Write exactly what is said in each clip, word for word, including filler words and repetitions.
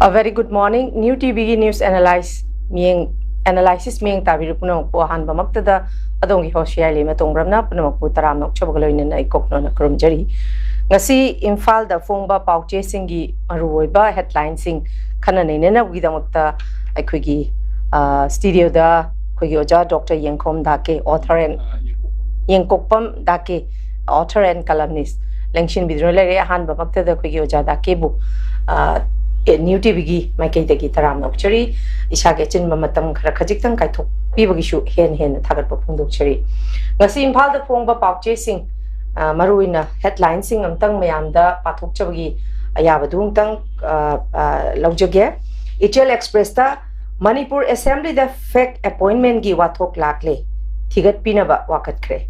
A very good morning. New T ꯚꯤꯒꯤ news analyze ꯃꯤꯠꯌꯦꯡ, analysis ꯃꯤꯠꯌꯦꯡ ꯇꯥꯕꯤꯔꯤꯕ ꯄꯨꯝꯅꯃꯛꯄꯨ ꯑꯍꯥꯟꯕꯃꯛꯇꯗ ꯑꯗꯣꯝꯒꯤ host ꯌꯥꯏꯂꯩꯃ ꯇꯣꯡꯕ꯭ꯔꯝꯅ ꯄꯨꯝꯅꯃꯛꯄꯨ ꯇꯔꯥꯝꯅ ꯑꯣꯛꯆꯕꯒ ꯂꯣꯏꯅꯅ ꯑꯩ ꯀꯣꯛꯅꯣꯟꯅ ꯈꯨꯔꯨꯝꯖꯔꯤ꯫ ꯉꯁꯤ ꯏꯝꯐꯥꯜꯗ ꯐꯣꯡꯕ ꯄꯥꯎꯆꯦꯁꯤꯡꯒꯤ ꯃꯔꯨꯑꯣꯏꯕ headlineꯁꯤꯡ ꯈꯟꯅ ꯅꯩꯅꯅꯕꯒꯤꯗꯃꯛꯇ ꯑꯩꯈꯣꯏꯒꯤ, ꯑ, studioꯗ ꯑꯩꯈꯣꯏꯒꯤ ꯑꯣꯖꯥ ꯗꯣꯛꯇꯔ ꯌꯦꯡꯈꯣꯝ ꯗꯥꯀꯦ, author and, ꯌꯦꯡꯀꯣꯛꯄꯝ ꯗꯥꯀꯦ, author and columnist ꯂꯦꯡꯁꯤꯟꯕꯤꯗꯨꯅ ꯂꯩꯔꯦ꯫ ꯑꯍꯥꯟꯕꯃꯛꯇꯗ ꯑꯩꯈꯣꯏꯒꯤ ꯑꯣꯖꯥ ꯗꯥꯀꯦꯕꯨ, ꯑ, ꯅ꯭ꯌꯨ ꯇꯤ ꯚꯤꯒꯤ ꯃꯥꯏꯀꯩꯗꯒꯤ ꯇꯔꯥꯝꯅ ꯑꯣꯛꯆꯔꯤ꯫ ꯏꯁꯥꯒꯤ ꯑꯆꯤꯟꯕ ꯃꯇꯝ ꯈꯔ ꯈꯖꯤꯛꯇꯪ ꯀꯥꯏꯊꯣꯛꯄꯤꯕꯒꯤꯁꯨ ꯍꯦꯟꯅ ꯍꯦꯟꯅ ꯊꯥꯒꯠꯄ ꯐꯣꯡꯗꯣꯛꯆꯔꯤ꯫ ꯉꯁꯤ ꯏꯝꯐꯥꯜꯗ ꯐꯣꯡꯕ ꯄꯥꯎꯆꯦꯁꯤꯡ, ꯑ, ꯃꯔꯨꯑꯣꯏꯅ headlineꯁꯤꯡ ꯑꯝꯇꯪ ꯃꯌꯥꯝꯗ ꯄꯥꯊꯣꯛꯆꯕꯒꯤ ꯑꯌꯥꯕꯗꯨ ꯑꯃꯨꯛꯇꯪ, ꯑ, ꯑ, ꯂꯧꯖꯒꯦ꯫ ꯏꯆꯦꯜ ꯑꯦꯛꯁꯄ꯭ꯔꯦꯁꯇ ꯃꯅꯤꯄꯨꯔ ꯑꯦꯁꯦꯝꯕ꯭ꯂꯤꯗ fake appointmentꯀꯤ ꯋꯥꯊꯣꯛ ꯂꯥꯛꯂꯦ, ꯊꯤꯒꯠꯄꯤꯅꯕ ꯋꯥꯀꯠꯈ꯭ꯔꯦ꯫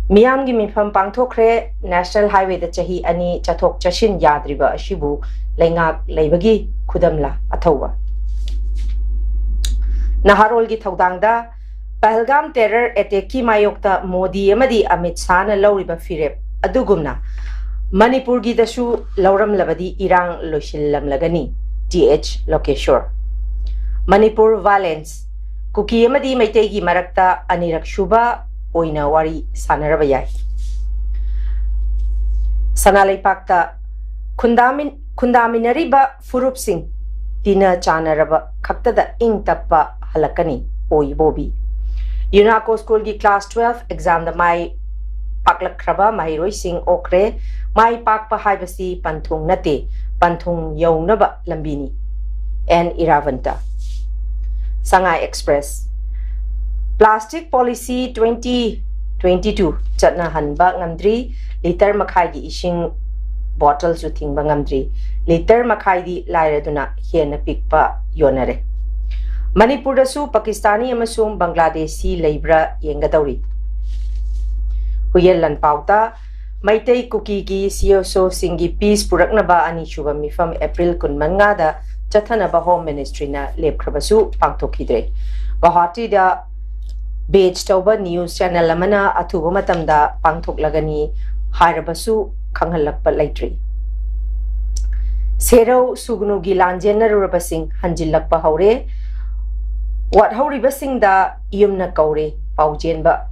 ꯃꯤꯌꯥꯝꯒꯤ ꯃꯤꯐꯝ ꯄꯥꯡꯊꯣꯛꯈ꯭ꯔꯦ꯫ National Highwayꯗ ꯆꯍꯤ ꯑꯅꯤ ꯆꯠꯊꯣꯛ ꯆꯠꯁꯤꯟ ꯌꯥꯗ꯭ꯔꯤꯕ ꯑꯁꯤꯕꯨ ꯂꯩꯉꯥꯛ ꯂꯩꯕꯒꯤ ꯈꯨꯗꯝꯂꯥ? ꯑꯊꯧꯕ꯫ ꯅꯍꯥꯔꯣꯜꯒꯤ ꯊꯧꯗꯥꯡꯗ ꯄꯍꯜꯒꯥꯝ terror attackꯀꯤ ꯃꯥꯌꯣꯛꯇ ꯃꯣꯗꯤ ꯑꯃꯗꯤ ꯑꯃꯤꯠ ꯁꯥꯍꯅ ꯂꯧꯔꯤꯕ ꯐꯤꯔꯦꯞ ꯑꯗꯨꯒꯨꯝꯅ ꯃꯅꯤꯄꯨꯔꯒꯤꯗꯁꯨ ꯂꯧꯔꯝꯂꯕꯗꯤ ꯏꯔꯥꯡ ꯂꯣꯏꯁꯤꯜꯂꯝꯂꯒꯅꯤ꯫ T H Lokeshor. Manipur violence, Kuki ꯑꯃꯗꯤ ꯃꯩꯇꯩꯒꯤ ꯃꯔꯛꯇ ꯑꯅꯤꯔꯛ ꯁꯨꯕ ꯑꯣꯏꯅ ꯋꯥꯔꯤ ꯁꯥꯟꯅꯔꯕ ꯌꯥꯏ꯫ ꯁꯅꯥ ꯂꯩꯄꯥꯛꯇ ꯈꯨꯟꯗꯥꯃꯤꯟ-, ꯈꯨꯟꯗꯥꯃꯤꯟꯅꯔꯤꯕ ꯐꯨꯔꯨꯞꯁꯤꯡ ꯇꯤꯟꯅ ꯆꯥꯟꯅꯔꯕ ꯈꯛꯇꯗ ꯏꯪ ꯇꯞꯄ ꯍꯜꯂꯛꯀꯅꯤ꯫ ꯑꯣꯏ ꯕꯣꯕꯤ꯫ ꯌꯨꯅꯥꯀꯣ ꯁ꯭ꯀꯨꯜꯒꯤ class twelve examꯗ ꯃꯥꯏ ꯄꯥꯛꯂꯛꯈ꯭ꯔꯕ ꯃꯍꯩꯔꯣꯏꯁꯤꯡ ꯑꯣꯛꯈ꯭ꯔꯦ꯫ ꯃꯥꯏ ꯄꯥꯛꯄ ꯍꯥꯏꯕꯁꯤ ꯄꯟꯊꯨꯡ ꯅꯠꯇꯦ, ꯄꯟꯊꯨꯡ ꯌꯧꯅꯕ ꯂꯝꯕꯤꯅꯤ꯫ N Irabanta. Sangai express. Plastic Policy twenty twenty two ꯆꯠꯅꯍꯟꯕ ꯉꯝꯗ꯭ꯔꯤ꯫ ꯂꯤꯇꯔ ꯃꯈꯥꯏꯒꯤ ꯏꯁꯤꯡ ꯕꯣꯇꯜꯁꯨ ꯊꯤꯡꯕ ꯉꯝꯗ꯭ꯔꯤ꯫ ꯂꯤꯇꯔ ꯃꯈꯥꯏꯗꯤ ꯂꯥꯏꯔꯗꯨꯅ ꯍꯦꯟꯅ ꯄꯤꯛꯄ ꯌꯣꯟꯅꯔꯦ꯫ ꯃꯅꯤꯄꯨꯔꯗꯁꯨ ꯄꯥꯀꯤꯁꯇꯥꯅꯤ ꯑꯃꯁꯨꯡ ꯕꯪꯒ꯭ꯂꯥꯗꯦꯁꯤ ꯂꯩꯕ꯭ꯔꯥ ꯌꯦꯡꯒꯗꯧꯔꯤ꯫ ꯍꯨꯏꯌꯦꯟ ꯂꯥꯟꯄꯥꯎꯗ ꯃꯩꯇꯩ ꯀꯨꯀꯤꯒꯤ ꯁꯤ ꯑꯦꯁ ꯑꯣꯁꯤꯡꯒꯤ peace ꯄꯨꯔꯛꯅꯕ ꯑꯅꯤꯁꯨꯕ ꯃꯤꯐꯝ ꯑꯦꯄ꯭ꯔꯤꯜ ꯀꯨꯟꯃꯉꯥꯗ ꯆꯠꯊꯅꯕ Home Ministryꯅ ꯂꯦꯞꯈ꯭ꯔꯕꯁꯨ ꯄꯥꯡꯊꯣꯛꯈꯤꯗ꯭ꯔꯦ꯫ ꯒꯧꯍꯥꯇꯤꯗ base ꯇꯧꯕ news channel ꯑꯃꯅ ꯑꯊꯨꯕ ꯃꯇꯝꯗ ꯄꯥꯡꯊꯣꯛꯂꯒꯅꯤ ꯍꯥꯏꯔꯕꯁꯨ ꯈꯪꯍꯜꯂꯛꯄ ꯂꯩꯇ꯭ꯔꯤ꯫ ꯁꯦꯔꯧ ꯁꯨꯒꯅꯨꯒꯤ ꯂꯥꯟꯖꯦꯟꯅꯔꯨꯔꯕꯁꯤꯡ ꯍꯟꯖꯤꯜꯂꯛꯄ ꯍꯧꯔꯦ꯫ ꯋꯥꯠꯍꯧꯔꯤꯕꯁꯤꯡꯗ ꯌꯨꯝꯅ ꯀꯧꯔꯦ꯫ ꯄꯥꯎꯖꯦꯟꯕ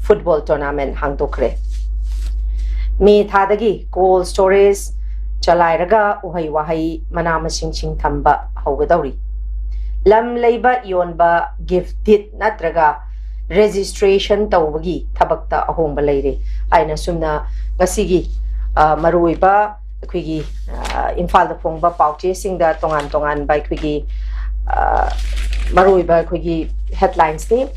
ꯐꯨꯠꯕꯣꯜ ꯇꯣꯔꯅꯥꯃꯦꯟ ꯍꯥꯡꯗꯣꯛꯈ꯭ꯔꯦ꯫ ꯃꯦ ꯊꯥꯗꯒꯤ ꯀꯣꯜ ꯁ꯭ꯇꯣꯔꯦꯖ ꯆꯂꯥꯏꯔꯒ ꯎꯍꯩ ꯋꯥꯍꯩ, ꯃꯅꯥ ꯃꯁꯤꯡꯁꯤꯡ ꯊꯝꯕ ꯍꯧꯒꯗꯧꯔꯤ꯫ ꯂꯝ ꯂꯩꯕ ꯌꯣꯟꯕ, ꯒꯤꯐ ꯗꯤꯗ ꯅꯠꯇ꯭ꯔꯒ ꯔꯦꯖꯤꯁꯇ꯭ꯔꯦꯁꯟ ꯇꯧꯕꯒꯤ ꯊꯕꯛꯇ ꯑꯍꯣꯡꯕ ꯂꯩꯔꯦ ꯍꯥꯏꯅ ꯁꯨꯝꯅ ꯉꯁꯤꯒꯤ, ꯑ, ꯃꯔꯨꯑꯣꯏꯕ ꯑꯩꯈꯣꯏꯒꯤ, ꯑ, ꯏꯝꯐꯥꯜꯗ ꯐꯣꯡꯕ ꯄꯥꯎꯆꯦꯁꯤꯡꯗ ꯇꯣꯉꯥꯟ ꯇꯣꯉꯥꯟꯕ ꯑꯩꯈꯣꯏꯒꯤ, ꯑ, ꯃꯔꯨꯑꯣꯏꯕ ꯑꯩꯈꯣꯏꯒꯤ ꯍꯦꯗꯂꯥꯏꯟꯁꯅꯤ꯫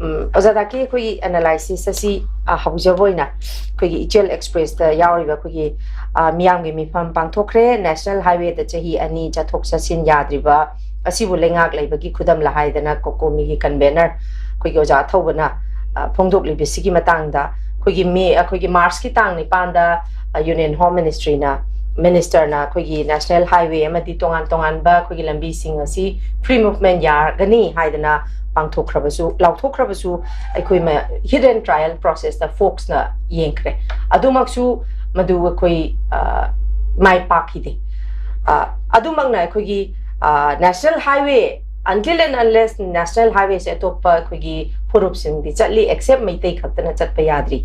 ꯎꯝ, ꯑꯣꯖꯥ ꯗꯥꯀꯤ, ꯑꯩꯈꯣꯏꯒꯤ ꯑꯦꯅꯥꯂꯥꯏꯁꯤꯁ ꯑꯁꯤ, ꯑ, ꯍꯧꯖꯕ ꯑꯣꯏꯅ ꯑꯩꯈꯣꯏꯒꯤ ꯏꯆꯦꯜ ꯑꯦꯛꯁꯄ꯭ꯔꯦꯁꯇ ꯌꯥꯎꯔꯤꯕ ꯑꯩꯈꯣꯏꯒꯤ, ꯑ, ꯃꯤꯌꯥꯝꯒꯤ ꯃꯤꯐꯝ ꯄꯥꯡꯊꯣꯛꯈ꯭ꯔꯦ꯫ ꯅꯦꯁꯅꯦꯜ ꯍꯥꯏꯋꯦꯗ ꯆꯍꯤ ꯑꯅꯤ ꯆꯠꯊꯣꯛ ꯆꯠꯁꯤꯟ ꯌꯥꯗ꯭ꯔꯤꯕ ꯑꯁꯤꯕꯨ ꯂꯩꯉꯥꯛ ꯂꯩꯕꯒꯤ ꯈꯨꯗꯝꯂ ꯍꯥꯏꯗꯅ ꯀꯣꯀꯣꯃꯤꯒꯤ ꯀꯟꯚꯦꯅꯔ ꯑꯩꯈꯣꯏꯒꯤ ꯑꯣꯖꯥ ꯑꯊꯧꯕꯅ, ꯑ, ꯐꯣꯡꯗꯣꯛꯂꯤꯕꯁꯤꯒꯤ ꯃꯇꯥꯡꯗ ꯑꯩꯈꯣꯏꯒꯤ ꯃꯦ, ꯑꯩꯈꯣꯏꯒꯤ ꯃꯥꯔꯆꯀꯤ ꯇꯥꯡ ꯅꯤꯄꯥꯟꯗ, ꯑ, ꯌꯨꯅꯤꯌꯟ ꯍꯣꯝ ꯃꯤꯅꯤꯁꯇ꯭ꯔꯤꯅ, ꯃꯤꯅꯤꯁꯇꯔꯅ ꯑꯩꯈꯣꯏꯒꯤ ꯅꯦꯁꯅꯦꯜ ꯍꯥꯏꯋꯦ ꯑꯃꯗꯤ ꯇꯣꯉꯥꯟ ꯇꯣꯉꯥꯟꯕ ꯑꯩꯈꯣꯏꯒꯤ ꯂꯝꯕꯤꯁꯤꯡ ꯑꯁꯤ ꯐ꯭ꯔꯤ ꯃꯨꯚꯃꯦꯟ ꯌꯥꯒꯅꯤ ꯍꯥꯏꯗꯅ ꯄꯥꯡꯊꯣꯛꯈ꯭ꯔꯕꯁꯨ, ꯂꯥꯎꯊꯣꯛꯈ꯭ꯔꯕꯁꯨ, ꯑꯩꯈꯣꯏ ꯃ-, ꯍꯤꯠ ꯑꯦꯟ ꯇ꯭ꯔꯥꯏꯌꯦꯜ ꯄ꯭ꯔꯣꯁꯦꯁꯇ ꯐꯣꯛꯁꯅ ꯌꯦꯡꯈ꯭ꯔꯦ꯫ ꯑꯗꯨꯃꯛꯁꯨ ꯃꯗꯨ ꯑꯩꯈꯣꯏ, ꯑ, ꯃꯥꯏ ꯄꯥꯛꯈꯤꯗꯦ꯫ ꯑ, ꯑꯗꯨꯃꯛꯅ ꯑꯩꯈꯣꯏꯒꯤ, ꯑ, national highway, until and unless national ꯍꯥꯏꯋꯦꯁꯦ ꯑꯇꯣꯞꯄ ꯑꯩꯈꯣꯏꯒꯤ ꯐꯨꯔꯨꯞꯁꯤꯡꯗꯤ ꯆꯠꯂꯤ, ꯑꯦꯛꯁꯦꯞ ꯃꯩꯇꯩ ꯈꯛꯇꯅ ꯆꯠꯄ ꯌꯥꯗ꯭ꯔꯤ꯫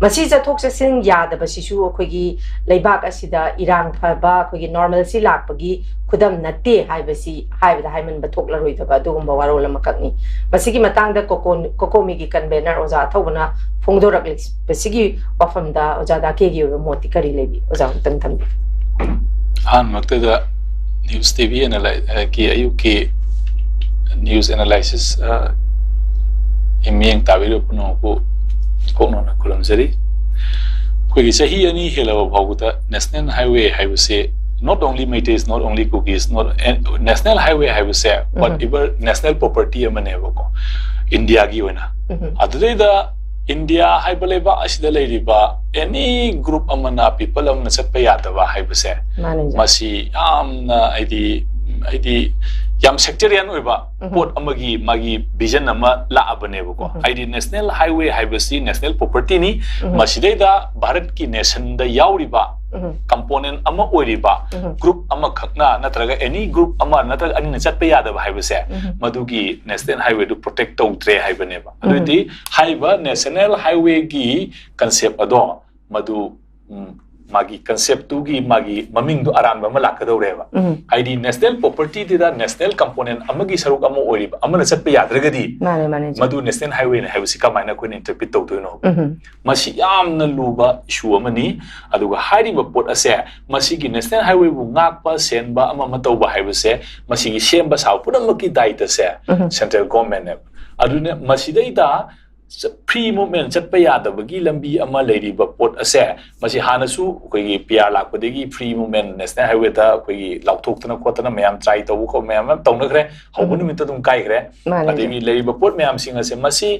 ꯃꯁꯤ ꯆꯠꯊꯣꯛ ꯆꯠꯁꯤꯟ ꯌꯥꯗꯕꯁꯤꯁꯨ ꯑꯩꯈꯣꯏꯒꯤ ꯂꯩꯕꯥꯛ ꯑꯁꯤꯗ ꯏꯔꯥꯡ ꯐꯕ, ꯑꯩꯈꯣꯏꯒꯤ ꯅꯣꯔꯃꯦꯜꯁꯤ ꯂꯥꯛꯄꯒꯤ ꯈꯨꯗꯝ ꯅꯠꯇꯦ ꯍꯥꯏꯕꯁꯤ ꯍꯥꯏꯕꯗ ꯍꯥꯏꯃꯟꯕ ꯊꯣꯛꯂꯔꯣꯏꯗꯕ ꯑꯗꯨꯒꯨꯝꯕ ꯋꯥꯔꯣꯜ ꯑꯃꯈꯛꯅꯤ꯫ ꯃꯁꯤꯒꯤ ꯃꯇꯥꯡꯗ ꯀꯣꯀꯣ-, ꯀꯣꯀꯣꯃꯤꯒꯤ ꯀꯟꯚꯦꯅꯔ ꯑꯣꯖꯥ ꯑꯊꯧꯕꯅ ꯐꯣꯡꯗꯣꯔꯛꯂꯤꯕꯁꯤꯒꯤ ꯋꯥꯐꯝꯗ ꯑꯣꯖꯥ ꯗꯥꯀꯦꯒꯤ ꯑꯣꯏꯕ ꯃꯣꯠꯇꯤ ꯀꯔꯤ ꯂꯩꯕꯤ? ꯑꯣꯖꯥ, ꯑꯃꯨꯛꯇꯪ ꯊꯝꯕꯤꯌꯨ꯫ ꯑꯍꯥꯟꯕꯃꯛꯇꯗ ꯅ꯭ꯌꯨꯁ ꯇꯤ ꯚꯤ ꯑꯦꯅꯥꯂꯥꯏ-, ꯑ, ꯒꯤ ꯑꯌꯨꯛꯀꯤ ꯅ꯭ꯌꯨꯁ ꯑꯦꯅꯥꯂꯥꯏꯁꯤꯁ, ꯑ, ꯒꯤ ꯃꯤꯠꯌꯦꯡ ꯇꯥꯕꯤꯔꯤꯕ ꯄꯨꯝꯅꯃꯛꯄꯨ ꯀꯣꯛꯅꯅ ꯈꯨꯔꯨꯝꯖꯔꯤ꯫ ꯑꯩꯈꯣꯏꯒꯤ ꯆꯍꯤ ꯑꯅꯤ ꯍꯦꯜꯂꯕ ꯐꯥꯎꯕꯗ ꯅꯦꯁꯅꯦꯜ ꯍꯥꯏꯋꯦ ꯍꯥꯏꯕꯁꯦ, not only Meiteis, not only Kukis, not, national highway ꯍꯥꯏꯕꯁꯦ, ꯎꯝ꯫ Whatever national property ꯑꯃꯅꯦꯕꯀꯣ, ꯏꯟꯗꯤꯌꯥꯒꯤ ꯑꯣꯏꯅ꯫ ꯎꯝ꯫ ꯑꯗꯨꯗꯩꯗ ꯏꯟꯗꯤꯌꯥ ꯍꯥꯏꯕ ꯂꯩꯕꯥꯛ ꯑꯁꯤꯗ ꯂꯩꯔꯤꯕ any group ꯑꯃꯅ, people ꯑꯃꯅ ꯆꯠꯄ ꯌꯥꯗꯕ ꯍꯥꯏꯕꯁꯦ, ꯃꯥꯅꯦ, ꯑꯣꯖꯥ꯫ ꯃꯁꯤ ꯌꯥꯝꯅ, ꯍꯥꯏꯗꯤ, ꯍꯥꯏꯗꯤ, ꯌꯥꯝ sectarian ꯑꯣꯏꯕ ꯄꯣꯠ ꯑꯃꯒꯤ ꯃꯥꯒꯤ vision ꯑꯃ ꯂꯥꯛꯑꯕꯅꯦꯕꯀꯣ꯫ ꯍꯥꯏꯗꯤ national highway ꯍꯥꯏꯕꯁꯤ national propertyꯅꯤ꯫ ꯃꯁꯤꯗꯩꯗ ꯚꯥꯔꯠꯀꯤ nationꯗ ꯌꯥꯎꯔꯤꯕ component ꯑꯃ ꯑꯣꯏꯔꯤꯕ group ꯑꯃꯈꯛꯅ ꯅꯠꯇ꯭ꯔꯒ any group ꯑꯃ ꯅꯠꯇ꯭ꯔꯒ ꯑꯅꯤꯅ ꯆꯠꯄ ꯌꯥꯗꯕ ꯍꯥꯏꯕꯁꯦ, ꯃꯗꯨꯒꯤ national highwayꯗꯨ protect ꯇꯧꯗ꯭ꯔꯦ ꯍꯥꯏꯕꯅꯦꯕ꯫ ꯑꯗꯨꯗꯤ ꯍꯥꯏꯔꯤꯕ national highwayꯒꯤ concept ꯑꯗꯣ ꯃꯗꯨ, ꯎꯝ, ꯃꯥꯒꯤ conceptꯇꯨꯒꯤ ꯃꯥꯒꯤ ꯃꯃꯤꯡꯗꯣ ꯑꯔꯥꯟꯕ ꯑꯃ ꯂꯥꯛꯀꯗꯧꯔꯦꯕ꯫ ꯍꯥꯏꯗꯤ national propertyꯗꯨꯗ national component ꯑꯃꯒꯤ ꯁꯔꯨꯛ ꯑꯃ ꯑꯣꯏꯔꯤꯕ ꯑꯃꯅ ꯆꯠꯄ ꯌꯥꯗ꯭ꯔꯒꯗꯤ, ꯃꯥꯅꯦ, ꯃꯥꯅꯦ, ꯆꯨꯝꯃꯤ꯫ ꯃꯗꯨ national highwayꯅꯤ ꯍꯥꯏꯕꯁꯤ ꯀꯃꯥꯏꯅ ꯑꯩꯈꯣꯏꯅ interpret ꯇꯧꯗꯣꯏꯅꯣ? ꯃꯁꯤ ꯌꯥꯝꯅ ꯂꯨꯕ issue ꯑꯃꯅꯤ꯫ ꯑꯗꯨꯒ ꯍꯥꯏꯔꯤꯕ ꯄꯣꯠ ꯑꯁꯦ, ꯃꯁꯤꯒꯤ national highwayꯕꯨ ꯉꯥꯛꯄ, ꯁꯦꯟꯕ, ꯑꯃ ꯑꯃ ꯇꯧꯕ ꯍꯥꯏꯕꯁꯦ, ꯃꯁꯤꯒꯤ ꯁꯦꯝꯕ ꯁꯥꯕ ꯄꯨꯝꯅꯃꯛꯀꯤ ꯗꯥꯏꯇꯁꯦ central governmentꯅꯦꯕ꯫ ꯑꯗꯨꯅ ꯃꯁꯤꯗꯩꯗ free movement ꯆꯠꯄ ꯌꯥꯗꯕꯒꯤ ꯂꯝꯕꯤ ꯑꯃ ꯂꯩꯔꯤꯕ ꯄꯣꯠ ꯑꯁꯦ, ꯃꯁꯤ ꯍꯥꯟꯅꯁꯨ ꯑꯩꯈꯣꯏꯒꯤ P R ꯂꯥꯛꯄꯗꯒꯤ free movement national highwayꯗ ꯑꯩꯈꯣꯏꯒꯤ ꯂꯥꯎꯊꯣꯛꯇꯅ ꯈꯣꯠꯇꯅ ꯃꯌꯥꯝ try ꯇꯧꯕ ꯈꯣꯠꯄ ꯃꯌꯥꯝ ꯑꯃ ꯇꯧꯅꯈ꯭ꯔꯦ꯫ ꯍꯧꯕ ꯅꯨꯃꯤꯠꯇ ꯑꯗꯨꯝ ꯀꯥꯏꯈ꯭ꯔꯦ꯫ ꯃꯥꯅꯦ꯫ ꯑꯗꯒꯤ ꯂꯩꯔꯤꯕ ꯄꯣꯠ ꯃꯌꯥꯝꯁꯤꯡ ꯑꯁꯦ ꯃꯁꯤ,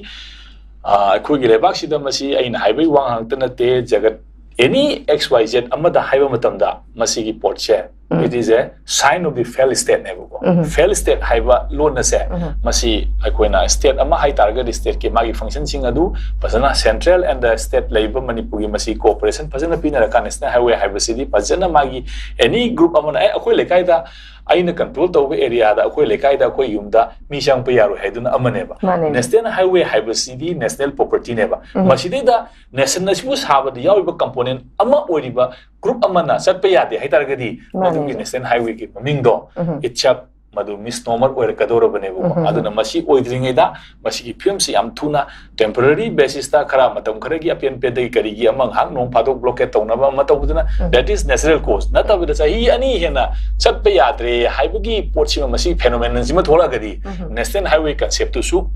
ꯑ, ꯑꯩꯈꯣꯏꯒꯤ ꯂꯩꯕꯥꯛꯁꯤꯗ ꯃꯁꯤ ꯑꯩꯅ ꯍꯥꯏꯕꯒꯤ ꯋꯥ ꯉꯥꯛꯇ ꯅꯠꯇꯦ, ꯖꯒꯠ any X Y Z ꯑꯃꯗ ꯍꯥꯏꯕ ꯃꯇꯝꯗ ꯃꯁꯤꯒꯤ ꯄꯣꯠꯁꯦ, it is a sign of the failed stateꯅꯦꯕꯀꯣ꯫ Failed state ꯍꯥꯏꯕ ꯂꯣꯟ ꯑꯁꯦ, ꯃꯁꯤ ꯑꯩꯈꯣꯏꯅ state ꯑꯃ ꯍꯥꯏꯇꯥꯔꯒꯗꯤ stateꯀꯤ ꯃꯥꯒꯤ functionꯁꯤꯡ ꯑꯗꯨ ꯐꯖꯅ central and the state ꯂꯩꯔꯤꯕ ꯃꯅꯤꯄꯨꯔꯒꯤ ꯃꯁꯤ cooperation ꯐꯖꯅ ꯄꯤꯅꯔꯀꯥꯟꯗ national highway ꯍꯥꯏꯕꯁꯤꯗꯤ ꯐꯖꯅ ꯃꯥꯒꯤ any group ꯑꯃꯅ, "ꯑꯦ, ꯑꯩꯈꯣꯏ ꯂꯩꯀꯥꯏꯗ, ꯑꯩꯅ control ꯇꯧꯕ areaꯗ, ꯑꯩꯈꯣꯏ ꯂꯩꯀꯥꯏꯗ, ꯑꯩꯈꯣꯏ ꯌꯨꯝꯗ ꯃꯤ ꯆꯪꯉꯛꯄ ꯌꯥꯔꯣꯏ" ꯍꯥꯏꯗꯨꯅ ꯑꯃꯅꯦꯕ꯫ ꯃꯥꯅꯦ꯫ National highway ꯍꯥꯏꯕꯁꯤꯗꯤ national propertyꯅꯦꯕ꯫ ꯃꯁꯤꯗꯩꯗ nation ꯑꯁꯤꯕꯨ ꯁꯥꯕꯗ ꯌꯥꯎꯔꯤꯕ component ꯑꯃ ꯑꯣꯏꯔꯤꯕ group ꯑꯃꯅ ꯆꯠꯄ ꯌꯥꯗꯦ ꯍꯥꯏꯇꯥꯔꯒꯗꯤ, ꯃꯥꯅꯦ꯫ ꯃꯗꯨꯒꯤ national highwayꯒꯤ ꯃꯃꯤꯡꯗꯣ, it's a, ꯃꯗꯨ misnomer ꯑꯣꯏꯔꯛꯀꯗꯧꯔꯕꯅꯦꯕꯀꯣ꯫ ꯑꯗꯨꯅ ꯃꯁꯤ ꯑꯣꯏꯗ꯭ꯔꯤꯉꯩꯗ ꯃꯁꯤꯒꯤ ꯐꯤꯕꯝꯁꯤ ꯌꯥꯝ ꯊꯨꯅ temporary basisꯇ ꯈꯔ ꯃꯇꯝ ꯈꯔꯒꯤ ꯑꯄꯦꯟ ꯄꯦꯟꯗꯒꯤ ꯀꯔꯤꯒꯤ ꯑꯃ ꯉꯥꯏꯍꯥꯛ ꯅꯣꯡ ꯐꯥꯗꯣꯛ blockade ꯇꯧꯅꯕ ꯑꯃ ꯇꯧꯕꯗꯨꯅ, that is natural cause꯫ ꯅꯠꯇꯕꯗ ꯆꯍꯤ ꯑꯅꯤ ꯍꯦꯟꯅ ꯆꯠꯄ ꯌꯥꯗ꯭ꯔꯦ ꯍꯥꯏꯕꯒꯤ ꯄꯣꯠꯁꯤꯃ ꯃꯁꯤꯒꯤ phenomenonꯁꯤꯃ ꯊꯣꯛꯂꯛꯑꯒꯗꯤ national highway conceptꯇꯨꯁꯨ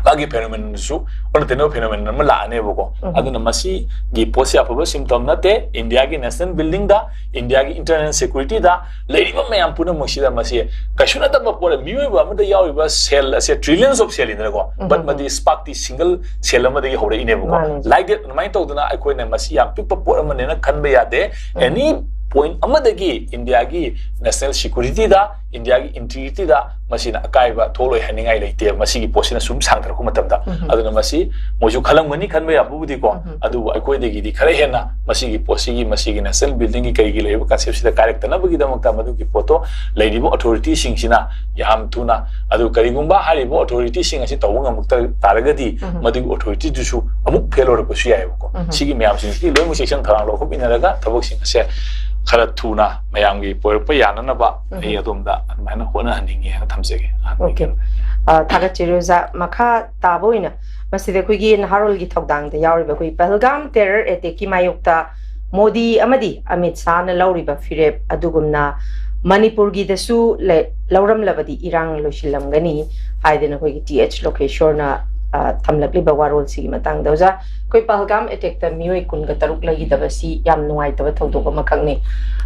ꯃꯥꯒꯤ phenomenonꯗꯨꯁꯨ ꯑꯣꯟꯅ ꯇꯩꯅꯕ phenomenon ꯑꯃ ꯂꯥꯛꯑꯅꯦꯕꯀꯣ꯫ ꯑꯗꯨꯅ ꯃꯁꯤꯒꯤ ꯄꯣꯠꯁꯤ ꯑꯐꯕ symptom ꯅꯠꯇꯦ꯫ Indiaꯒꯤ national buildingꯗ, Indiaꯒꯤ internal securityꯗ ꯂꯩꯔꯤꯕ ꯃꯌꯥꯝ ꯄꯨꯝꯅꯃꯛꯁꯤꯗ ꯃꯁꯤ ꯀꯩꯁꯨ ꯅꯠꯇꯕ ꯄꯣꯠ, ꯃꯤꯑꯣꯏꯕ ꯑꯃꯗ ꯌꯥꯎꯔꯤꯕ cell ꯑꯁꯦ trillions of cellꯏꯗꯅꯀꯣ, but ꯃꯗꯤ sparkꯇꯤ single cell ꯑꯃꯗꯒꯤ ꯍꯧꯔꯛꯏꯅꯦꯕꯀꯣ꯫ ꯃꯥꯅꯦ꯫ Like that, ꯑꯗꯨꯃꯥꯏꯅ ꯇꯧꯗꯅ ꯑꯩꯈꯣꯏꯅ ꯃꯁꯤ ꯌꯥꯝ ꯄꯤꯛꯄ ꯄꯣꯠ ꯑꯃꯅꯦꯅ ꯈꯟꯕ ꯌꯥꯗꯦ꯫ Any ꯄꯣꯏꯟꯠ ꯑꯃꯗꯒꯤ ꯏꯟꯗꯤꯌꯥꯒꯤ ꯅꯦꯁꯅꯦꯜ ꯁꯦꯀ꯭ꯌꯨꯔꯤꯇꯤꯗ, ꯏꯟꯗꯤꯌꯥꯒꯤ ꯏꯟꯇꯤꯒ꯭ꯔꯤꯇꯤꯗ ꯃꯁꯤꯅ ꯑꯀꯥꯏꯕ ꯊꯣꯛꯂꯣꯏ ꯍꯥꯏꯅꯤꯡꯉꯥꯏ ꯂꯩꯇꯦ, ꯃꯁꯤꯒꯤ ꯄꯣꯠꯁꯤꯅ ꯁꯨꯝ ꯁꯥꯡꯊꯔꯛꯄ ꯃꯇꯝꯗ꯫ ꯑꯗꯨꯅ ꯃꯁꯤ ꯃꯣꯏꯁꯨ ꯈꯜꯂꯝꯒꯅꯤ, ꯈꯟꯕ ꯌꯥꯕꯕꯨꯗꯤꯀꯣ, ꯑꯗꯨꯕꯨ ꯑꯩꯈꯣꯏꯗꯒꯤꯗꯤ ꯈꯔ ꯍꯦꯟꯅ ꯃꯁꯤꯒꯤ ꯄꯣꯠꯁꯤꯒꯤ, ꯃꯁꯤꯒꯤ ꯅꯦꯁꯅꯦꯜ ꯕꯤꯜꯗꯤꯡꯒꯤ ꯀꯩꯒꯤ ꯂꯩꯔꯤꯕ ꯀꯟꯁꯦꯞꯁꯤꯗ ꯀꯥꯏꯔꯛꯇꯅꯕꯒꯤꯗꯃꯛꯇ ꯃꯗꯨꯒꯤ ꯄꯣꯠꯇꯣ ꯂꯩꯔꯤꯕ ꯑꯣꯊꯣꯔꯤꯇꯤꯁꯤꯡꯁꯤꯅ ꯌꯥꯝ ꯊꯨꯅ, ꯑꯗꯨ ꯀꯔꯤꯒꯨꯝꯕ ꯍꯥꯏꯔꯤꯕ ꯑꯣꯊꯣꯔꯤꯇꯤꯁꯤꯡ ꯑꯁꯤ ꯇꯧꯕ ꯉꯝꯃꯛꯇ ꯇꯥꯔꯒꯗꯤ ꯃꯗꯨꯒꯤ ꯑꯣꯊꯣꯔꯤꯇꯤꯗꯨꯁꯨ ꯑꯃꯨꯛ ꯐꯦꯜ ꯑꯣꯏꯔꯛꯄꯁꯨ ꯌꯥꯏꯑꯕꯀꯣ꯫ ꯁꯤꯒꯤ ꯃꯌꯥꯝꯁꯤꯡꯁꯤꯒꯤ ꯂꯣꯏꯅꯃꯛ ꯆꯦꯛꯁꯤꯟ ꯊꯧꯔꯥꯡ ꯂꯧꯈꯠꯃꯤꯟꯅꯔꯒ ꯊꯕꯛꯁꯤꯡ ꯑꯁꯦ ꯈꯔ ꯊꯨꯅ ꯃꯌꯥꯝꯒꯤ ꯄꯣꯏꯔꯛꯄ ꯌꯥꯅꯅꯕ ꯑꯩ ꯑꯗꯣꯝꯗ ꯑꯗꯨꯃꯥꯏꯅ ꯍꯣꯠꯅꯍꯟꯅꯤꯡꯉꯦ ꯍꯥꯏꯅ ꯊꯝꯖꯒꯦ꯫ ꯑꯣꯀꯦ꯫ ꯑ, ꯊꯥꯒꯠꯆꯔꯤ ꯑꯣꯖꯥ꯫ ꯃꯈꯥ ꯇꯥꯕ ꯑꯣꯏꯅ ꯃꯁꯤꯗ ꯑꯩꯈꯣꯏꯒꯤ ꯅꯍꯥꯔꯣꯜꯒꯤ ꯊꯧꯗꯥꯡꯗ ꯌꯥꯎꯔꯤꯕ ꯑꯩꯈꯣꯏ ꯄꯍꯜꯒꯥꯝ ꯇꯦꯔꯔ ꯑꯦꯇꯦꯛꯀꯤ ꯃꯥꯌꯣꯛꯇ ꯃꯣꯗꯤ ꯑꯃꯗꯤ ꯑꯃꯤꯠ ꯁꯥꯍꯅ ꯂꯧꯔꯤꯕ ꯐꯤꯔꯦꯞ ꯑꯗꯨꯒꯨꯝꯅ ꯃꯅꯤꯄꯨꯔꯒꯤꯗꯁꯨ ꯂꯩ-, ꯂꯧꯔꯝꯂꯕꯗꯤ ꯏꯔꯥꯡ ꯂꯣꯏꯁꯤꯜꯂꯝꯒꯅꯤ ꯍꯥꯏꯗꯅ ꯑꯩꯈꯣꯏꯒꯤ ꯇꯤ ꯑꯩꯆ ꯂꯣꯀꯦꯁꯣꯔꯅ, ꯑ, ꯊꯝꯂꯛꯂꯤꯕ ꯋꯥꯔꯣꯜꯁꯤꯒꯤ ꯃꯇꯥꯡꯗ꯫ ꯑꯣꯖꯥ, ꯑꯩꯈꯣꯏ ꯄꯍꯜꯒꯥꯝ ꯑꯦꯇꯦꯛꯇ ꯃꯤꯑꯣꯏ ꯀꯨꯟꯒ ꯇꯔꯨꯛ ꯂꯩꯈꯤꯗꯕꯁꯤ ꯌꯥꯝ ꯅꯨꯡꯉꯥꯏꯇꯕ ꯊꯧꯗꯣꯛ ꯑꯃꯈꯛꯅꯤ꯫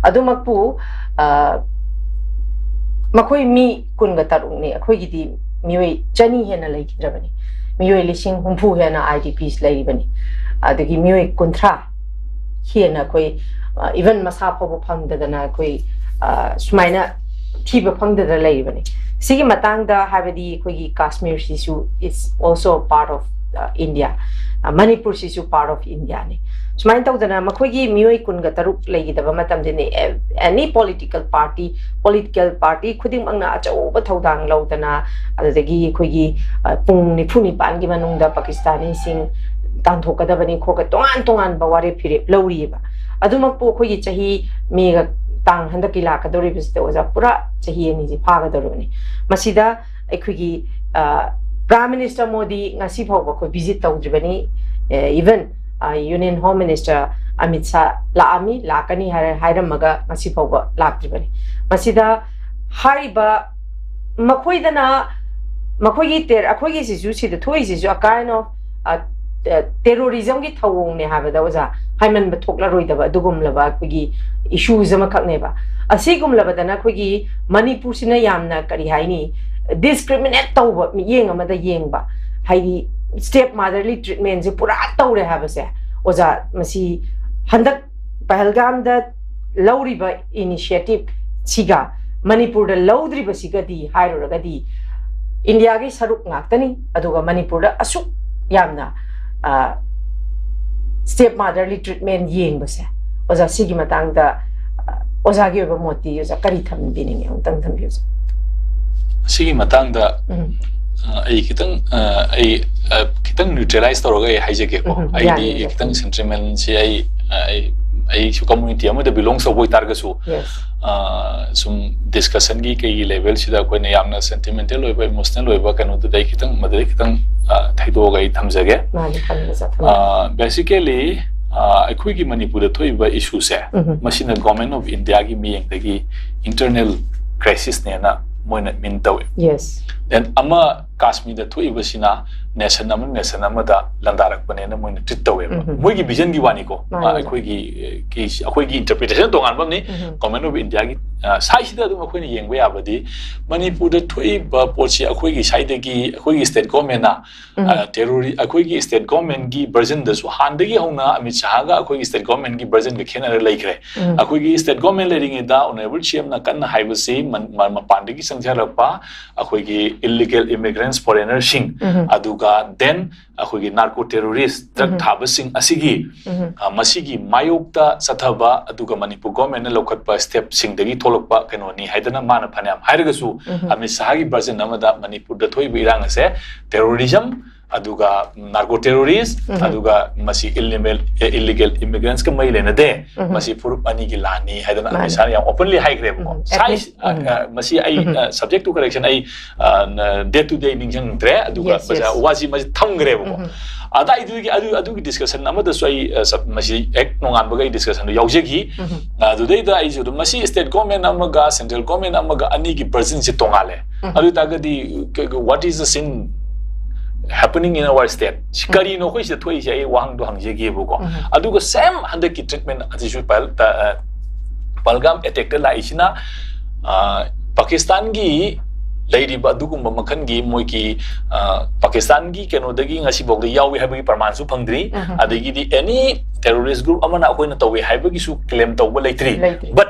ꯑꯗꯨꯃꯛꯄꯨ, ꯑ, ꯃꯈꯣꯏ ꯃꯤ ꯀꯨꯟꯒ ꯇꯔꯨꯛꯅꯤ, ꯑꯩꯈꯣꯏꯒꯤꯗꯤ ꯃꯤꯑꯣꯏ ꯆꯅꯤ ꯍꯦꯟꯅ ꯂꯩꯈꯤꯗ꯭ꯔꯕꯅꯤ꯫ ꯃꯤꯑꯣꯏ ꯂꯤꯁꯤꯡ ꯍꯨꯝꯐꯨ ꯍꯦꯟꯅ ꯑꯥꯏ ꯗꯤ ꯄꯤꯁ ꯂꯩꯔꯤꯕꯅꯤ꯫ ꯑꯗꯒꯤ ꯃꯤꯑꯣꯏ ꯀꯨꯟꯊ꯭ꯔꯥ ꯍꯦꯟꯅ ꯑꯩꯈꯣꯏ, ꯑ, ꯏꯚꯟ ꯃꯁꯥ ꯐꯥꯎꯕ ꯐꯪꯗꯗꯅ ꯑꯩꯈꯣꯏ, ꯑ, ꯁꯨꯃꯥꯏꯅ ꯊꯤꯕ ꯐꯪꯗꯗꯅ ꯂꯩꯔꯤꯕꯅꯤ꯫ ꯁꯤꯒꯤ ꯃꯇꯥꯡꯗ ꯍꯥꯏꯕꯗꯤ ꯑꯩꯈꯣꯏꯒꯤ ꯀꯥꯁꯃꯤꯔꯁꯤꯁꯨ is also a part of, uh, India, ꯑ, ꯃꯅꯤꯄꯨꯔꯁꯤꯁꯨ part of Indiaꯅꯤ꯫ ꯁꯨꯃꯥꯏꯅ ꯇꯧꯗꯅ ꯃꯈꯣꯏꯒꯤ ꯃꯤꯑꯣꯏ ꯀꯨꯟꯒ ꯇꯔꯨꯛ ꯂꯩꯈꯤꯗꯕ ꯃꯇꯝꯗꯅꯤ, a-, any political party, political party ꯈꯨꯗꯤꯡꯃꯛꯅ ꯑꯆꯧꯕ ꯊꯧꯗꯥꯡ ꯂꯧꯗꯅ, ꯑꯗꯨꯗꯒꯤ ꯑꯩꯈꯣꯏꯒꯤ, ꯑ, ꯄꯨꯡ ꯅꯤꯐꯨ ꯅꯤꯄꯥꯟꯒꯤ ꯃꯅꯨꯡꯗ ꯄꯥꯀꯤꯁꯇꯥꯅꯤꯁꯤꯡ ꯇꯥꯟꯊꯣꯛꯀꯗꯕꯅꯤ ꯈꯣꯠꯀ-, ꯇꯣꯉꯥꯟ ꯇꯣꯉꯥꯟꯕ ꯋꯥꯔꯦꯞ ꯐꯤꯔꯦꯞ ꯂꯧꯔꯤꯑꯕ꯫ ꯑꯗꯨꯃꯛꯄꯨ ꯑꯩꯈꯣꯏꯒꯤ ꯆꯍꯤ ꯃꯦꯒ ꯇꯥꯡ ꯍꯟꯗꯛꯀꯤ ꯂꯥꯛꯀꯗꯧꯔꯤꯕꯁꯤꯗ ꯑꯣꯖꯥ ꯄꯨꯔꯥ ꯆꯍꯤ ꯑꯅꯤꯁꯤ ꯐꯥꯒꯗꯧꯔꯤꯕꯅꯤ꯫ ꯃꯁꯤꯗ ꯑꯩꯈꯣꯏꯒꯤ, ꯑ, ꯄ꯭ꯔꯥꯏꯝ ꯃꯤꯅꯤꯁꯇꯔ ꯃꯣꯗꯤ ꯉꯁꯤ ꯐꯥꯎꯕ ꯑꯩꯈꯣꯏ ꯚꯤꯖꯤꯠ ꯇꯧꯗ꯭ꯔꯤꯕꯅꯤ꯫ ꯑꯦ, ꯏꯚꯟ, ꯑ, union home minister Amit Shah ꯂꯥꯛꯑꯝꯃꯤ, ꯂꯥꯛꯀꯅꯤ ꯍꯥꯏꯔ-, ꯍꯥꯏꯔꯝꯃꯒ ꯉꯁꯤ ꯐꯥꯎꯕ ꯂꯥꯛꯇ꯭ꯔꯤꯕꯅꯤ꯫ ꯃꯁꯤꯗ ꯍꯥꯏꯔꯤꯕ ꯃꯈꯣꯏꯗꯅ, ꯃꯈꯣꯏꯒꯤ ꯇꯦꯔ-, ꯑꯩꯈꯣꯏꯒꯤꯁꯤꯁꯨ, ꯁꯤꯗ ꯊꯣꯛꯏꯁꯤꯁꯨ a kind of, ꯑ, ꯇꯦ-, ꯇꯦꯔꯣꯔꯤꯖꯝꯒꯤ ꯊꯧꯑꯣꯡꯅꯦ ꯍꯥꯏꯕꯗ ꯑꯣꯖꯥ ꯍꯥꯏꯃꯟꯕ ꯊꯣꯛꯂꯔꯣꯏꯗꯕ ꯑꯗꯨꯒꯨꯝꯂꯕ ꯑꯩꯈꯣꯏꯒꯤ ꯏꯁꯨꯁ ꯑꯃꯈꯛꯅꯦꯕ꯫ ꯑꯁꯤꯒꯨꯝꯂꯕꯗꯅ ꯑꯩꯈꯣꯏꯒꯤ ꯃꯅꯤꯄꯨꯔꯁꯤꯅ ꯌꯥꯝꯅ, ꯀꯔꯤ ꯍꯥꯏꯅꯤ, ꯗꯤꯁꯀ꯭ꯔꯤꯃꯤꯅꯦꯠ ꯇꯧꯕ ꯃꯤꯠꯌꯦꯡ ꯑꯃꯗ ꯌꯦꯡꯕ, ꯍꯥꯏꯗꯤ ꯁ꯭ꯇꯦꯞ ꯃꯥꯗꯔꯂꯤ ꯇ꯭ꯔꯤꯠꯃꯦꯟꯁꯦ ꯄꯨꯔꯥ ꯇꯧꯔꯦ ꯍꯥꯏꯕꯁꯦ ꯑꯣꯖꯥ, ꯃꯁꯤ ꯍꯟꯗꯛ ꯄꯍꯜꯒꯥꯝꯗ ꯂꯧꯔꯤꯕ initiative ꯁꯤꯒ ꯃꯅꯤꯄꯨꯔꯗ ꯂꯧꯗ꯭ꯔꯤꯕꯁꯤꯒꯗꯤ ꯍꯥꯏꯔꯨꯔꯒꯗꯤ ꯏꯟꯗꯤꯌꯥꯒꯤ ꯁꯔꯨꯛ ꯉꯥꯛꯇꯅꯤ꯫ ꯑꯗꯨꯒ ꯃꯅꯤꯄꯨꯔꯗ ꯑꯁꯨꯛ ꯌꯥꯝꯅ step motherly treatment ꯌꯦꯡꯕꯁꯦ, ꯑꯣꯖꯥ, ꯁꯤꯒꯤ ꯃꯇꯥꯡꯗ ꯑ, ꯑꯣꯖꯥꯒꯤ ꯑꯣꯏꯕ ꯃꯣꯠꯇꯤ ꯑꯣꯖꯥ ꯀꯔꯤ ꯊꯝꯕꯤꯅꯤꯡꯉꯤ? ꯑꯃꯨꯛꯇꯪ ꯊꯝꯕꯤꯌꯨ, ꯑꯣꯖꯥ꯫ ꯁꯤꯒꯤ ꯃꯇꯥꯡꯗ ꯎꯝ, ꯑ, ꯑꯩ ꯈꯤꯇꯪ ꯑ, ꯑꯩ ꯑ, ꯈꯤꯇꯪ neutralize ꯇꯧꯔꯒ ꯑꯩ ꯍꯥꯏꯖꯒꯦꯀꯣ꯫ ꯎꯝ, ꯑꯩꯗꯤ ꯌꯥꯅꯤ, ꯌꯥꯅꯤ꯫ ꯈꯤꯇꯪ sentimentꯁꯤ ꯑꯩ ꯑ, ꯑꯩ ꯑꯩꯁꯨ community ꯑꯃꯗ belong ꯇꯧꯕ ꯑꯣꯏꯇꯥꯔꯒꯁꯨ Yes. ꯑ, ꯁꯨꯝ discussionꯒꯤ ꯀꯩꯒꯤ levelꯁꯤꯗ ꯑꯩꯈꯣꯏꯅ ꯌꯥꯝꯅ sentimental ꯑꯣꯏꯕ, emotional ꯑꯣꯏꯕ ꯀꯩꯅꯣꯗꯨꯗ ꯑꯩ ꯈꯤꯇꯪ, ꯃꯗꯨꯗꯩ ꯈꯤꯇꯪ ꯑ, ꯊꯩꯗꯣꯛꯑꯒ ꯑꯩ ꯊꯝꯖꯒꯦ꯫ ꯃꯥꯅꯤ, ꯊꯝꯕꯤꯌꯨ, ꯑꯣꯖꯥ, ꯊꯝꯕꯤꯌꯨ꯫ ꯑ, basically ꯑ, ꯑꯩꯈꯣꯏꯒꯤ ꯃꯅꯤꯄꯨꯔꯗ ꯊꯣꯛꯏꯕ issueꯁꯦ ꯎꯝ, ꯃꯁꯤꯅ Government of Indiaꯒꯤ ꯃꯤꯠꯌꯦꯡꯗꯒꯤ internal crisisꯅꯦꯅ ꯃꯣꯏꯅ mean ꯇꯧꯋꯦ꯫ Yes. Then ꯑꯃ ꯀꯥꯁꯃꯤꯔꯗ ꯊꯣꯛꯏꯕꯁꯤꯅ nation ꯑꯃ nation ꯑꯃꯗ ꯂꯥꯟꯗꯥꯔꯛꯄꯅꯦꯅ ꯃꯣꯏꯅ treat ꯇꯧꯋꯦꯕ꯫ ꯎꯝ꯫ ꯃꯣꯏꯒꯤ visionꯒꯤ ꯋꯥꯅꯤꯀꯣ꯫ ꯃꯥꯅꯤ, ꯑ, ꯃꯥꯅꯤ꯫ ꯑꯩꯈꯣꯏꯒꯤ ꯑ, case, ꯑꯩꯈꯣꯏꯒꯤ interpretation ꯇꯣꯉꯥꯟꯕ ꯑꯃꯅꯤ꯫ ꯎꯝ, Government of Indiaꯒꯤ ꯑ, ꯁꯥꯏꯁꯤꯗ ꯑꯗꯨꯝ ꯑꯩꯈꯣꯏꯅ ꯌꯦꯡꯕ ꯌꯥꯕꯗꯤ ꯃꯅꯤꯄꯨꯔꯗ ꯊꯣꯛꯏꯕ ꯄꯣꯠꯁꯤ ꯑꯩꯈꯣꯏꯒꯤ ꯁꯥꯏꯗꯒꯤ ꯑꯩꯈꯣꯏꯒꯤ state governmentꯅ ꯎꯝ, ꯑ, terrori-, ꯑꯩꯈꯣꯏꯒꯤ state governmentꯒꯤ versionꯗꯁꯨ ꯍꯥꯟꯅꯗꯒꯤ ꯍꯧꯅ ꯑꯃꯤꯠ ꯁꯍꯥꯒ ꯑꯩꯈꯣꯏꯒꯤ state governmentꯒꯤ versionꯒ ꯈꯦꯠꯅꯔ ꯂꯩꯈ꯭ꯔꯦ꯫ ꯎꯝ, ꯑꯩꯈꯣꯏꯒꯤ state government ꯂꯩꯔꯤꯉꯩꯗ Honourable CMꯅ ꯀꯟꯅ ꯍꯥꯏꯕꯁꯤ ꯃꯟ-, ꯃ-, ꯃꯄꯥꯟꯗꯒꯤ ꯆꯪꯖꯔꯛꯄ ꯑꯩꯈꯣꯏꯒꯤ illegal immigrants, foreignerꯁꯤꯡ, ꯎꯝ, ꯑꯗꯨꯒ then ꯑꯩꯈꯣꯏꯒꯤ narco terrorist, drug ꯎꯝ, ꯊꯥꯕꯁꯤꯡ ꯑꯁꯤꯒꯤ ꯎꯝ, ꯑ, ꯃꯁꯤꯒꯤ ꯃꯥꯌꯣꯛꯇ ꯆꯠꯊꯕ, ꯑꯗꯨꯒ ꯃꯅꯤꯄꯨꯔ governmentꯅ ꯂꯧꯈꯠꯄ stepꯁꯤꯡꯗꯒꯤ ꯊꯣꯛꯂꯛꯄ ꯀꯩꯅꯣꯅꯤ ꯍꯥꯏꯗꯅ ꯃꯥꯅ ꯐꯅꯌꯥꯝ ꯍꯥꯏꯔꯒꯁꯨ, ꯎꯝ, ꯑꯃꯤꯠ ꯁꯍꯥꯒꯤ version ꯑꯃꯗ ꯃꯅꯤꯄꯨꯔꯗ ꯊꯣꯛꯏꯕ ꯏꯔꯥꯡ ꯑꯁꯦ terrorism, ꯑꯗꯨꯒ narco terrorist, ꯎꯝ, ꯑꯗꯨꯒ ꯃꯁꯤ illegal, ꯑꯦ, illegal immigrants ꯀ ꯃꯔꯤ ꯂꯩꯅꯗꯦ, ꯎꯝ, ꯃꯁꯤ ꯐꯨꯔꯨꯞ ꯑꯅꯤꯒꯤ ꯂꯥꯟꯅꯤ ꯍꯥꯏꯗꯅ ꯃꯥꯅꯤ꯫ ꯑꯃꯤꯠ ꯁꯍꯥꯅ ꯌꯥꯝ openly ꯍꯥꯏꯈ꯭ꯔꯦꯕꯀꯣ꯫ ꯎꯝ, Size, ethnic, ꯎꯝ, ꯑ, ꯃꯁꯤ ꯑꯩ, ꯎꯝ, ꯑ, subject to correction, ꯑꯩ, ꯑ, ꯅ-, date ꯇꯨꯗꯤ ꯑꯩ ꯅꯤꯡꯁꯤꯡꯗ꯭ꯔꯦ, ꯑꯗꯨꯒ Yes, yes. ꯋꯥꯁꯤ ꯃꯁꯤ ꯊꯝꯈ꯭ꯔꯦꯕꯀꯣ꯫ ꯎꯝ, ꯑꯗꯥꯏꯗꯨꯒꯤ ꯑꯗꯨ, ꯑꯗꯨꯒꯤ discussion ꯑꯃꯗꯁꯨ ꯑꯩ, ꯑ, sub-, ꯃꯁꯤ ꯍꯦꯛ ꯅꯣꯡꯉꯥꯟꯕꯒ ꯑꯩ discussionꯗ ꯌꯥꯎꯖꯈꯤ꯫ ꯎꯝ, ꯑꯗꯨꯗꯩꯗ ꯑꯩꯁꯨ ꯑꯗꯨꯝ ꯃꯁꯤ state government ꯑꯃꯒ central government ꯑꯃꯒ ꯑꯅꯤꯒꯤ versionꯁꯦ ꯇꯣꯉꯥꯜꯂꯦ꯫ ꯎꯝ, ꯑꯗꯨ ꯑꯣꯏꯇꯥꯔꯒꯗꯤ ꯀ-, ꯀ-, what is the scene happening in our state? ꯁꯤ ꯎꯝ, ꯀꯔꯤꯅꯣ ꯑꯩꯈꯣꯏ ꯁꯤꯗ ꯊꯣꯛꯏꯁꯦ? ꯑꯩ ꯋꯥꯍꯪꯗꯣ ꯍꯪꯖꯒꯦꯕꯀꯣ꯫ ꯎꯝ, ꯑꯗꯨꯒ same ꯍꯟꯗꯛꯀꯤ treatment ꯑꯁꯤꯁꯨ ꯄꯍꯜ-, ꯇ-, ꯑ, ꯄꯍꯜꯒꯥꯝ attackꯇ ꯂꯥꯛꯏꯁꯤꯅ, ꯑ, ꯄꯥꯀꯤꯁꯇꯥꯟꯒꯤ ꯂꯩꯔꯤꯕ ꯑꯗꯨꯒꯨꯝꯕ ꯃꯈꯜꯒꯤ ꯃꯣꯏꯒꯤ, ꯑ, ꯄꯥꯀꯤꯁꯇꯥꯟꯒꯤ ꯀꯩꯅꯣꯗꯒꯤ ꯉꯁꯤꯐꯥꯎꯗ ꯌꯥꯎꯏ ꯍꯥꯏꯕꯒꯤ ꯄ꯭ꯔꯃꯥꯟꯁꯨ ꯐꯪꯗ꯭ꯔꯤ꯫ ꯎꯝ꯫ ꯑꯗꯒꯤꯗꯤ any terrorist group ꯑꯃꯅ ꯑꯩꯈꯣꯏꯅ ꯇꯧꯏ ꯍꯥꯏꯕꯒꯤꯁꯨ claim ꯇꯧꯕ ꯂꯩꯇ꯭ꯔꯤ꯫ ꯂꯩꯇ꯭ꯔꯤ꯫ But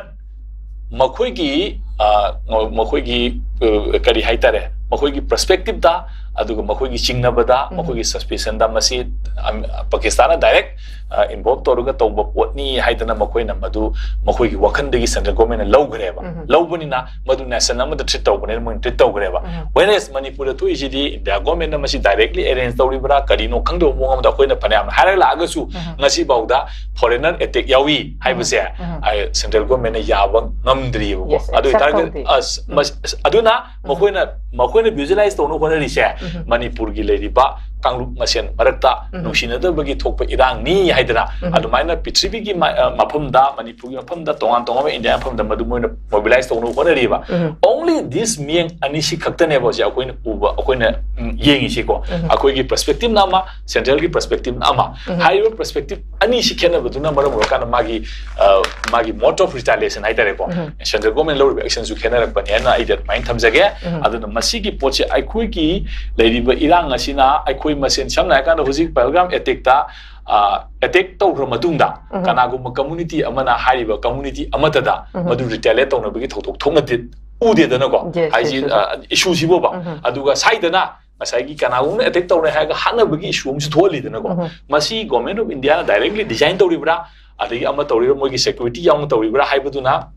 ꯃꯈꯣꯏꯒꯤ, ꯑ, ꯃꯈꯣꯏꯒꯤ, ꯑ, ꯀꯔꯤ ꯍꯥꯏꯇꯥꯔꯦ, ꯃꯈꯣꯏꯒꯤ perspective ꯇ, ꯑꯗꯨꯒ ꯃꯈꯣꯏꯒꯤ ꯆꯤꯡꯅꯕꯗ, ꯎꯝ꯫ ꯃꯈꯣꯏꯒꯤ suspicion ꯗ ꯃꯁꯤ, ꯑꯝ, ꯄꯥꯀꯤꯁꯇꯥꯟꯅ direct, ꯑ, involve ꯇꯧꯔꯒ ꯇꯧꯕ ꯄꯣꯠꯅꯤ ꯍꯥꯏꯗꯅ ꯃꯈꯣꯏꯅ ꯃꯗꯨ ꯃꯈꯣꯏꯒꯤ ꯋꯥꯈꯜꯗꯒꯤ central government ꯅ ꯂꯧꯈ꯭ꯔꯦꯕ꯫ ꯎꯝ꯫ ꯂꯧꯕꯅꯤꯅ ꯃꯗꯨ nation ꯑꯃꯗ treat ꯇꯧꯕꯅꯤꯅ ꯃꯣꯏꯅ treat ꯇꯧꯈ꯭ꯔꯦꯕ꯫ ꯎꯝ꯫ Whereas ꯃꯅꯤꯄꯨꯔꯗ ꯊꯣꯛꯏꯁꯤꯗꯤ India government ꯅ ꯃꯁꯤ directly arrange ꯇꯧꯔꯤꯕ꯭ꯔꯥ, ꯀꯔꯤꯅꯣ ꯈꯪꯗꯕ ꯃꯑꯣꯡ ꯑꯃꯗ ꯑꯩꯈꯣꯏꯅ ꯐꯅꯌꯥꯝꯅ ꯍꯥꯏꯔꯛꯂꯛꯑꯒꯁꯨ ꯎꯝ꯫ ꯉꯁꯤꯐꯥꯎꯗ foreigner attack ꯌꯥꯎꯏ ꯍꯥꯏꯕꯁꯦ, ꯎꯝ꯫ ꯑ, central government ꯅ ꯌꯥꯕ ꯉꯝꯗ꯭ꯔꯤꯕꯀꯣ꯫ Yes, ꯑꯗꯨ accept ꯑꯣꯏꯇꯥꯔꯒꯗꯤ ꯇꯧꯗꯦ꯫ ꯑꯁ, ꯃꯁ-, ꯑꯁ, ꯑꯗꯨꯅ ꯃꯈꯣꯏꯅ, ꯃꯈꯣꯏꯅ visualize ꯇꯧꯅꯕ ꯍꯣꯠꯅꯔꯤꯁꯦ ꯎꯝ꯫ ꯃꯅꯤꯄꯨꯔꯒꯤ ꯂꯩꯔꯤꯕ ꯀꯥꯡꯂꯨꯞ ꯃꯁꯦꯟ ꯃꯔꯛꯇ ꯎꯝ꯫ ꯅꯨꯡꯁꯤꯅꯗꯕꯒꯤ ꯊꯣꯛꯄ ꯏꯔꯥꯡꯅꯤ ꯍꯥꯏꯗꯅ ꯎꯝ꯫ ꯑꯗꯨꯃꯥꯏꯅ ꯄ꯭ꯔꯤꯊꯤꯕꯤꯒꯤ ꯃ-, ꯑ, ꯃꯐꯝꯗ, ꯃꯅꯤꯄꯨꯔꯒꯤ ꯃꯐꯝꯗ, ꯇꯣꯉꯥꯟ ꯇꯣꯉꯥꯟꯕ ꯏꯟꯗꯤꯌꯥ ꯃꯐꯝꯗ ꯃꯗꯨ ꯃꯣꯏꯅ mobilize ꯇꯧꯅꯕ ꯍꯣꯠꯅꯔꯤꯕ꯫ ꯎꯝ꯫ Only this ꯃꯤꯠꯌꯦꯡ ꯑꯅꯤꯁꯤ ꯈꯛꯇꯅꯦꯕ ꯍꯧꯖꯤꯛ ꯑꯩꯈꯣꯏꯅ ꯎꯕ, ꯑꯩꯈꯣꯏꯅ, ꯎꯝ, ꯌꯦꯡꯉꯤꯁꯤꯀꯣ꯫ ꯎꯝ꯫ ꯑꯩꯈꯣꯏꯒꯤ perspective ꯅ ꯑꯃ, central ꯒꯤ perspective ꯅ ꯑꯃ꯫ ꯎꯝ꯫ ꯍꯥꯏꯔꯤꯕ perspective ꯑꯅꯤꯁꯤ ꯈꯦꯠꯅꯕꯗꯨꯅ ꯃꯔꯝ ꯑꯣꯏꯔꯀꯥꯟꯗ ꯃꯥꯒꯤ, ꯑ, ꯃꯥꯒꯤ mode of retaliation ꯍꯥꯏꯇꯥꯔꯦꯀꯣ꯫ ꯎꯝ꯫ Central government ꯂꯧꯔꯤꯕ action ꯁꯨ ꯈꯦꯠꯅꯔꯛꯄꯅꯤ ꯍꯥꯏꯅ ꯑꯩꯗꯤ ꯑꯗꯨꯃꯥꯏꯅ ꯊꯝꯖꯒꯦ꯫ ꯎꯝ꯫ ꯑꯗꯨꯅ ꯃꯁꯤꯒꯤ ꯄꯣꯠꯁꯦ ꯑꯩꯈꯣꯏꯒꯤ ꯂꯩꯔꯤꯕ ꯏꯔꯥꯡ ꯑꯁꯤꯅ ꯑꯩꯈꯣꯏ ꯃꯁꯦꯟ, ꯁꯝꯅ ꯍꯥꯏꯔꯀꯥꯟꯗ ꯍꯧꯖꯤꯛ ꯄꯍꯜꯒꯥꯝ attack ꯇ, ꯑ, attack ꯇꯧꯈ꯭ꯔ ꯃꯇꯨꯡꯗ ꯎꯝ꯫ ꯀꯅꯥꯒꯨꯝꯕ community ꯑꯃꯅ ꯍꯥꯏꯔꯤꯕ community ꯑꯃꯠꯇꯗ ꯎꯝ꯫ ꯃꯗꯨ retaliate ꯇꯧꯅꯕꯒꯤ ꯊꯧꯗꯣꯛ ꯊꯣꯛꯅꯗꯦ, ꯎꯗꯦꯗꯅꯀꯣ꯫ Yes, ꯍꯥꯏꯁꯤ, yes, yes꯫ ꯑ, issue ꯁꯤꯕꯣꯕ꯫ ꯎꯝ꯫ ꯑꯗꯨꯒ ꯁꯥꯏꯗꯅ ꯉꯁꯥꯏꯒꯤ ꯀꯅꯥꯒꯨꯝꯕꯅ attack ꯇꯧꯔꯦ ꯍꯥꯏꯔꯒ ꯍꯥꯠꯅꯕꯒꯤ issue ꯑꯃꯁꯨ ꯊꯣꯛꯍꯜꯂꯤꯗꯅꯀꯣ꯫ ꯎꯝ꯫ ꯃꯁꯤ government of India ꯅ directly design ꯇꯧꯔꯤꯕ꯭ꯔꯥ, ꯑꯗꯒꯤ ꯑꯃ ꯇꯧꯔꯤꯕ꯭ꯔꯥ, ꯃꯣꯏꯒꯤ security ꯌꯥꯎꯅ ꯇꯧꯔꯤꯕ꯭ꯔꯥ ꯍꯥꯏꯕꯗꯨꯅ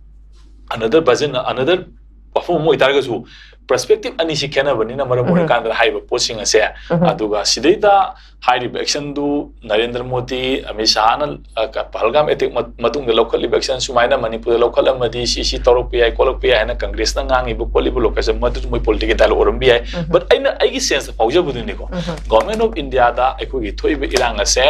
another version, another ꯋꯥꯐꯝ ꯑꯃ ꯑꯣꯏꯇꯥꯔꯒꯁꯨ, perspective ꯑꯅꯤꯁꯤ ꯈꯦꯠꯅꯕꯅꯤꯅ ꯃꯔꯝ ꯎꯝ꯫ ꯑꯣꯏꯔꯀꯥꯟꯗ ꯍꯥꯏꯔꯤꯕ ꯄꯣꯠꯁꯤꯡ ꯑꯁꯦ꯫ ꯎꯝ꯫ ꯑꯗꯨꯒ ꯁꯤꯗꯩꯗ ꯍꯥꯏꯔꯤꯕ action ꯗꯨ ꯅꯔꯦꯟꯗ꯭ꯔ ꯃꯣꯗꯤ, ꯑꯃꯤꯠ ꯁꯥꯍꯅ, ꯑ, ꯀ-, ꯄꯍꯜꯒꯥꯝ attack ꯃ-, ꯃꯇꯨꯡꯗ ꯂꯧꯈꯠꯂꯤꯕ action ꯁꯨꯃꯥꯏꯅ ꯃꯅꯤꯄꯨꯔꯗ ꯂꯧꯈꯠꯂꯝꯃꯗꯤ ꯁꯤ, ꯁꯤ ꯇꯧꯔꯛꯄ ꯌꯥꯏ, ꯈꯣꯠꯂꯛꯄ ꯌꯥꯏ ꯍꯥꯏꯅ ꯀꯪꯒ꯭ꯔꯦꯁꯅ ꯉꯥꯡꯉꯤꯕ ꯈꯣꯠꯂꯤꯕ ꯂꯣꯀꯦꯁꯟ ꯃꯗꯨꯁꯨ ꯃꯣꯏ political dialogue ꯑꯣꯏꯔꯝꯕ ꯌꯥꯏ꯫ ꯎꯝ꯫ But ꯑꯩꯅ, ꯑꯩꯒꯤ sense ꯇ ꯐꯥꯎꯖꯕꯗꯨꯅꯤꯀꯣ꯫ ꯎꯝ꯫ Government of India ꯗ ꯑꯩꯈꯣꯏꯒꯤ ꯊꯣꯛꯏꯕ ꯏꯔꯥꯡ ꯑꯁꯦ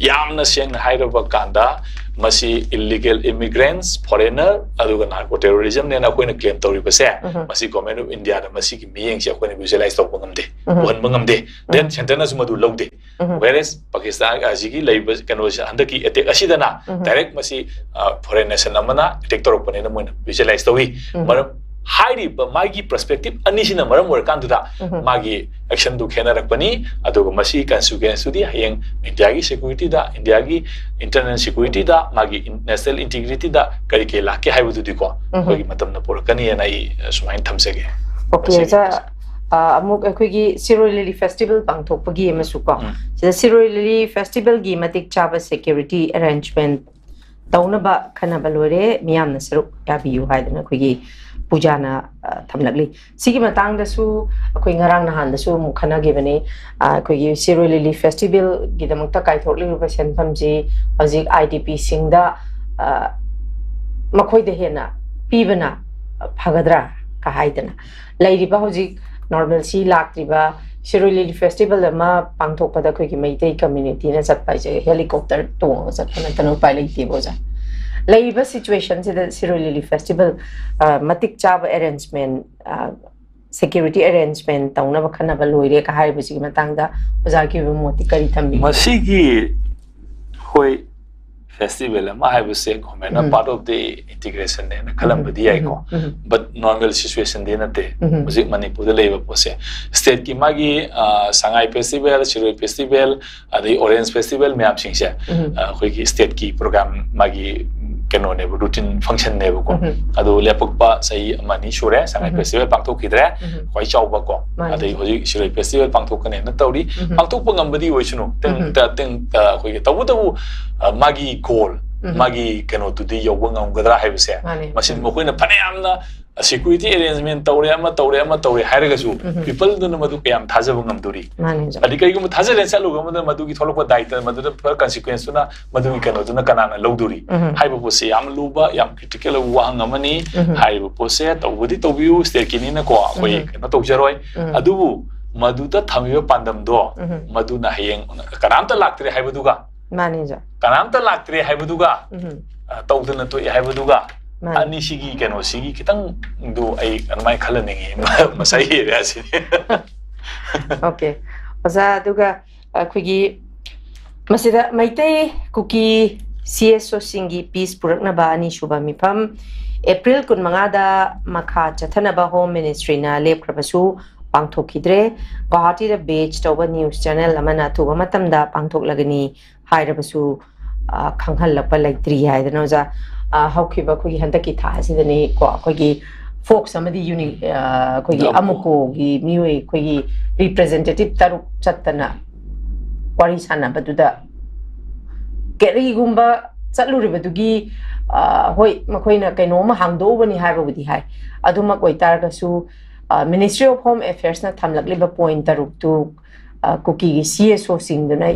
ꯌꯥꯝꯅ ꯁꯦꯡꯅ ꯍꯥꯏꯔꯕ ꯀꯥꯟꯗ ꯃꯁꯤ illegal immigrants, foreigner, ꯑꯗꯨꯒ narco terrorism ꯅꯦꯅ ꯑꯩꯈꯣꯏꯅ claim ꯇꯧꯔꯤꯕꯁꯦ, ꯎꯝ꯫ ꯃꯁꯤ Government of India ꯗ ꯃꯁꯤꯒꯤ ꯃꯤꯠꯌꯦꯡꯁꯦ ꯑꯩꯈꯣꯏꯅ visualize ꯇꯧꯕ ꯉꯝꯗꯦ, ꯎꯝ꯫ ꯎꯍꯟꯕ ꯉꯝꯗꯦ꯫ Then centre ꯅꯁꯨ ꯃꯗꯨ ꯂꯧꯗꯦ꯫ ꯎꯝ꯫ Whereas ꯄꯥꯀꯤꯁꯇꯥꯟ ꯑꯁꯤꯒꯤ ꯂꯩꯔꯤꯕ ꯀꯩꯅꯣꯁꯦ, ꯍꯟꯗꯛꯀꯤ attack ꯑꯁꯤꯗꯅ ꯎꯝ꯫ direct ꯃꯁꯤ, ꯑ, foreign nation ꯑꯃꯅ attack ꯇꯧꯔꯛꯄꯅꯦꯅ ꯃꯣꯏꯅ visualize ꯇꯧꯏ꯫ ꯎꯝ꯫ ꯃꯔꯝ, ꯍꯥꯏꯔꯤꯕ ꯃꯥꯒꯤ ꯄꯔꯁꯄꯦꯛꯇꯤꯞ ꯑꯅꯤꯁꯤꯅ ꯃꯔꯝ ꯑꯣꯏꯔꯀꯥꯟꯗꯨꯗ ꯎꯝ꯫ ꯃꯥꯒꯤ ꯑꯦꯛꯁꯟꯗꯨ ꯈꯦꯠꯅꯔꯛꯄꯅꯤ꯫ ꯑꯗꯨꯒ ꯃꯁꯤꯒꯤ ꯀꯟꯁꯤꯀ꯭ꯋꯦꯟꯁꯇꯨꯗꯤ ꯍꯌꯦꯡ ꯏꯟꯗꯤꯌꯥꯒꯤ ꯁꯦꯀ꯭ꯌꯨꯔꯤꯇꯤꯗ, ꯏꯟꯗꯤꯌꯥꯒꯤ ꯏꯟꯇꯔꯅꯦꯜ ꯁꯦꯀ꯭ꯌꯨꯔꯤꯇꯤꯗ, ꯃꯥꯒꯤ ꯅꯦꯁꯅꯦꯜ ꯏꯟꯇꯤꯒ꯭ꯔꯤꯇꯤꯗ ꯀꯔꯤ ꯀꯔꯤ ꯂꯥꯛꯀꯦ ꯍꯥꯏꯕꯗꯨꯗꯤꯀꯣ ꯎꯝ꯫ ꯑꯩꯈꯣꯏꯒꯤ ꯃꯇꯝꯅ ꯄꯨꯔꯛꯀꯅꯤꯅ ꯑꯩ ꯁꯨꯃꯥꯏꯅ ꯊꯝꯖꯒꯦ꯫ ꯑꯣꯀꯦ, ꯃꯁꯤꯒꯤ ꯑꯣꯖꯥ, ꯑ, ꯑꯃꯨꯛ ꯑꯩꯈꯣꯏꯒꯤ ꯁꯤꯔꯣꯏ ꯂꯤꯂꯤ ꯐꯦꯁꯇꯤꯚꯦꯜ ꯄꯥꯡꯊꯣꯛꯄꯒꯤ ꯑꯃꯁꯨ ꯀꯣ, ꯎꯝ꯫ ꯁꯤꯗ ꯁꯤꯔꯣꯏ ꯂꯤꯂꯤ ꯐꯦꯁꯇꯤꯚꯦꯜꯒꯤ ꯃꯇꯤꯛ ꯆꯥꯕ ꯁꯦꯀ꯭ꯌꯨꯔꯤꯇꯤ ꯑꯦꯔꯦꯟꯖꯃꯦꯟ ꯇꯧꯅꯕ ꯈꯟꯅꯕ ꯂꯣꯏꯔꯦ, ꯃꯤꯌꯥꯝꯅ ꯁꯔꯨꯛ ꯌꯥꯕꯤꯌꯨ ꯍꯥꯏꯗꯅ ꯑꯩꯈꯣꯏꯒꯤ ꯄꯨꯖꯥꯅ, ꯑ, ꯊꯝꯂꯛꯂꯤ꯫ ꯁꯤꯒꯤ ꯃꯇꯥꯡꯗꯁꯨ ꯑꯩꯈꯣꯏ ꯉꯔꯥꯡ ꯅꯍꯥꯟꯗꯁꯨ ꯑꯃꯨꯛ ꯈꯟꯅꯈꯤꯕꯅꯤ꯫ ꯑ, ꯑꯩꯈꯣꯏꯒꯤ ꯁꯤꯔꯣꯏ ꯂꯤꯂꯤ ꯐꯦꯁꯇꯤꯚꯦꯜꯒꯤꯗꯃꯛꯇ ꯀꯥꯏꯊꯣꯛꯂꯤꯕ ꯁꯦꯟꯐꯝꯁꯤ ꯍꯧꯖꯤꯛ ꯑꯥꯏ ꯗꯤ ꯄꯤꯁꯤꯡꯗ, ꯑ, ꯃꯈꯣꯏꯗ ꯍꯦꯟꯅ ꯄꯤꯕꯅ ꯐꯒꯗ꯭ꯔꯥ ꯀ ꯍꯥꯏꯗꯅ ꯂꯩꯔꯤꯕ ꯍꯧꯖꯤꯛ ꯅꯣꯔꯃꯦꯜꯁꯤ ꯂꯥꯛꯇ꯭ꯔꯤꯕ ꯁꯤꯔꯣꯏ ꯂꯤꯂꯤ ꯐꯦꯁꯇꯤꯚꯦꯜ ꯑꯃ ꯄꯥꯡꯊꯣꯛꯄꯗ ꯑꯩꯈꯣꯏꯒꯤ ꯃꯩꯇꯩ ꯀꯝꯃ꯭ꯌꯨꯅꯤꯇꯤꯅ ꯆꯠꯄ ꯍꯥꯏꯁꯦ ꯍꯦꯂꯤꯀꯣꯞꯇꯔ ꯇꯣꯡꯉꯒ ꯆꯠꯄ ꯅꯠꯇꯅ ꯎꯄꯥꯏ ꯂꯩꯇꯦꯕ ꯑꯣꯖꯥ꯫ ꯂꯩꯔꯤꯕ ꯁꯤꯆꯨꯋꯦꯁꯟꯁꯤꯗ ꯁꯤꯔꯣꯏ ꯂꯤꯂꯤ ꯐꯦꯁꯇꯤꯚꯦꯜ, ꯑ, ꯃꯇꯤꯛ ꯆꯥꯕ ꯑꯦꯔꯦꯟꯖꯃꯦꯟ, ꯑ, ꯁꯦꯀ꯭ꯌꯨꯔꯤꯇꯤ ꯑꯦꯔꯦꯟꯖꯃꯦꯟ ꯇꯧꯅꯕ ꯈꯟꯅꯕ ꯂꯣꯏꯔꯦ ꯀ ꯍꯥꯏꯔꯤꯕꯁꯤꯒꯤ ꯃꯇꯥꯡꯗ ꯑꯣꯖꯥꯒꯤ ꯑꯣꯏꯕ ꯃꯣꯠꯇꯤ ꯀꯔꯤ ꯊꯝꯕꯤꯒꯦ? ꯃꯁꯤꯒꯤ, ꯍꯣꯏ, ꯐꯦꯁꯇꯤꯚꯦꯜ ꯑꯃ ꯍꯥꯏꯕꯁꯦ ꯒꯣꯔꯃꯦꯟꯅ ꯎꯝ꯫ ꯄꯥꯔꯠ ꯑꯣꯐ ꯗꯤ ꯏꯟꯇꯤꯒ꯭ꯔꯦꯁꯟꯅꯦꯅ ꯈꯜꯂꯝꯕꯗꯤ ꯎꯝ, ꯌꯥꯏꯀꯣ꯫ ꯎꯝ, ꯎꯝ꯫ ꯕꯠ ꯅꯣꯔꯃꯦꯜ ꯁꯤꯆꯨꯋꯦꯁꯟꯗꯤ ꯅꯠꯇꯦ꯫ ꯎꯝ꯫ ꯍꯧꯖꯤꯛ ꯃꯅꯤꯄꯨꯔꯗ ꯂꯩꯔꯤꯕ ꯄꯣꯠꯁꯦ, ꯁ꯭ꯇꯦꯠꯀꯤ ꯃꯥꯒꯤ, ꯑ, ꯁꯉꯥꯏ ꯐꯦꯁꯇꯤꯚꯦꯜ, ꯁꯤꯔꯣꯏ ꯐꯦꯁꯇꯤꯚꯦꯜ, ꯑꯗꯩ ꯑꯣꯔꯦꯟꯖ ꯐꯦꯁꯇꯤꯚꯦꯜ ꯃꯌꯥꯝꯁꯤꯡꯁꯦ, ꯎꯝ꯫ ꯑ, ꯑꯩꯈꯣꯏꯒꯤ ꯁ꯭ꯇꯦꯠꯀꯤ ꯄ꯭ꯔꯣꯒ꯭ꯔꯥꯝ ꯃꯥꯒꯤ ꯀꯩꯅꯣꯅꯦꯕ, ꯔꯨꯇꯤꯟ ꯐꯪꯁꯟꯅꯦꯕꯀꯣ꯫ ꯎꯝ꯫ ꯑꯗꯨ ꯂꯦꯞꯄꯛꯄ ꯆꯍꯤ ꯑꯃ ꯑꯅꯤ ꯁꯨꯔꯦ, ꯁꯉꯥꯏ ꯎꯝ꯫ ꯐꯦꯁꯇꯤꯚꯦꯜ ꯄꯥꯡꯊꯣꯛꯈꯤꯗ꯭ꯔꯦ꯫ ꯎꯝ꯫ ꯈ꯭ꯋꯥꯏ ꯆꯥꯎꯕꯀꯣ꯫ ꯃꯥꯅꯤ꯫ ꯑꯗꯩ ꯍꯧꯖꯤꯛ ꯁꯤꯔꯣꯏ ꯐꯦꯁꯇꯤꯚꯦꯜ ꯄꯥꯡꯊꯣꯛꯀꯅꯦꯅ ꯇꯧꯔꯤ꯫ ꯎꯝ꯫ ꯄꯥꯡꯊꯣꯛꯄ ꯉꯝꯕꯗꯤ ꯑꯣꯏꯁꯅꯨ꯫ ꯇꯦꯡ-, ꯎꯝ꯫ ꯇ-, ꯇꯦꯡ-, ꯑ, ꯑꯩꯈꯣꯏꯒꯤ ꯇꯧꯕꯇꯕꯨ, ꯑ, ꯃꯥꯒꯤ ꯒꯣꯜ, ꯎꯝ꯫ ꯃꯥꯒꯤ ꯀꯩꯅꯣꯗꯨꯗꯤ ꯌꯧꯕ ꯉꯝꯒꯗ꯭ꯔꯥ ꯍꯥꯏꯕꯁꯦ, ꯃꯥꯅꯤ꯫ ꯃꯁꯤ ꯎꯝ꯫ ꯃꯈꯣꯏꯅ ꯐꯅꯌꯥꯝꯅ ꯁꯦꯀ꯭ꯌꯨꯔꯤꯇꯤ ꯑꯦꯔꯦꯟꯖꯃꯦꯟ ꯇꯧꯔꯦ, ꯑꯃ ꯇꯧꯔꯦ, ꯑꯃ ꯇꯧꯔꯦ ꯍꯥꯏꯔꯒꯁꯨ, ꯎꯝ꯫ ꯄꯤꯄꯜꯗꯨꯅ ꯃꯗꯨ ꯀꯌꯥꯝ ꯊꯥꯖꯕ ꯉꯝꯗꯣꯔꯤ? ꯃꯥꯅꯤ, ꯑꯣꯖꯥ꯫ ꯑꯗꯩ ꯀꯔꯤꯒꯨꯝꯕ ꯊꯥꯖꯗꯅ ꯆꯠꯂꯨꯕ ꯑꯃꯗ ꯃꯗꯨꯒꯤ ꯊꯣꯛꯂꯛꯄ ꯗꯥꯏꯇ, ꯃꯗꯨꯗ ꯀꯟꯁꯤꯀ꯭ꯋꯦꯟꯁꯇꯨꯅ, ꯃꯗꯨꯒꯤ ꯀꯩꯅꯣꯗꯨꯅ ꯀꯅꯥꯅ ꯂꯧꯗꯣꯔꯤ? ꯎꯝ꯫ ꯍꯥꯏꯕ ꯄꯣꯠꯁꯦ ꯌꯥꯝ ꯂꯨꯕ, ꯌꯥꯝ ꯀ꯭ꯔꯤꯇꯤꯀꯦꯜ ꯑꯣꯏꯕ ꯋꯥꯍꯪ ꯑꯃꯅꯤ꯫ ꯎꯝ꯫ ꯍꯥꯏꯔꯤꯕ ꯄꯣꯠꯁꯦ ꯇꯧꯕꯗꯤ ꯇꯧꯕꯤꯌꯨ, ꯁ꯭ꯇꯦꯠꯀꯤꯅꯤꯅꯀꯣ, ꯑꯩꯈꯣꯏ ꯎꯝ꯫ ꯀꯩꯅꯣ ꯇꯧꯖꯔꯣꯏ꯫ ꯎꯝ꯫ ꯑꯗꯨꯕꯨ ꯃꯗꯨꯗ ꯊꯝꯃꯤꯕ ꯄꯥꯟꯗꯝꯗꯣ, ꯎꯝ꯫ ꯃꯗꯨꯅ ꯍꯌꯦꯡ ꯀꯅꯥꯝꯇ ꯂꯥꯛꯇ꯭ꯔꯦ ꯍꯥꯏꯕꯗꯨꯒ, ꯃꯥꯅꯤ, ꯑꯣꯖꯥ꯫ ꯀꯅꯥꯝꯇ ꯂꯥꯛꯇ꯭ꯔꯦ ꯍꯥꯏꯕꯗꯨꯒ, ꯎꯝ꯫ ꯑ, ꯇꯧꯗꯅ ꯇꯣꯛꯑꯦ ꯍꯥꯏꯕꯗꯨꯒ, ꯃꯥꯅꯤ꯫ ꯑꯅꯤꯁꯤꯒꯤ ꯀꯩꯅꯣꯁꯤꯒꯤ ꯈꯤꯇꯪꯗꯨ ꯑꯩ ꯑꯗꯨꯃꯥꯏꯅ ꯈꯜꯍꯟꯅꯤꯡꯉꯤ, ꯃꯁꯥꯏ ꯑꯦꯔꯤꯌꯥꯁꯤꯗꯤ꯫ ꯑꯣꯀꯦ꯫ ꯑꯣꯖꯥ, ꯑꯗꯨꯒ ꯑꯩꯈꯣꯏꯒꯤ ꯃꯁꯤꯗ ꯃꯩꯇꯩ ꯀꯨꯀꯤ ꯁꯤ ꯑꯦꯁ ꯑꯣꯁꯤꯡꯒꯤ ꯄꯤꯁ ꯄꯨꯔꯛꯅꯕ ꯑꯅꯤꯁꯨꯕ ꯃꯤꯐꯝ, ꯑꯦꯄ꯭ꯔꯤꯜ ꯀꯨꯟꯃꯉꯥꯗ ꯃꯈꯥ ꯆꯠꯊꯅꯕ ꯍꯣꯝ ꯃꯤꯅꯤꯁꯇ꯭ꯔꯤꯅ ꯂꯦꯞꯈ꯭ꯔꯕꯁꯨ ꯄꯥꯡꯊꯣꯛꯈꯤꯗ꯭ꯔꯦ꯫ ꯒꯨꯋꯥꯍꯥꯇꯤꯗ ꯕꯦꯖ ꯇꯧꯕ ꯅ꯭ꯌꯨꯁ ꯆꯦꯅꯦꯜ ꯑꯃꯅ ꯑꯊꯨꯕ ꯃꯇꯝꯗ ꯄꯥꯡꯊꯣꯛꯂꯒꯅꯤ ꯍꯥꯏꯔꯕꯁꯨ, ꯑ, ꯈꯪꯍꯜꯂꯛꯄ ꯂꯩꯇ꯭ꯔꯤ ꯍꯥꯏꯗꯅ ꯑꯣꯖꯥ, ꯑ, ꯍꯧꯈꯤꯕ ꯑꯩꯈꯣꯏꯒꯤ ꯍꯟꯗꯛꯀꯤ ꯊꯥ ꯑꯁꯤꯗꯅꯤ ꯀꯣ, ꯑꯩꯈꯣꯏꯒꯤ ꯐꯣꯛꯁ ꯑꯃꯗꯤ ꯌꯨꯅꯤ-, ꯑ, ꯑꯩꯈꯣꯏꯒꯤ ꯑꯃꯨꯛ ꯑꯃꯨꯀꯣꯒꯤ ꯃꯤꯑꯣꯏ ꯑꯩꯈꯣꯏꯒꯤ ꯔꯤꯄ꯭ꯔꯖꯦꯟꯇꯦꯇꯤꯚ ꯇꯔꯨꯛ ꯆꯠꯇꯅ ꯋꯥꯔꯤ ꯁꯥꯟꯅꯕꯗꯨꯗ ꯀꯔꯤꯒꯨꯝꯕ ꯆꯠꯂꯨꯔꯤꯕꯗꯨꯒꯤ, ꯑ, ꯍꯣꯏ, ꯃꯈꯣꯏꯅ ꯀꯩꯅꯣꯝꯃ ꯍꯥꯡꯗꯣꯛꯎꯕꯅꯤ ꯍꯥꯏꯕꯕꯨꯗꯤ ꯍꯥꯏ, ꯑꯗꯨꯃꯛ ꯑꯣꯏꯇꯥꯔꯒꯁꯨ, ꯑ, Ministry of Home Affairs ꯅ ꯊꯝꯂꯛꯂꯤꯕ ꯄꯣꯏꯟꯠ ꯇꯔꯨꯛꯇꯨ, ꯑ, ꯀꯨꯀꯤꯒꯤ ꯁꯤ ꯑꯦꯁ ꯑꯣꯁꯤꯡꯗꯨꯅ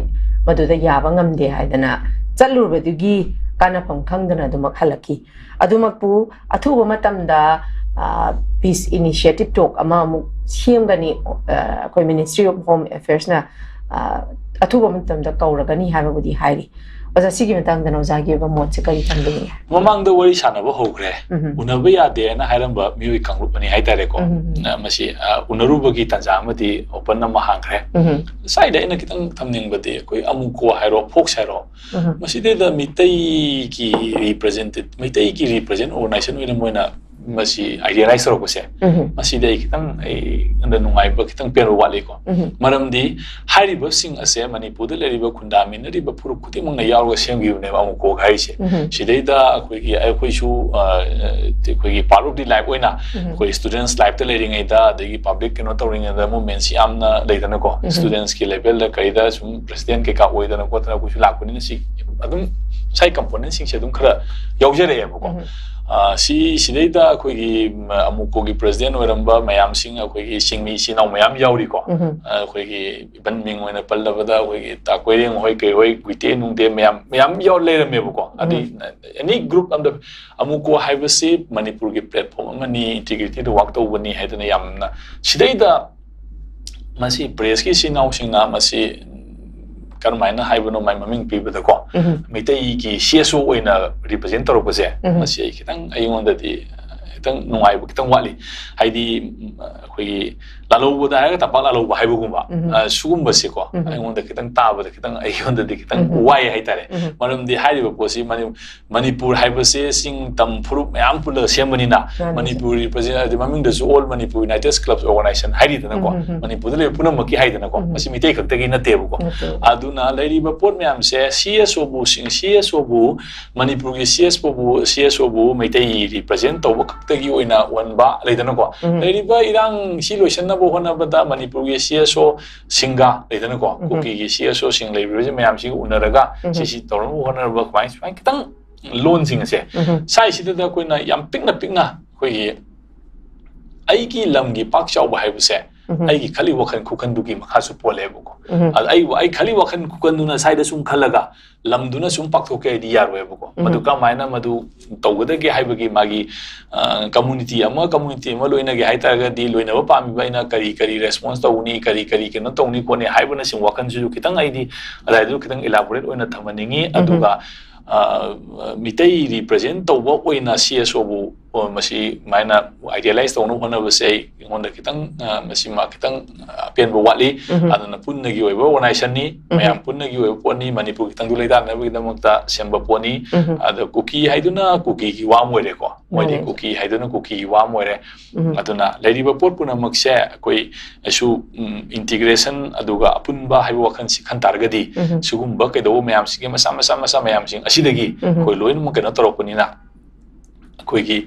ꯃꯗꯨꯗ ꯌꯥꯕ ꯉꯝꯗꯦ ꯍꯥꯏꯗꯅ ꯆꯠꯂꯨꯔꯕꯗꯨꯒꯤ ꯀꯥꯟꯅꯐꯝ ꯈꯪꯗꯅ ꯑꯗꯨꯃꯛ ꯍꯜꯂꯛꯈꯤ꯫ ꯑꯗꯨꯃꯛꯄꯨ ꯑꯊꯨꯕ ꯃꯇꯝꯗ, ꯑ, ꯄꯤꯁ ꯏꯅꯤꯁꯤꯌꯦꯇꯤꯚ ꯇꯣꯛ ꯑꯃ ꯑꯃꯨꯛ ꯁꯦꯝꯒꯅꯤ, ꯑ, ꯑꯩꯈꯣꯏ Ministry of Home Affairs ꯅ, ꯑ, ꯑꯊꯨꯕ ꯃꯇꯝꯗ ꯀꯧꯔꯒꯅꯤ ꯍꯥꯏꯕꯕꯨꯗꯤ ꯍꯥꯏꯔꯤ꯫ ꯑꯣꯖꯥ, ꯁꯤꯒꯤ ꯃꯇꯥꯡꯗꯅ ꯑꯣꯖꯥꯒꯤ ꯑꯣꯏꯕ ꯃꯣꯠꯁꯦ ꯀꯔꯤ ꯊꯝꯕꯤꯅꯤꯡꯉꯤ? ꯃꯃꯥꯡꯗ ꯋꯥꯔꯤ ꯁꯥꯟꯅꯕ ꯍꯧꯈ꯭ꯔꯦ꯫ ꯎꯝ꯫ ꯎꯅꯕ ꯌꯥꯗꯦꯅ ꯍꯥꯏꯔꯝꯕ ꯃꯤꯑꯣꯏ ꯀꯥꯡꯂꯨꯞ ꯑꯅꯤ ꯍꯥꯏꯇꯥꯔꯦꯀꯣ꯫ ꯎꯝ꯫ ꯑ, ꯃꯁꯤ, ꯑ, ꯎꯅꯔꯨꯕꯒꯤ ꯇꯥꯟꯖꯥ ꯑꯃꯗꯤ ꯑꯣꯄꯟ ꯑꯃ ꯍꯥꯡꯈ꯭ꯔꯦ꯫ ꯎꯝ꯫ ꯁ꯭ꯋꯥꯏꯗ ꯑꯩꯅ ꯈꯤꯇꯪ ꯊꯝꯅꯤꯡꯕꯗꯤ, ꯑꯩꯈꯣꯏ ꯑꯃꯨꯀꯣ ꯍꯥꯏꯔꯣ, ꯐꯣꯛꯁ ꯍꯥꯏꯔꯣ, ꯎꯝ꯫ ꯃꯁꯤꯗꯩꯗ ꯃꯤꯇꯩꯒꯤ ꯔꯤꯄ꯭ꯔꯖꯦꯟꯇꯦꯠ-, ꯃꯤꯇꯩꯒꯤ ꯔꯤꯄ꯭ꯔꯖꯦꯟ ꯑꯣꯔꯒꯅꯥꯏꯖꯦꯁꯟ ꯑꯣꯏꯅ ꯃꯣꯏꯅ ꯃꯁꯤ ꯑꯥꯏꯗꯤꯌꯥꯂꯥꯏꯁ ꯇꯧꯔꯛꯄꯁꯦ, ꯎꯝ꯫ ꯃꯁꯤꯗꯤ ꯑꯩ ꯈꯤꯇꯪ, ꯑꯩꯉꯣꯟꯗ ꯅꯨꯡꯉꯥꯏꯕ ꯈꯤꯇꯪ ꯄꯦꯟꯕ ꯋꯥꯠꯂꯤꯀꯣ꯫ ꯎꯝ꯫ ꯃꯔꯝꯗꯤ ꯍꯥꯏꯔꯤꯕꯁꯤꯡ ꯑꯁꯦ ꯃꯅꯤꯄꯨꯔꯗ ꯂꯩꯔꯤꯕ ꯈꯨꯟꯗꯥꯃꯤꯟꯅꯔꯤꯕ ꯐꯨꯔꯨꯞ ꯈꯨꯗꯤꯡꯃꯛꯅ ꯌꯥꯎꯔꯒ ꯁꯦꯝꯈꯤꯕꯅꯦꯕ ꯑꯃꯨꯀꯣꯛ ꯍꯥꯏꯔꯤꯁꯦ꯫ ꯎꯝ꯫ ꯁꯤꯗꯩꯗ ꯑꯩꯈꯣꯏꯒꯤ, ꯑꯩꯈꯣꯏꯁꯨ, ꯑ, ꯑꯩꯈꯣꯏꯒꯤ part of the life ꯑꯣꯏꯅ ꯎꯝ꯫ ꯑꯩꯈꯣꯏ ꯁ꯭ꯇꯨꯗꯦꯟꯠꯁ ꯂꯥꯏꯐꯇ ꯂꯩꯔꯤꯉꯩꯗ, ꯑꯗꯒꯤ ꯄꯕ꯭ꯂꯤꯛ ꯀꯩꯅꯣ ꯇꯧꯔꯤꯉꯩꯗ ꯃꯨꯞꯃꯦꯟꯠꯁꯤ ꯌꯥꯝꯅ ꯂꯩꯗꯅꯀꯣ, ꯎꯝ꯫ ꯁ꯭ꯇꯨꯗꯦꯟꯠꯁꯀꯤ ꯂꯦꯚꯦꯜꯗ ꯀꯩꯗ ꯁꯨꯝ ꯄ꯭ꯔꯦꯁꯤꯗꯦꯟꯠ ꯀꯩꯀꯥ ꯑꯣꯏꯗꯅ ꯈꯣꯠꯇꯅ ꯑꯩꯈꯣꯏꯁꯨ ꯂꯥꯛꯄꯅꯤꯅ ꯁꯤ ꯑꯗꯨꯝ ꯉꯁꯥꯏ ꯀꯝꯄꯣꯅꯦꯟꯠꯁꯤꯡꯁꯦ ꯑꯗꯨꯝ ꯈꯔ ꯌꯥꯎꯖꯔꯛꯑꯦꯕꯀꯣ꯫ ꯎꯝ꯫ ꯑ, ꯁꯤ, ꯁꯤꯗꯩꯗ ꯑꯩꯈꯣꯏꯒꯤ, ꯎꯝ, ꯑꯃꯨꯀꯣꯒꯤ ꯄ꯭ꯔꯦꯁꯤꯗꯦꯟꯠ ꯑꯣꯏꯔꯝꯕ ꯃꯌꯥꯝꯁꯤꯡ, ꯑꯩꯈꯣꯏꯒꯤ ꯆꯤꯡꯃꯤ ꯏꯆꯤꯟ ꯏꯅꯥꯎ ꯃꯌꯥꯝ ꯌꯥꯎꯔꯤꯀꯣ꯫ ꯎꯝ꯫ ꯑ, ꯑꯩꯈꯣꯏꯒꯤ ꯏꯚꯟ ꯃꯤꯡ ꯑꯣꯏꯅ ꯄꯜꯂꯕꯗ ꯑꯩꯈꯣꯏꯒꯤ ꯇꯥ ꯀꯣꯏꯔꯦꯡ ꯍꯣꯏ, ꯀꯩ ꯍꯣꯏ, ꯒꯨꯏꯇꯦ ꯅꯨꯡꯗꯦ ꯃꯌꯥꯝ, ꯃꯌꯥꯝ ꯌꯥꯎ ꯂꯩꯔꯝꯃꯦꯕꯀꯣ꯫ ꯑꯗꯩ ꯎꯝ꯫ ꯑꯦꯅꯤ ꯒ꯭ꯔꯨꯞ ꯑꯝꯗ ꯑꯃꯨꯀꯣ ꯍꯥꯏꯕꯁꯤ ꯃꯅꯤꯄꯨꯔꯒꯤ ꯄ꯭ꯂꯦꯠꯐꯣꯝ ꯑꯃꯅꯤ, ꯏꯟꯇꯤꯒ꯭ꯔꯤꯇꯤꯗ ꯋꯥꯛ ꯇꯧꯕꯅꯤ ꯍꯥꯏꯗꯅ ꯌꯥꯝꯅ ꯁꯤꯗꯩꯗ ꯃꯁꯤ ꯄ꯭ꯔꯦꯁꯀꯤ ꯏꯆꯤꯟ ꯏꯅꯥꯎꯁꯤꯡꯅ ꯃꯁꯤ ꯀꯔꯝꯍꯥꯏꯅ ꯍꯥꯏꯕꯅꯣ ꯃꯥꯏ ꯃꯃꯤꯡ ꯄꯤꯕꯗꯀꯣ, ꯎꯝ꯫ ꯃꯩꯇꯩꯒꯤ ꯁꯤ ꯑꯦꯁ ꯑꯣ ꯑꯣꯏꯅ ꯔꯤꯄ꯭ꯔꯖꯦꯟ ꯇꯧꯔꯛꯄꯁꯦ, ꯎꯝ꯫ ꯃꯁꯤ ꯑꯩ ꯈꯤꯇꯪ ꯑꯩꯉꯣꯟꯗꯗꯤ ꯈꯤꯇꯪ ꯅꯨꯡꯉꯥꯏꯕ ꯈꯤꯇꯪ ꯋꯥꯠꯂꯤ꯫ ꯍꯥꯏꯗꯤ, ꯎꯝ, ꯑꯩꯈꯣꯏꯒꯤ ꯂꯥꯜꯍꯧꯕꯗ ꯍꯥꯏꯔꯒ ꯇꯝꯄꯥꯛ ꯂꯥꯜꯍꯧꯕ ꯍꯥꯏꯕꯒꯨꯝꯕ, ꯎꯝ꯫ ꯑ, ꯁꯤꯒꯨꯝꯕꯁꯦꯀꯣ, ꯎꯝ꯫ ꯑꯩꯉꯣꯟꯗ ꯈꯤꯇꯪ ꯇꯥꯕꯗ ꯈꯤꯇꯪ, ꯑꯩꯉꯣꯟꯗꯗꯤ ꯈꯤꯇꯪ ꯎꯝ꯫ ꯋꯥꯏ ꯍꯥꯏꯇꯥꯔꯦ꯫ ꯎꯝ꯫ ꯃꯔꯝꯗꯤ ꯍꯥꯏꯔꯤꯕ ꯄꯣꯠꯁꯤ ꯃꯅꯤ-, ꯃꯅꯤꯄꯨꯔ ꯍꯥꯏꯕꯁꯦ ꯆꯤꯡ ꯇꯝ ꯐꯨꯔꯨꯞ ꯃꯌꯥꯝ ꯄꯨꯜꯂꯒ ꯁꯦꯝꯕꯅꯤꯅ, ꯃꯥꯅꯤ꯫ ꯃꯅꯤꯄꯨꯔ represent, ꯍꯥꯏꯗꯤ ꯃꯃꯤꯡꯗꯁꯨ All Manipur United Clubs Organization ꯍꯥꯏꯔꯤꯗꯅꯀꯣ, ꯎꯝ, ꯎꯝ, ꯎꯝ꯫ ꯃꯅꯤꯄꯨꯔꯗ ꯂꯩꯕ ꯄꯨꯝꯅꯃꯛꯀꯤ ꯍꯥꯏꯗꯅꯀꯣ, ꯎꯝ꯫ ꯃꯁꯤ ꯃꯤꯇꯩ ꯈꯛꯇꯒꯤ ꯅꯠꯇꯦꯕꯀꯣ꯫ ꯅꯠꯇꯦ꯫ ꯑꯗꯨꯅ ꯂꯩꯔꯤꯕ ꯄꯣꯠ ꯃꯌꯥꯝꯁꯦ, C S O ꯕꯨ, C S O ꯕꯨ, ꯃꯅꯤꯄꯨꯔꯒꯤ C S O ꯕꯨ, C S O ꯕꯨ ꯃꯩꯇꯩ represent ꯇꯧꯕ ꯈꯛꯇꯒꯤ ꯑꯣꯏꯅ ꯑꯣꯟꯕ ꯂꯩꯗꯅꯀꯣ꯫ ꯎꯝ꯫ ꯂꯩꯔꯤꯕ ꯏꯔꯥꯡ ꯁꯤ ꯂꯣꯏꯁꯤꯟꯅꯕ ꯍꯣꯠꯅꯕꯗ ꯃꯅꯤꯄꯨꯔꯒꯤ C S O ꯁꯤꯡꯒ ꯂꯩꯗꯅꯀꯣ, ꯎꯝ꯫ ꯀꯨꯀꯤꯒꯤ C S O ꯁꯤꯡ ꯂꯩꯔꯤꯕꯁꯤ ꯃꯌꯥꯝꯁꯤꯒ ꯎꯅꯔꯒ ꯎꯝ꯫ ꯁꯤꯁꯤ ꯇꯧꯅꯕ ꯍꯣꯠꯅꯔꯕ ꯀꯃꯥꯏ, ꯁꯨꯃꯥꯏꯅ ꯈꯤꯇꯪ ꯂꯣꯟꯁꯤꯡ ꯑꯁꯦ ꯎꯝ꯫ ꯁ꯭ꯋꯥꯏꯁꯤꯗ ꯑꯩꯈꯣꯏꯅ ꯌꯥꯝ ꯄꯤꯛꯅ ꯄꯤꯛꯅ ꯑꯩꯈꯣꯏꯒꯤ ꯑꯩꯒꯤ ꯂꯝꯒꯤ ꯄꯥꯛ ꯆꯥꯎꯕ ꯍꯥꯏꯕꯁꯦ ꯎꯝ꯫ ꯑꯩꯒꯤ ꯈꯜꯂꯤ ꯋꯥꯈꯜ ꯈꯨꯈꯟꯗꯨꯒꯤ ꯃꯈꯥꯁꯨ ꯄꯣꯜꯂꯦꯕꯀꯣ꯫ ꯎꯝ꯫ ꯑꯗ ꯑꯩ, ꯑꯩ ꯈꯜꯂꯤ ꯋꯥꯈꯜ ꯈꯨꯈꯟꯗꯨꯅ ꯁ꯭ꯋꯥꯏꯗ ꯁꯨꯝ ꯈꯜꯂꯒ ꯂꯝꯗꯨꯅ ꯁꯨꯝ ꯄꯥꯛꯊꯣꯛꯀꯦ ꯍꯥꯏꯗꯤ ꯌꯥꯔꯣꯏꯕꯀꯣ꯫ ꯎꯝ꯫ ꯃꯗꯨ ꯀꯃꯥꯏꯅ ꯃꯗꯨ ꯇꯧꯒꯗꯒꯦ ꯍꯥꯏꯕꯒꯤ ꯃꯥꯒꯤ, ꯑ, community ꯑꯃ community ꯑꯃ ꯂꯣꯏꯅꯒꯦ ꯍꯥꯏ ꯇꯥꯔꯒꯗꯤ ꯂꯣꯏꯅꯕ ꯄꯥꯝꯃꯤꯕ ꯑꯩꯅ ꯀꯔꯤ ꯀꯔꯤ response ꯇꯧꯒꯅꯤ, ꯀꯔꯤ ꯀꯔꯤ ꯀꯩꯅꯣ ꯇꯧꯅꯤ ꯈꯣꯠꯅꯤ ꯍꯥꯏꯕꯅꯆꯤꯡꯕ ꯋꯥꯈꯜꯁꯤꯁꯨ ꯈꯤꯇꯪ ꯑꯩꯗꯤ ꯑꯗꯨꯋꯥꯏꯗꯨ ꯈꯤꯇꯪ elaborate ꯑꯣꯏꯅ ꯊꯝꯍꯟꯅꯤꯡꯉꯤ꯫ ꯎꯝ꯫ ꯑꯗꯨꯒ, ꯑ, ꯃꯤꯇꯩ represent ꯇꯧꯕ ꯑꯣꯏꯅ C S O ꯕꯨ, ꯑ, ꯃꯁꯤ ꯃꯥꯏꯅ idealize ꯇꯧꯅꯕ ꯍꯣꯠꯅꯕꯁꯦ ꯑꯩ, ꯑꯩꯉꯣꯟꯗ ꯈꯤꯇꯪ, ꯑ, ꯃꯁꯤꯃ ꯈꯤꯇꯪ ꯑꯄꯦꯟꯕ ꯋꯥꯠꯂꯤ꯫ ꯎꯝ꯫ ꯑꯗꯨꯅ ꯄꯨꯟꯅꯒꯤ ꯑꯣꯏꯕ organization ꯅꯤ, ꯎꯝ꯫ ꯃꯌꯥꯝ ꯄꯨꯟꯅꯒꯤ ꯑꯣꯏꯕ ꯄꯣꯠꯅꯤ, ꯃꯅꯤꯄꯨꯔ ꯈꯤꯇꯪꯗꯨ ꯂꯩꯇꯥꯅꯕꯒꯤꯗꯃꯛꯇ ꯁꯦꯝꯕ ꯄꯣꯠꯅꯤ꯫ ꯎꯝ꯫ ꯑꯗ ꯀꯨꯀꯤ ꯍꯥꯏꯗꯨꯅ ꯀꯨꯀꯤꯒꯤ ꯋꯥ ꯑꯃ ꯑꯣꯏꯔꯦꯀꯣ, ꯃꯣꯏꯗꯤ ꯃꯥꯅꯦ꯫ ꯀꯨꯀꯤ ꯍꯥꯏꯗꯨꯅ ꯀꯨꯀꯤꯒꯤ ꯋꯥ ꯑꯃ ꯑꯣꯏꯔꯦ꯫ ꯎꯝ꯫ ꯑꯗꯨꯅ ꯂꯩꯔꯤꯕ ꯄꯣꯠ ꯄꯨꯝꯅꯃꯛꯁꯦ ꯑꯩꯈꯣꯏ ꯑꯩꯁꯨ, ꯎꯝ, integration ꯑꯗꯨꯒ ꯑꯄꯨꯟꯕ ꯍꯥꯏꯕ ꯋꯥꯈꯜꯁꯤ ꯈꯟ ꯇꯥꯔꯒꯗꯤ ꯎꯝ꯫ ꯁꯤꯒꯨꯝꯕ ꯀꯩꯗꯧꯕ ꯃꯌꯥꯝꯁꯤꯒꯤ ꯃꯆꯥ ꯃꯆꯥ ꯃꯆꯥ ꯃꯌꯥꯝꯁꯤꯡ ꯑꯁꯤꯗꯒꯤ ꯎꯝ꯫ ꯑꯩꯈꯣꯏ ꯂꯣꯏꯅꯃꯛ ꯀꯩꯅꯣ ꯇꯧꯔꯛꯄꯅꯤꯅ ꯑꯩꯈꯣꯏꯒꯤ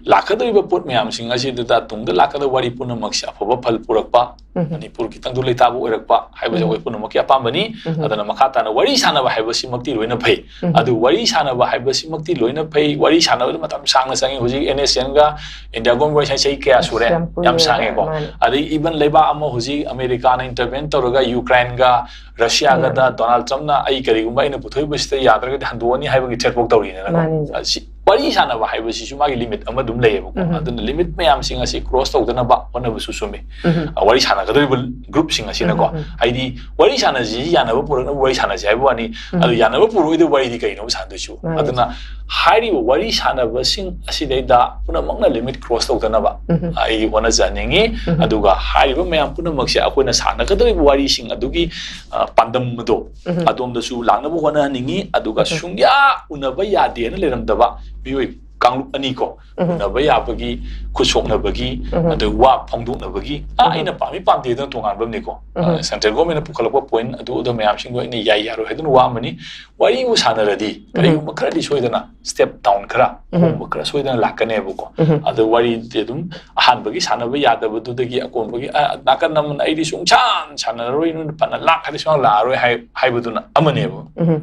ꯂꯥꯛꯀꯗꯧꯔꯤꯕ ꯄꯣꯠ ꯃꯌꯥꯝꯁꯤꯡ ꯑꯁꯤꯗꯨꯗ ꯇꯨꯡꯗ ꯂꯥꯛꯀꯗꯕ ꯋꯥꯔꯤ ꯄꯨꯝꯅꯃꯛꯁꯦ ꯑꯐꯕ ꯐꯜ ꯄꯨꯔꯛꯄ, ꯎꯝ꯫ ꯃꯅꯤꯄꯨꯔ ꯈꯤꯇꯪꯗꯨ ꯂꯩꯇꯥꯕ ꯑꯣꯏꯔꯛꯄ ꯍꯥꯏꯕꯁꯦ ꯎꯝ꯫ ꯑꯩꯈꯣꯏ ꯄꯨꯝꯅꯃꯛꯀꯤ ꯑꯄꯥꯝꯕꯅꯤ꯫ ꯎꯝ꯫ ꯑꯗꯨꯅ ꯃꯈꯥ ꯇꯥꯅ ꯋꯥꯔꯤ ꯁꯥꯟꯅꯕ ꯍꯥꯏꯕꯁꯤꯃꯛꯇꯤ ꯂꯣꯏꯅ ꯐꯩ꯫ ꯎꯝ꯫ ꯑꯗꯨ ꯋꯥꯔꯤ ꯁꯥꯟꯅꯕ ꯍꯥꯏꯕꯁꯤꯃꯛꯇꯤ ꯂꯣꯏꯅ ꯐꯩ꯫ ꯋꯥꯔꯤ ꯁꯥꯟꯅꯕꯗ ꯃꯇꯝ ꯁꯥꯡꯅ ꯆꯪꯉꯤ꯫ ꯍꯧꯖꯤꯛ N S N ꯒ India ꯒ ꯋꯥꯔꯤ ꯁꯥꯟꯅ ꯆꯍꯤ ꯀꯌꯥ ꯁꯨꯔꯦ? ꯌꯥꯝ ꯀꯨꯏꯔꯦ꯫ ꯌꯥꯝ ꯁꯥꯡꯉꯦꯀꯣ꯫ ꯃꯥꯅꯤ꯫ ꯑꯗꯩ even ꯂꯩꯕꯥꯛ ꯑꯃ ꯍꯧꯖꯤꯛ ꯑꯃꯦꯔꯤꯀꯥꯅ intervene ꯇꯧꯔꯒ ꯌꯨꯀ꯭ꯔꯥꯏꯟꯒ ꯔꯁꯤꯌꯥꯒꯗ ꯎꯝ꯫ ꯗꯣꯅꯥꯜꯗ ꯇ꯭ꯔꯝꯞꯅ ꯑꯩ ꯀꯔꯤꯒꯨꯝꯕ ꯑꯩꯅ ꯄꯨꯊꯣꯛꯏꯕꯁꯤꯗ ꯌꯥꯗ꯭ꯔꯒꯗꯤ ꯍꯟꯗꯣꯛꯑꯅꯤ ꯍꯥꯏꯕꯒꯤ threat ꯐꯥꯎ ꯇꯧꯔꯤꯅꯦꯅꯀꯣ꯫ ꯃꯥꯅꯤ꯫ ꯑꯁꯤ ꯋꯥꯔꯤ ꯁꯥꯟꯅꯕ ꯍꯥꯏꯕꯁꯤꯁꯨ ꯃꯥꯒꯤ limit ꯑꯃ ꯑꯗꯨꯝ ꯂꯩꯌꯦꯕꯀꯣ꯫ ꯎꯝ꯫ ꯑꯗꯨꯅ limit ꯃꯌꯥꯝꯁꯤꯡ ꯑꯁꯤ cross ꯇꯧꯗꯅꯕ ꯍꯣꯠꯅꯕꯁꯨ ꯆꯨꯝꯃꯤ꯫ ꯎꯝ꯫ ꯑ, ꯋꯥꯔꯤ ꯁꯥꯟꯅꯒꯗꯧꯔꯤꯕ group ꯁꯤꯡ ꯑꯁꯤꯅꯀꯣ꯫ ꯎꯝ, ꯎꯝ, ꯎꯝ꯫ ꯍꯥꯏꯗꯤ ꯋꯥꯔꯤ ꯁꯥꯟꯅꯁꯤ ꯌꯥꯅꯕ ꯄꯨꯔꯛꯅꯕ ꯋꯥꯔꯤ ꯁꯥꯟꯅꯁꯤ ꯍꯥꯏꯕ ꯋꯥꯅꯤ꯫ ꯎꯝ꯫ ꯑꯗꯨ ꯌꯥꯅꯕ ꯄꯨꯔꯛꯑꯣꯏꯗꯕ ꯋꯥꯔꯤꯗꯤ ꯀꯩꯅꯣꯕ ꯁꯥꯟꯅꯗꯣꯏꯁꯤꯕꯨ? ꯃꯥꯅꯦ꯫ ꯑꯗꯨꯅ ꯍꯥꯏꯔꯤꯕ ꯋꯥꯔꯤ ꯁꯥꯟꯅꯕꯁꯤꯡ ꯑꯁꯤꯗꯩꯗ ꯄꯨꯝꯅꯃꯛꯅ limit cross ꯇꯧꯗꯅꯕ ꯎꯝ꯫ ꯑꯩ ꯍꯣꯠꯅꯖꯍꯟꯅꯤꯡꯉꯤ꯫ ꯎꯝ꯫ ꯑꯗꯨꯒ ꯍꯥꯏꯔꯤꯕ ꯃꯌꯥꯝ ꯄꯨꯝꯅꯃꯛꯁꯦ ꯑꯩꯈꯣꯏꯅ ꯁꯥꯟꯅꯒꯗꯧꯔꯤꯕ ꯋꯥꯔꯤꯁꯤꯡ ꯑꯗꯨꯒꯤ, ꯑ, ꯄꯥꯟꯗꯝ ꯑꯗꯣ ꯎꯝ꯫ ꯑꯗꯣꯝꯗꯁꯨ ꯂꯥꯛꯅꯕ ꯍꯣꯠꯅꯍꯟꯅꯤꯡꯉꯤ꯫ ꯑꯗꯨꯒ ꯎꯝ꯫ ꯁꯨꯡꯌꯥ ꯎꯅꯕ ꯌꯥꯗꯦꯅ ꯂꯩꯔꯝꯗꯕ ꯃꯤꯑꯣꯏ ꯀꯥꯡꯂꯨꯞ ꯑꯅꯤ ꯀꯣ, ꯎꯝ꯫ ꯎꯅꯕ ꯌꯥꯕꯒꯤ, ꯈꯨꯠ ꯁꯣꯛꯅꯕꯒꯤ, ꯎꯝ꯫ ꯑꯗꯨ ꯋꯥ ꯐꯣꯡꯗꯣꯛꯅꯕꯒꯤ, ꯑ, ꯎꯝ꯫ ꯑꯩꯅ ꯄꯥꯝꯃꯤ ꯄꯥꯝꯗꯦꯗꯅ ꯇꯣꯉꯥꯟꯕ ꯑꯃꯅꯤꯀꯣ꯫ ꯎꯝ꯫ ꯑ, central government ꯅ ꯄꯨꯈꯠꯂꯛꯄ point ꯑꯗꯨ ꯑꯗꯨ ꯃꯌꯥꯝꯁꯤꯡꯗꯣ ꯑꯩꯅ ꯌꯥꯏ ꯌꯥꯔꯣꯏ ꯍꯥꯏꯗꯨꯅ ꯋꯥ ꯑꯃꯅꯤ꯫ ꯋꯥꯔꯤꯕꯨ ꯁꯥꯟꯅꯔꯗꯤ ꯎꯝ꯫ ꯀꯔꯤꯒꯨꯝꯕ ꯈꯔꯗꯤ ꯁꯣꯏꯗꯅ step down ꯈꯔ, ꯎꯝ꯫ ꯑꯍꯣꯡꯕ ꯈꯔ ꯁꯣꯏꯗꯅ ꯂꯥꯛꯀꯅꯦꯕꯀꯣ꯫ ꯎꯝ꯫ ꯑꯗꯨ ꯋꯥꯔꯤꯗꯤ ꯑꯗꯨꯝ ꯑꯍꯥꯟꯕꯒꯤ ꯁꯥꯟꯅꯕ ꯌꯥꯗꯕꯗꯨꯗꯒꯤ ꯑꯀꯣꯟꯕꯒꯤ, "ꯑ, ꯅꯥꯀꯟ ꯑꯃꯅ ꯑꯩꯗꯤ ꯁꯨꯡꯁꯥꯟ ꯁꯥꯟꯅꯔꯔꯣꯏ, ꯅꯣꯏꯅ ꯐꯅ ꯂꯥꯛꯈ꯭ꯔꯗꯤ ꯁꯨꯡꯂꯥꯛ ꯂꯥꯛꯑꯔꯣꯏ" ꯍꯥꯏ-, ꯍꯥꯏꯕꯗꯨꯅ ꯑꯃꯅꯦꯕ꯫ ꯎꯝ꯫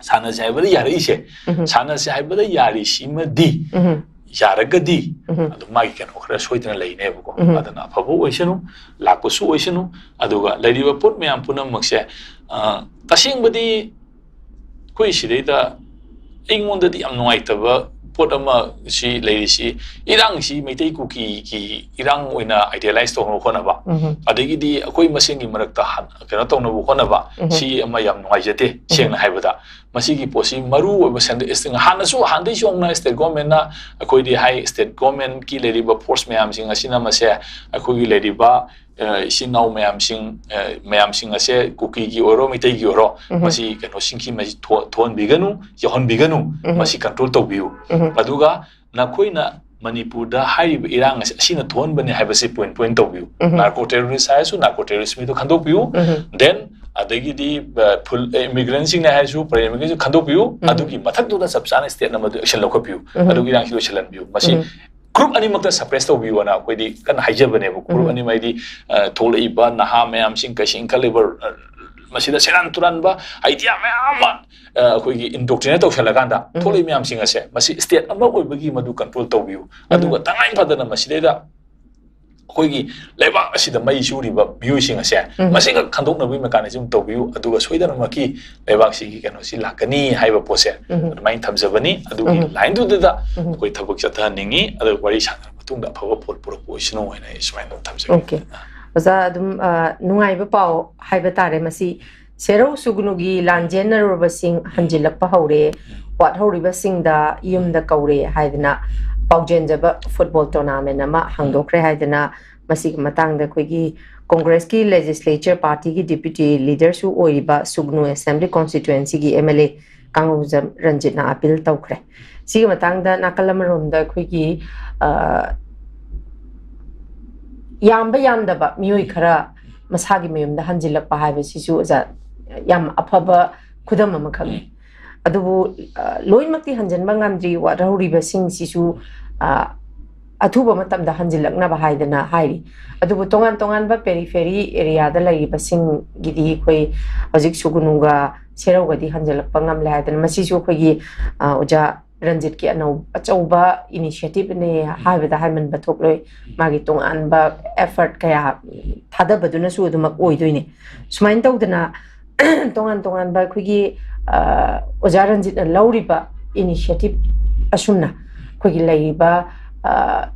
ꯁꯥꯟꯅꯁꯦ ꯍꯥꯏꯕꯗ ꯌꯥꯔꯛꯏꯁꯦ꯫ ꯎꯝ꯫ ꯁꯥꯟꯅꯁꯦ ꯍꯥꯏꯕꯗ ꯌꯥꯔꯤꯁꯤꯃꯗꯤ ꯎꯝ꯫ ꯌꯥꯔꯒꯗꯤ ꯎꯝ꯫ ꯑꯗꯨꯝ ꯃꯥꯒꯤ ꯀꯩꯅꯣ ꯈꯔ ꯁꯣꯏꯗꯅ ꯂꯩꯅꯦꯕꯀꯣ꯫ ꯎꯝ꯫ ꯑꯗꯨꯅ ꯑꯐꯕ ꯑꯣꯏꯁꯅꯨ, ꯂꯥꯛꯄꯁꯨ ꯑꯣꯏꯁꯅꯨ, ꯑꯗꯨꯒ ꯂꯩꯔꯤꯕ ꯄꯣꯠ ꯃꯌꯥꯝ ꯄꯨꯝꯅꯃꯛꯁꯦ, ꯑ, ꯇꯁꯦꯡꯕꯗꯤ ꯑꯩꯈꯣꯏ ꯁꯤꯗꯩꯗ ꯑꯩꯉꯣꯟꯗꯗꯤ ꯌꯥꯝ ꯅꯨꯡꯉꯥꯏꯇꯕ ꯄꯣꯠ ꯑꯃ ꯁꯤ ꯂꯩꯔꯤꯁꯤ, ꯏꯔꯥꯡꯁꯤ ꯃꯩꯇꯩ ꯀꯨꯀꯤꯒꯤ ꯏꯔꯥꯡ ꯑꯣꯏꯅ idealize ꯇꯧꯅꯕ ꯍꯣꯠꯅꯕ, ꯎꯝ꯫ ꯑꯗꯒꯤꯗꯤ ꯑꯩꯈꯣꯏ ꯃꯁꯦꯟꯒꯤ ꯃꯔꯛꯇ ꯍꯥꯟ-, ꯀꯩꯅꯣ ꯇꯧꯅꯕ ꯍꯣꯠꯅꯕ, ꯎꯝ꯫ ꯁꯤ ꯑꯃ ꯌꯥꯝ ꯅꯨꯡꯉꯥꯏꯖꯗꯦ꯫ ꯁꯦꯡꯅ ꯍꯥꯏꯕꯗ ꯃꯁꯤꯒꯤ ꯄꯣꯠꯁꯤ ꯃꯔꯨ ꯑꯣꯏꯕ ꯁꯦꯟꯗ-, ꯍꯥꯟꯅꯁꯨ, ꯍꯥꯟꯅꯗꯩꯁꯨ ꯍꯧꯅ state government ꯅ ꯑꯩꯈꯣꯏꯗꯤ ꯍꯥꯏ, state government ꯀꯤ ꯂꯩꯔꯤꯕ force ꯃꯌꯥꯝꯁꯤꯡ ꯑꯁꯤꯅ ꯃꯁꯦ ꯑꯩꯈꯣꯏꯒꯤ ꯂꯩꯔꯤꯕ, ꯑ, ꯏꯆꯤꯟ ꯏꯅꯥꯎ ꯃꯌꯥꯝꯁꯤꯡ, ꯑ, ꯃꯌꯥꯝꯁꯤꯡ ꯑꯁꯦ ꯀꯨꯀꯤꯒꯤ ꯑꯣꯏꯔꯣ, ꯃꯩꯇꯩꯒꯤ ꯑꯣꯏꯔꯣ, ꯎꯝ꯫ ꯃꯁꯤ ꯀꯩꯅꯣꯁꯤꯡꯒꯤ ꯃꯁꯤ ꯊꯣ-, ꯊꯣꯛꯍꯟꯕꯤꯒꯅꯨ, ꯌꯥꯎꯍꯟꯕꯤꯒꯅꯨ, ꯎꯝ꯫ ꯃꯁꯤ control ꯇꯧꯕꯤꯌꯨ꯫ ꯎꯝ꯫ ꯑꯗꯨꯒ ꯅꯈꯣꯏꯅ ꯃꯅꯤꯄꯨꯔꯗ ꯍꯥꯏꯔꯤꯕ ꯏꯔꯥꯡ ꯑꯁꯤ ꯑꯁꯤꯅ ꯊꯣꯛꯍꯟꯕꯅꯦ ꯍꯥꯏꯕꯁꯤ point point ꯇꯧꯕꯤꯌꯨ꯫ ꯎꯝ꯫ Narco terrorist ꯍꯥꯏꯔꯁꯨ narco terrorist ꯃꯤꯗꯨ ꯈꯟꯗꯣꯛꯄꯤꯌꯨ꯫ ꯎꯝ꯫ Then ꯑꯗꯒꯤꯗꯤ, ꯑ, full immigrant ꯁꯤꯡꯅꯦ ꯍꯥꯏꯔꯁꯨ, foreign immigrant ꯁꯤꯡ ꯈꯟꯗꯣꯛꯄꯤꯌꯨ꯫ ꯎꯝ꯫ ꯑꯗꯨꯒꯤ ꯃꯊꯛꯇꯨꯗ ꯆꯞ ꯆꯥꯅ state ꯅ ꯃꯗꯨ action ꯂꯧꯈꯠꯄꯤꯌꯨ꯫ ꯎꯝ꯫ ꯑꯗꯨꯒꯤ ꯏꯔꯥꯡꯁꯤ ꯂꯣꯏꯁꯤꯜꯍꯟꯕꯤꯌꯨ꯫ ꯃꯁꯤ ꯎꯝ꯫ group ꯑꯅꯤꯃꯛꯇ suppress ꯇꯧꯕꯤꯌꯨꯅ ꯑꯩꯈꯣꯏꯗꯤ ꯀꯟꯅ ꯍꯥꯏꯖꯕꯅꯦꯕ꯫ Group ꯎꯝ꯫ ꯑꯅꯤꯃꯛ ꯍꯥꯏꯗꯤ, ꯑ, ꯊꯣꯛꯂꯛꯏꯕ ꯅꯍꯥ ꯃꯌꯥꯝꯁꯤꯡ, ꯀꯩꯁꯤ ꯏꯟꯈꯠꯂꯛꯏꯕ, ꯑ, ꯃꯁꯤꯗ ꯁꯦꯔꯥꯟ ꯇꯨꯔꯥꯟꯕ idea ꯃꯌꯥꯝ ꯑꯃ, ꯑ, ꯑꯩꯈꯣꯏꯒꯤ indoctrinate ꯇꯧꯁꯜꯂꯀꯥꯟꯗ ꯎꯝ꯫ ꯊꯣꯛꯂꯛꯏ ꯃꯌꯥꯝꯁꯤꯡ ꯑꯁꯦ, ꯃꯁꯤ state ꯑꯃ ꯑꯣꯏꯕꯒꯤ ꯃꯗꯨ control ꯇꯧꯕꯤꯌꯨ꯫ ꯑꯗꯨꯒ ꯇꯉꯥꯏ ꯐꯗꯅ ꯃꯁꯤꯗꯩꯗ ꯑꯩꯈꯣꯏꯒꯤ ꯂꯩꯕꯥꯛ ꯑꯁꯤꯗ ꯃꯩ ꯆꯨꯔꯤꯕ ꯃꯤꯑꯣꯏꯁꯤꯡ ꯑꯁꯦ ꯎꯝ꯫ ꯃꯁꯤꯒ ꯈꯟꯗꯣꯛꯅꯕꯒꯤ mechanism ꯇꯧꯕꯤꯌꯨ, ꯑꯗꯨꯒ ꯁꯣꯏꯗꯅꯃꯛꯀꯤ ꯂꯩꯕꯥꯛꯁꯤꯒꯤ ꯀꯩꯅꯣꯁꯤ ꯂꯥꯛꯀꯅꯤ ꯍꯥꯏꯕ ꯄꯣꯠꯁꯦ ꯎꯝ꯫ ꯑꯗꯨꯃꯥꯏꯅ ꯊꯝꯖꯕꯅꯤ꯫ ꯑꯗꯨꯒꯤ ꯎꯝ꯫ Line ꯗꯨꯗ ꯎꯝ꯫ ꯑꯩꯈꯣꯏ ꯊꯕꯛ ꯆꯠꯊꯍꯟꯅꯤꯡꯉꯤ꯫ ꯑꯗꯨꯒ ꯋꯥꯔꯤ ꯁꯥꯟꯅꯔ ꯃꯇꯨꯡꯗ ꯑꯐꯕ ꯄꯣꯠ ꯄꯨꯔꯛꯄ ꯑꯣꯏꯁꯅꯨ ꯍꯥꯏꯅ ꯑꯩ ꯁꯨꯃꯥꯏꯅ ꯑꯗꯨꯝ ꯊꯝꯖꯒꯦ꯫ Okay꯫ ꯑꯣꯖꯥ, ꯑꯗꯨꯝ, ꯑ, ꯅꯨꯡꯉꯥꯏꯕ ꯄꯥꯎ ꯍꯥꯏꯕ ꯇꯥꯔꯦ꯫ ꯃꯁꯤ ꯁꯦꯔꯧ ꯁꯨꯒꯅꯨꯒꯤ ꯂꯥꯟꯖꯦꯟꯅꯔꯨꯔꯕꯁꯤꯡ ꯍꯟꯖꯤꯜꯂꯛꯄ ꯍꯧꯔꯦ, ꯋꯥꯠꯍꯧꯔꯤꯕꯁꯤꯡꯗ ꯌꯨꯝꯗ ꯀꯧꯔꯦ ꯍꯥꯏꯗꯅ ꯄꯥꯎꯖꯦꯟꯖꯕ football tournament ꯑꯃ ꯍꯥꯡꯗꯣꯛꯈ꯭ꯔꯦ ꯍꯥꯏꯗꯅ, ꯃꯁꯤꯒꯤ ꯃꯇꯥꯡꯗ ꯑꯩꯈꯣꯏꯒꯤ Congress ꯀꯤ legislature party ꯒꯤ deputy leader ꯁꯨ ꯑꯣꯏꯔꯤꯕ ꯁꯨꯒꯅꯨ assembly constituency ꯒꯤ M L A ꯀꯥꯡꯉꯧꯖꯝ ꯔꯟꯖꯤꯠꯅ appeal ꯇꯧꯈ꯭ꯔꯦ꯫ ꯁꯤꯒꯤ ꯃꯇꯥꯡꯗ ꯅꯥꯀꯜ ꯑꯃꯔꯣꯝꯗ ꯑꯩꯈꯣꯏꯒꯤ, ꯑ, ꯌꯥꯝꯕ ꯌꯥꯝꯗꯕ ꯃꯤꯑꯣꯏ ꯈꯔ ꯃꯁꯥꯒꯤ ꯃꯌꯨꯝꯗ ꯍꯟꯖꯤꯜꯂꯛꯄ ꯍꯥꯏꯕꯁꯤꯁꯨ, ꯑꯣꯖꯥ, ꯌꯥꯝ ꯑꯐꯕ ꯈꯨꯗꯝ ꯑꯃꯈꯛꯅꯤ꯫ ꯎꯝ꯫ ꯑꯗꯨꯕꯨ, ꯑ, ꯂꯣꯏꯅꯃꯛꯇꯤ ꯍꯟꯖꯤꯟꯕ ꯉꯝꯗ꯭ꯔꯤ, ꯋꯥꯠꯍꯧꯔꯤꯕꯁꯤꯡꯁꯤꯁꯨ, ꯑ, ꯑꯊꯨꯕ ꯃꯇꯝꯗ ꯍꯟꯖꯤꯜꯂꯛꯅꯕ ꯍꯥꯏꯗꯅ ꯍꯥꯏꯔꯤ꯫ ꯑꯗꯨꯕꯨ ꯇꯣꯉꯥꯟ ꯇꯣꯉꯥꯟꯕ periphery area ꯗ ꯂꯩꯔꯤꯕꯁꯤꯡꯒꯤꯗꯤ ꯑꯩꯈꯣꯏ ꯍꯧꯖꯤꯛ ꯁꯨꯒꯅꯨꯒ ꯁꯦꯔꯧꯒꯗꯤ ꯍꯟꯖꯤꯜꯂꯛꯄ ꯉꯝꯂꯦ ꯍꯥꯏꯗꯅ, ꯃꯁꯤꯁꯨ ꯑꯩꯈꯣꯏꯒꯤ, ꯑ, ꯑꯣꯖꯥ ꯔꯟꯖꯤꯠꯀꯤ ꯑꯅꯧ-, ꯑꯆꯧꯕ initiative ꯅꯦ ꯍꯥꯏꯕꯗ ꯍꯥꯏꯃꯟꯕ ꯊꯣꯛꯂꯣꯏ꯫ ꯃꯥꯒꯤ ꯇꯣꯉꯥꯟꯕ effort ꯀꯌꯥ ꯊꯥꯗꯕꯗꯨꯅꯁꯨ ꯑꯗꯨꯃꯛ ꯑꯣꯏꯗꯣꯏꯅꯦ꯫ ꯁꯨꯃꯥꯏꯅ ꯇꯧꯗꯅ ꯇꯣꯉꯥꯟ ꯇꯣꯉꯥꯟꯕ ꯑꯩꯈꯣꯏꯒꯤ, ꯑ, ꯑꯣꯖꯥ ꯔꯟꯖꯤꯠꯅ ꯂꯧꯔꯤꯕ initiative ꯑꯁꯨꯝꯅ ꯑꯩꯈꯣꯏꯒꯤ ꯂꯩꯔꯤꯕ, ꯑ,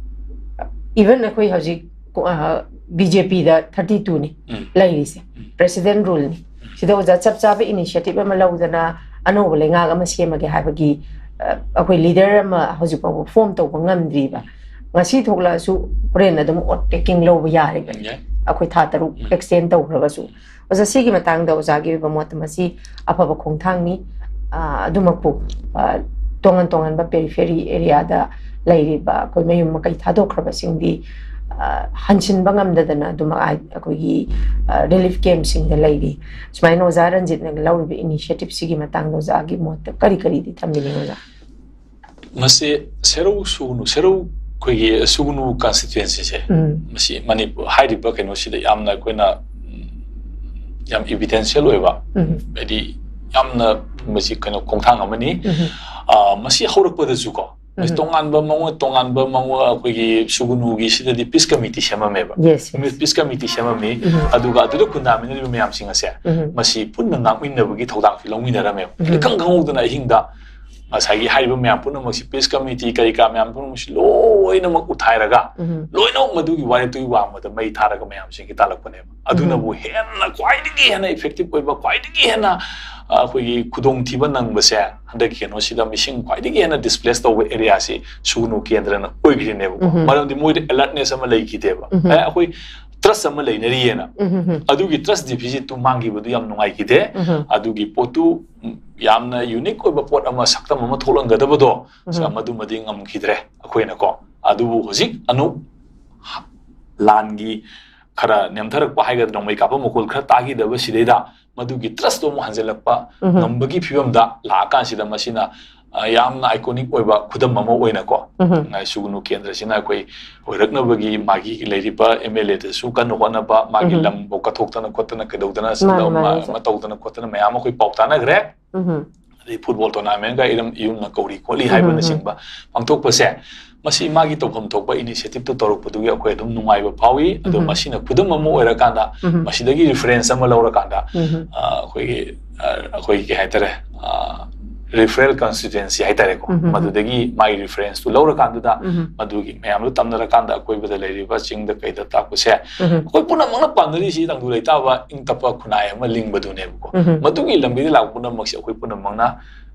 even ꯑꯩꯈꯣꯏ ꯍꯧꯖꯤꯛ, ꯑ, B J P ꯗ thirty two ꯅꯤ ꯎꯝ꯫ ꯂꯩꯔꯤꯁꯦ, ꯎꯝ꯫ President rule ꯅꯤ꯫ ꯁꯤꯗ ꯑꯣꯖꯥ ꯆꯞ ꯆꯥꯕ initiative ꯑꯃ ꯂꯧꯗꯅ ꯑꯅꯧꯕ ꯂꯩꯉꯥꯛ ꯑꯃ ꯁꯦꯝꯃꯒꯦ ꯍꯥꯏꯕꯒꯤ, ꯑ, ꯑꯩꯈꯣꯏ leader ꯑꯃ ꯍꯧꯖꯤꯛ ꯐꯥꯎꯕ form ꯇꯧꯕ ꯉꯝꯗ꯭ꯔꯤꯕ꯫ ꯉꯁꯤ ꯊꯣꯛꯂꯛꯑꯁꯨ ꯍꯣꯔꯦꯟ ꯑꯗꯨꯝ oath taking ꯂꯧꯕ ꯌꯥꯔꯦꯕ, ꯌꯥꯏ꯫ ꯑꯩꯈꯣꯏ ꯊꯥ ꯇꯔꯨꯛ ꯎꯝ꯫ Extend ꯇꯧꯈ꯭ꯔꯒꯁꯨ꯫ ꯑꯣꯖꯥ, ꯁꯤꯒꯤ ꯃꯇꯥꯡꯗ ꯑꯣꯖꯥꯒꯤ ꯑꯣꯏꯕ ꯃꯣꯠꯇ ꯃꯁꯤ ꯑꯐꯕ ꯈꯣꯡꯊꯥꯡꯅꯤ꯫ ꯑ, ꯑꯗꯨꯃꯛꯄꯨ, ꯑ, ꯇꯣꯉꯥꯟ ꯇꯣꯉꯥꯟꯕ periphery area ꯗ ꯂꯩꯔꯤꯕ ꯑꯩꯈꯣꯏ ꯃꯌꯨꯝ ꯃꯀꯩ ꯊꯥꯗꯣꯛꯈ꯭ꯔꯕꯁꯤꯡꯗꯤ, ꯑ, ꯍꯟꯁꯤꯟꯕ ꯉꯝꯗꯗꯅ ꯑꯗꯨꯃꯛ ꯑꯩꯈꯣꯏꯒꯤ, ꯑ, relief camp ꯁꯤꯡꯗ ꯂꯩꯔꯤ꯫ ꯁꯨꯃꯥꯏꯅ ꯑꯣꯖꯥ ꯔꯟꯖꯤꯠꯅ ꯂꯧꯔꯤꯕ initiative ꯁꯤꯒꯤ ꯃꯇꯥꯡꯗ ꯑꯣꯖꯥꯒꯤ ꯃꯣꯠꯇ ꯀꯔꯤ ꯀꯔꯤꯗꯤ ꯊꯝꯕꯤꯅꯤꯡꯉꯤ ꯑꯣꯖꯥ? ꯃꯁꯤ ꯁꯦꯔꯧ ꯁꯨꯒꯅꯨ, ꯁꯦꯔꯧ ꯑꯩꯈꯣꯏꯒꯤ ꯁꯨꯒꯅꯨ constituency ꯁꯦ, ꯎꯝ꯫ ꯃꯁꯤ ꯃꯅꯤꯄꯨꯔ ꯍꯥꯏꯔꯤꯕ ꯀꯩꯅꯣꯁꯤꯗ ꯌꯥꯝꯅ ꯑꯩꯈꯣꯏꯅ, ꯎꯝ, ꯌꯥꯝ evidential ꯑꯣꯏꯕ, ꯎꯝ꯫ ꯍꯥꯏꯗꯤ ꯌꯥꯝꯅ ꯃꯁꯤ ꯀꯩꯅꯣ ꯈꯣꯡꯊꯥꯡ ꯑꯃꯅꯤ꯫ ꯎꯝ꯫ ꯑ, ꯃꯁꯤ ꯍꯧꯔꯛꯄꯗꯁꯨꯀꯣ, ꯃꯁꯤ ꯎꯝ꯫ ꯇꯣꯉꯥꯟꯕ ꯃꯉꯣꯟ-, ꯇꯣꯉꯥꯟꯕ ꯃꯉꯣꯟ-, ꯑꯩꯈꯣꯏꯒꯤ ꯁꯨꯒꯨꯅꯨꯒꯤ ꯁꯤꯗꯗꯤ peace committee ꯁꯦꯝꯃꯝꯃꯦꯕ꯫ Yes, yes. Peace committee ꯁꯦꯝꯃꯝꯃꯤ꯫ ꯎꯝ꯫ ꯑꯗꯨꯒ ꯑꯗꯨꯗ ꯈꯨꯟꯗꯥꯃꯤꯟꯅꯔꯤꯕ ꯃꯌꯥꯝꯁꯤꯡ ꯑꯁꯦ ꯎꯝ꯫ ꯃꯁꯤ ꯄꯨꯟꯅ ꯉꯥꯛꯃꯤꯟꯅꯕꯒꯤ ꯊꯧꯗꯥꯡꯁꯨ ꯂꯧꯃꯤꯟꯅꯔꯝꯃꯦꯕ꯫ ꯎꯝ꯫ ꯏꯈꯪ ꯈꯪꯍꯧꯗꯅ ꯑꯍꯤꯡꯗ ꯉꯁꯥꯏꯒꯤ ꯍꯥꯏꯔꯤꯕ ꯃꯌꯥꯝ ꯄꯨꯝꯅꯃꯛꯁꯤ, peace committee ꯀꯔꯤ ꯀꯔꯥ ꯃꯌꯥꯝ ꯄꯨꯝꯅꯃꯛꯁꯤ ꯂꯣꯏꯅꯃꯛ ꯎꯠꯊꯥꯏꯔꯒ ꯎꯝ꯫ ꯂꯣꯏꯅꯃꯛ ꯃꯗꯨꯒꯤ ꯋꯥꯔꯦꯞꯇꯨꯒꯤ ꯋꯥꯡꯃꯗ ꯃꯩ ꯊꯥꯔꯒ ꯃꯌꯥꯝꯁꯤꯡꯒꯤ ꯇꯥꯜꯂꯛꯄꯅꯦꯕ꯫ ꯑꯗꯨꯅꯕꯨ ꯎꯝ꯫ ꯍꯦꯟꯅ ꯈ꯭ꯋꯥꯏꯗꯒꯤ ꯍꯦꯟꯅ effective ꯑꯣꯏꯕ, ꯈ꯭ꯋꯥꯏꯗꯒꯤ ꯍꯦꯟꯅ, ꯑ, ꯑꯩꯈꯣꯏꯒꯤ ꯈꯨꯗꯣꯡꯊꯤꯕ ꯅꯪꯕꯁꯦ ꯍꯟꯗꯛꯀꯤ ꯀꯩꯅꯣꯁꯤꯗ ꯃꯤꯁꯤꯡ ꯈ꯭ꯋꯥꯏꯗꯒꯤ ꯍꯦꯟꯅ displace ꯇꯧꯕ areaꯁꯤ ꯁꯨꯒꯨꯅꯨ ꯀꯦꯟꯗ꯭ꯔꯅ ꯑꯣꯏꯈ꯭ꯔꯤꯅꯦꯕꯀꯣ꯫ ꯎꯝ꯫ ꯃꯔꯝꯗꯤ ꯃꯣꯏꯗ alertness ꯑꯃ ꯂꯩꯈꯤꯗꯦꯕ꯫ ꯎꯝ꯫ ꯑꯦ, ꯑꯩꯈꯣꯏ trust ꯑꯃ ꯂꯩꯅꯔꯤꯌꯦꯅ꯫ ꯎꯝ, ꯎꯝ, ꯎꯝ꯫ ꯑꯗꯨꯒꯤ trust deficitꯇꯨ ꯃꯥꯡꯈꯤꯕꯗꯨ ꯌꯥꯝ ꯅꯨꯡꯉꯥꯏꯈꯤꯗꯦ꯫ ꯎꯝ, ꯎꯝ꯫ ꯑꯗꯨꯒꯤ ꯄꯣꯠꯇꯨ, ꯎꯝ, ꯌꯥꯝꯅ unique ꯑꯣꯏꯕ ꯄꯣꯠ ꯑꯃ, ꯁꯛꯇꯝ ꯑꯃ ꯊꯣꯛꯂꯝꯒꯗꯕꯗꯣ, ꯎꯝ, ꯁ-, ꯎꯝ꯫ ꯃꯗꯨꯃꯗꯤ ꯉꯝꯈꯤꯗ꯭ꯔꯦ ꯑꯩꯈꯣꯏꯅꯀꯣ꯫ ꯑꯗꯨꯕꯨ ꯍꯧꯖꯤꯛ ꯑꯅꯧ-, ꯂꯥꯟꯒꯤ ꯈꯔ ꯅꯦꯝꯊꯔꯛꯄ ꯍꯥꯏꯒꯗ꯭ꯔꯥ, ꯅꯣꯡꯃꯩ ꯀꯥꯞꯄ ꯃꯈꯣꯜ ꯈꯔ ꯇꯥꯈꯤꯗꯕꯁꯤꯗꯩꯗ ꯃꯗꯨꯒꯤ trustꯇꯣ ꯑꯃꯨꯛ ꯍꯟꯖꯤꯜꯂꯛꯄ ꯎꯝ, ꯎꯝ꯫ ꯉꯝꯕꯒꯤ ꯐꯤꯕꯝꯗ ꯂꯥꯛꯑꯀꯥꯟꯁꯤꯗ ꯃꯁꯤꯅ, ꯑ, ꯌꯥꯝꯅ iconic ꯑꯣꯏꯕ ꯈꯨꯗꯝ ꯑꯃ ꯑꯣꯏꯅꯀꯣ, ꯎꯝ, ꯎꯝ꯫ ꯑ, ꯁꯨꯒꯨꯅꯨ ꯀꯦꯟꯗ꯭ꯔꯁꯤꯅ ꯑꯩꯈꯣꯏ ꯑꯣꯏꯔꯛꯅꯕꯒꯤ ꯃꯥꯒꯤ ꯂꯩꯔꯤꯕ MLAꯗꯁꯨ ꯀꯟꯅ ꯍꯣꯠꯅꯕ, ꯃꯥꯒꯤ ꯎꯝ, ꯎꯝ꯫ ꯂꯝꯐꯥꯎ ꯀꯠꯊꯣꯛꯇꯅ ꯈꯣꯠꯇꯅ ꯀꯩꯗꯧꯗꯅ ꯃꯥꯅꯦ, ꯁꯤꯗ ꯃꯥꯅꯦ, ꯃꯥ-, ꯑꯣꯖꯥ꯫ ꯑꯃ ꯇꯧꯗꯅ ꯈꯣꯠꯇꯅ ꯃꯌꯥꯝ ꯑꯩꯈꯣꯏ ꯄꯥꯎ ꯇꯥꯅꯈ꯭ꯔꯦ꯫ ꯎꯝ, ꯎꯝ꯫ ꯑꯗꯩ football tournamentꯒ ꯏꯔꯝ ꯏꯌꯨꯝꯅ ꯀꯧꯔꯤ ꯈꯣꯠꯂꯤ ꯎꯝ, ꯎꯝ, ꯎꯝ꯫ ꯍꯥꯏꯕꯅꯆꯤꯡꯕ ꯄꯥꯡꯊꯣꯛꯄꯁꯦ, ꯃꯁꯤ ꯃꯥꯒꯤ ꯇꯧꯐꯝ ꯊꯣꯛꯄ initiativeꯇꯨ ꯇꯧꯔꯛꯄꯗꯨꯒꯤ ꯑꯩꯈꯣꯏ ꯑꯗꯨꯝ ꯅꯨꯡꯉꯥꯏꯕ ꯐꯥꯎꯏ꯫ ꯑꯗꯣ ꯎꯝ꯫ ꯃꯁꯤꯅ ꯈꯨꯗꯝ ꯑꯃ ꯑꯣꯏꯔꯀꯥꯟꯗ, ꯎꯝ꯫ ꯃꯁꯤꯗꯒꯤ reference ꯑꯃ ꯂꯧꯔꯀꯥꯟꯗ, ꯎꯝ꯫ ꯑ, ꯑꯩꯈꯣꯏꯒꯤ, ꯑ, ꯑꯩꯈꯣꯏꯒꯤ ꯀꯩ ꯍꯥꯏꯇꯥꯔꯦ, ꯑ, referral constituency ꯍꯥꯏꯇꯥꯔꯦꯀꯣ, ꯎꯝ꯫ ꯃꯗꯨꯗꯒꯤ ꯃꯥꯒꯤ referenceꯇꯨ ꯂꯧꯔꯀꯥꯟꯗꯨꯗ, ꯎꯝ꯫ ꯃꯗꯨꯒꯤ ꯃꯌꯥꯝꯗꯨ ꯇꯝꯅꯔꯀꯥꯟꯗ ꯑꯀꯣꯏꯕꯗ ꯂꯩꯔꯤꯕ ꯆꯤꯡꯗ ꯀꯩꯗ ꯇꯥꯛꯄꯁꯦ, ꯎꯝ꯫ ꯑꯩꯈꯣꯏ ꯄꯨꯝꯅꯃꯛꯅ ꯄꯥꯝꯅꯔꯤꯁꯤ ꯇꯪꯗꯨ ꯂꯩꯇꯥꯕ ꯏꯪ ꯇꯞꯄ ꯈꯨꯟꯅꯥꯏ ꯑꯃ ꯂꯤꯡꯕꯗꯨꯅꯦꯕꯀꯣ꯫ ꯎꯝ꯫ ꯃꯗꯨꯒꯤ ꯂꯝꯕꯤꯗ ꯂꯥꯛꯄ ꯄꯨꯝꯅꯃꯛꯁꯦ ꯑꯩꯈꯣꯏ ꯄꯨꯝꯅꯃꯛꯅ,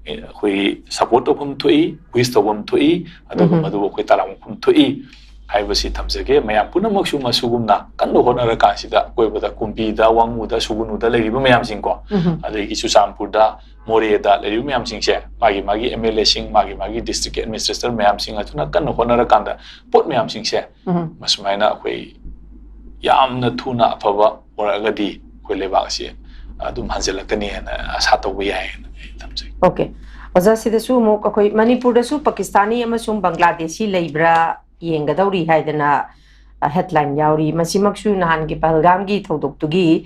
ꯑꯦ, ꯑꯩꯈꯣꯏꯒꯤ support ꯇꯧꯐꯝ ꯊꯣꯛꯏ, wish ꯇꯧꯐꯝ ꯊꯣꯛꯏ, ꯑꯗꯨꯒ ꯎꯝ꯫ ꯃꯗꯨꯕꯨ ꯑꯩꯈꯣꯏ ꯇꯔꯥꯝꯅ ꯑꯣꯛꯐꯝ ꯊꯣꯛꯏ ꯍꯥꯏꯕꯁꯤ ꯊꯝꯖꯒꯦ꯫ ꯃꯌꯥꯝ ꯄꯨꯝꯅꯃꯛꯁꯨ ꯃꯁꯤꯒꯨꯝꯅ ꯀꯟꯅ ꯍꯣꯠꯅꯔꯀꯥꯟꯁꯤꯗ ꯑꯀꯣꯏꯕꯗ ꯀꯨꯝꯕꯤꯗ, ꯋꯥꯡꯉꯨꯗ, ꯁꯨꯒꯨꯅꯨꯗ ꯂꯩꯔꯤꯕ ꯃꯌꯥꯝꯁꯤꯡꯀꯣ, ꯎꯝ꯫ ꯑꯗꯒꯤ ꯆꯨꯔꯆꯥꯟꯄꯨꯔꯗ, ꯃꯣꯔꯦꯗ ꯂꯩꯔꯤꯕ ꯃꯌꯥꯝꯁꯤꯡꯁꯦ ꯃꯥꯒꯤ ꯃꯥꯒꯤ MLAꯁꯤꯡ, ꯃꯥꯒꯤ ꯃꯥꯒꯤ districtꯀꯤ administrator ꯃꯌꯥꯝꯁꯤꯡ ꯑꯗꯨꯅ ꯀꯟꯅ ꯍꯣꯠꯅꯔꯀꯥꯟꯗ ꯄꯣꯠ ꯃꯌꯥꯝꯁꯤꯡꯁꯦ ꯎꯝ꯫ ꯃꯁꯨꯃꯥꯏꯅ ꯑꯩꯈꯣꯏ ꯌꯥꯝꯅ ꯊꯨꯅ ꯑꯐꯕ ꯄꯨꯔꯛꯑꯒꯗꯤ ꯑꯩꯈꯣꯏ ꯂꯩꯕꯥꯛ ꯑꯁꯤ ꯑꯗꯨꯝ ꯍꯟꯖꯤꯜꯂꯛꯀꯅꯤ ꯍꯥꯏꯅ ꯑꯁꯥ ꯇꯧꯕ ꯌꯥꯏ ꯍꯥꯏꯅ ꯑꯩ ꯊꯝꯖꯩ꯫ OK꯫ ꯑꯣꯖꯥ, ꯁꯤꯗꯁꯨ ꯑꯃꯨꯛ ꯑꯩꯈꯣꯏ ꯃꯅꯤꯄꯨꯔꯗꯁꯨ ꯄꯥꯀꯤꯁꯇꯥꯅꯤ ꯑꯃꯁꯨꯡ ꯕꯪꯒ꯭ꯂꯥꯗꯦꯁꯤ ꯂꯩꯕ꯭ꯔꯥ ꯌꯦꯡꯒꯗꯧꯔꯤ ꯍꯥꯏꯗꯅ, ꯑ, headline ꯌꯥꯎꯔꯤ꯫ ꯃꯁꯤꯃꯛꯁꯨ ꯅꯍꯥꯟꯒꯤ ꯄꯍꯜꯒꯥꯝꯒꯤ ꯊꯧꯗꯣꯛꯇꯨꯒꯤ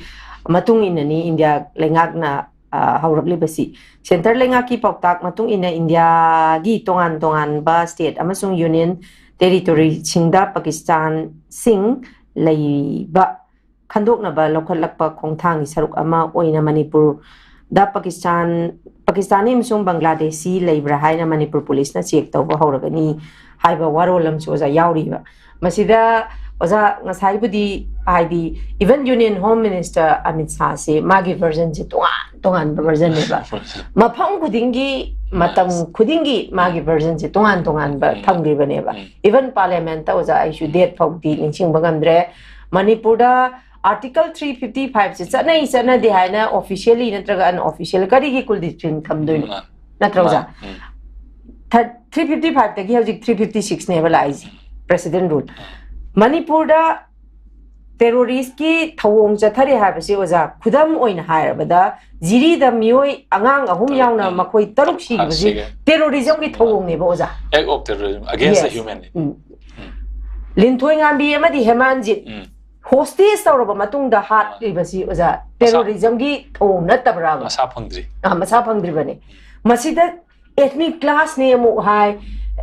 ꯃꯇꯨꯡ ꯏꯟꯅꯅꯤ ꯏꯟꯗꯤꯌꯥ ꯂꯩꯉꯥꯛꯅ ꯑ, ꯍꯧꯔꯛꯂꯤꯕꯁꯤ꯫ ꯁꯦꯟꯇꯔ ꯂꯩꯉꯥꯛꯀꯤ ꯄꯥꯎꯇꯥꯛ ꯃꯇꯨꯡ ꯏꯟꯅ ꯏꯟꯗꯤꯌꯥꯒꯤ ꯇꯣꯉꯥꯟ ꯇꯣꯉꯥꯟꯕ ꯁ꯭ꯇꯦꯠ ꯑꯃꯁꯨꯡ ꯌꯨꯅꯤꯌꯟ ꯇꯦꯔꯤꯇꯣꯔꯤꯁꯤꯡꯗ ꯄꯥꯀꯤꯁꯇꯥꯟꯁꯤꯡ ꯂꯩꯕ ꯈꯟꯗꯣꯛꯅꯕ ꯂꯧꯈꯠꯂꯛꯄ ꯈꯣꯡꯊꯥꯡꯒꯤ ꯁꯔꯨꯛ ꯑꯃ ꯑꯣꯏꯅ ꯃꯅꯤꯄꯨꯔꯗ ꯄꯥꯀꯤꯁꯇꯥꯟ, ꯄꯥꯀꯤꯁꯇꯥꯅꯤ ꯑꯃꯁꯨꯡ ꯕꯪꯒ꯭ꯂꯥꯗꯦꯁꯤ ꯂꯩꯕ꯭ꯔꯥ ꯍꯥꯏꯅ ꯃꯅꯤꯄꯨꯔ ꯄꯨꯂꯤꯁꯅ ꯆꯦꯛ ꯇꯧꯕ ꯍꯧꯔꯒꯅꯤ ꯍꯥꯏꯕ ꯋꯥꯔꯣꯜ ꯑꯃꯁꯨ ꯑꯣꯖꯥ ꯌꯥꯎꯔꯤꯕ꯫ ꯃꯁꯤꯗ ꯑꯣꯖꯥ ꯉꯁꯥꯏꯕꯨꯗꯤ ꯍꯥꯏꯗꯤ even Union Home Minister Amit ꯁꯥꯍꯁꯦ ꯃꯥꯒꯤ ꯚꯔꯖꯟꯁꯦ ꯇꯣꯉꯥꯟ ꯇꯣꯉꯥꯟꯕ ꯚꯔꯖꯟꯅꯦꯕ꯫ ꯃꯐꯝ ꯈꯨꯗꯤꯡꯒꯤ, ꯃꯇꯝ ꯈꯨꯗꯤꯡꯒꯤ ꯃꯥꯒꯤ ꯚꯔꯖꯟꯁꯦ ꯇꯣꯉꯥꯟ ꯇꯣꯉꯥꯟꯕ ꯎꯝ꯫ ꯊꯝꯈꯤꯕꯅꯦꯕ꯫ ꯎꯝ꯫ Even ꯄꯥꯔꯂꯤꯌꯥꯃꯦꯟꯠꯇ ꯑꯣꯖꯥ ꯑꯩꯁꯨ ꯗꯦꯠ ꯐꯥꯎꯗꯤ ꯅꯤꯡꯁꯤꯡꯕ ꯉꯝꯗ꯭ꯔꯦ꯫ ꯃꯅꯤꯄꯨꯔꯗ Article three fifty five ꯁꯦ ꯆꯠꯅꯩ ꯆꯠꯅꯗꯦ ꯍꯥꯏꯅ officially ꯅꯠꯇ꯭ꯔꯒ unofficial ꯀꯔꯤꯒꯤ ꯀꯨꯜꯗꯤꯞ ꯁꯤꯡ ꯊꯝꯗꯣꯏꯅꯣ? ꯎꯝ꯫ ꯅꯠꯇ꯭ꯔꯣ ꯑꯣꯖꯥ? ꯎꯝ꯫ ꯊ-, three fifty five ꯇꯒꯤ ꯍꯧꯖꯤꯛ three fifty six ꯅꯦꯕ ꯂꯥꯛꯏꯁꯦ, president rule꯫ ꯃꯅꯤꯄꯨꯔꯗ terrorist ꯀꯤ ꯊꯧꯑꯣꯡ ꯆꯠꯊꯔꯦ ꯍꯥꯏꯕꯁꯤ ꯑꯣꯖꯥ, ꯈꯨꯗꯝ ꯑꯣꯏꯅ ꯍꯥꯏꯔꯕꯗ ꯖꯤꯔꯤꯗ ꯃꯤꯑꯣꯏ ꯑꯉꯥꯡ ꯑꯍꯨꯝ ꯇꯔꯨꯛ, ꯌꯥꯎꯅ ꯎꯝ꯫ ꯃꯈꯣꯏ ꯇꯔꯨꯛ ꯁꯤꯈꯤꯕꯁꯤ ꯁꯤꯈ꯭ꯔꯦ꯫ Terrorism ꯒꯤ ꯊꯧꯑꯣꯡꯅꯦꯕ ꯑꯣꯖꯥ꯫ Act of terrorism against the Yes. Humanity꯫ ꯎꯝ꯫ ꯎꯝ꯫ ꯂꯤꯟꯊꯣꯏ ꯉꯥꯝꯕꯤ ꯑꯃꯗꯤ ꯍꯦꯃꯥꯟꯖꯤꯠ ꯎꯝ꯫ Hostage ꯇꯧꯔꯕ ꯃꯇꯨꯡꯗ ꯍꯥꯠꯂꯤꯕꯁꯤ ꯑꯣꯖꯥ, ꯃꯁꯥ terrorism ꯒꯤ ꯊꯧꯑꯣꯡ ꯅꯠꯇꯕ꯭ꯔꯥꯕ? ꯃꯁꯥ ꯐꯪꯗ꯭ꯔꯤ꯫ ꯑꯥ, ꯃꯁꯥ ꯐꯪꯗ꯭ꯔꯤꯕꯅꯤ꯫ ꯃꯁꯤꯗ ethnic clash ꯅꯤ ꯑꯃꯨꯛ ꯍꯥꯏ,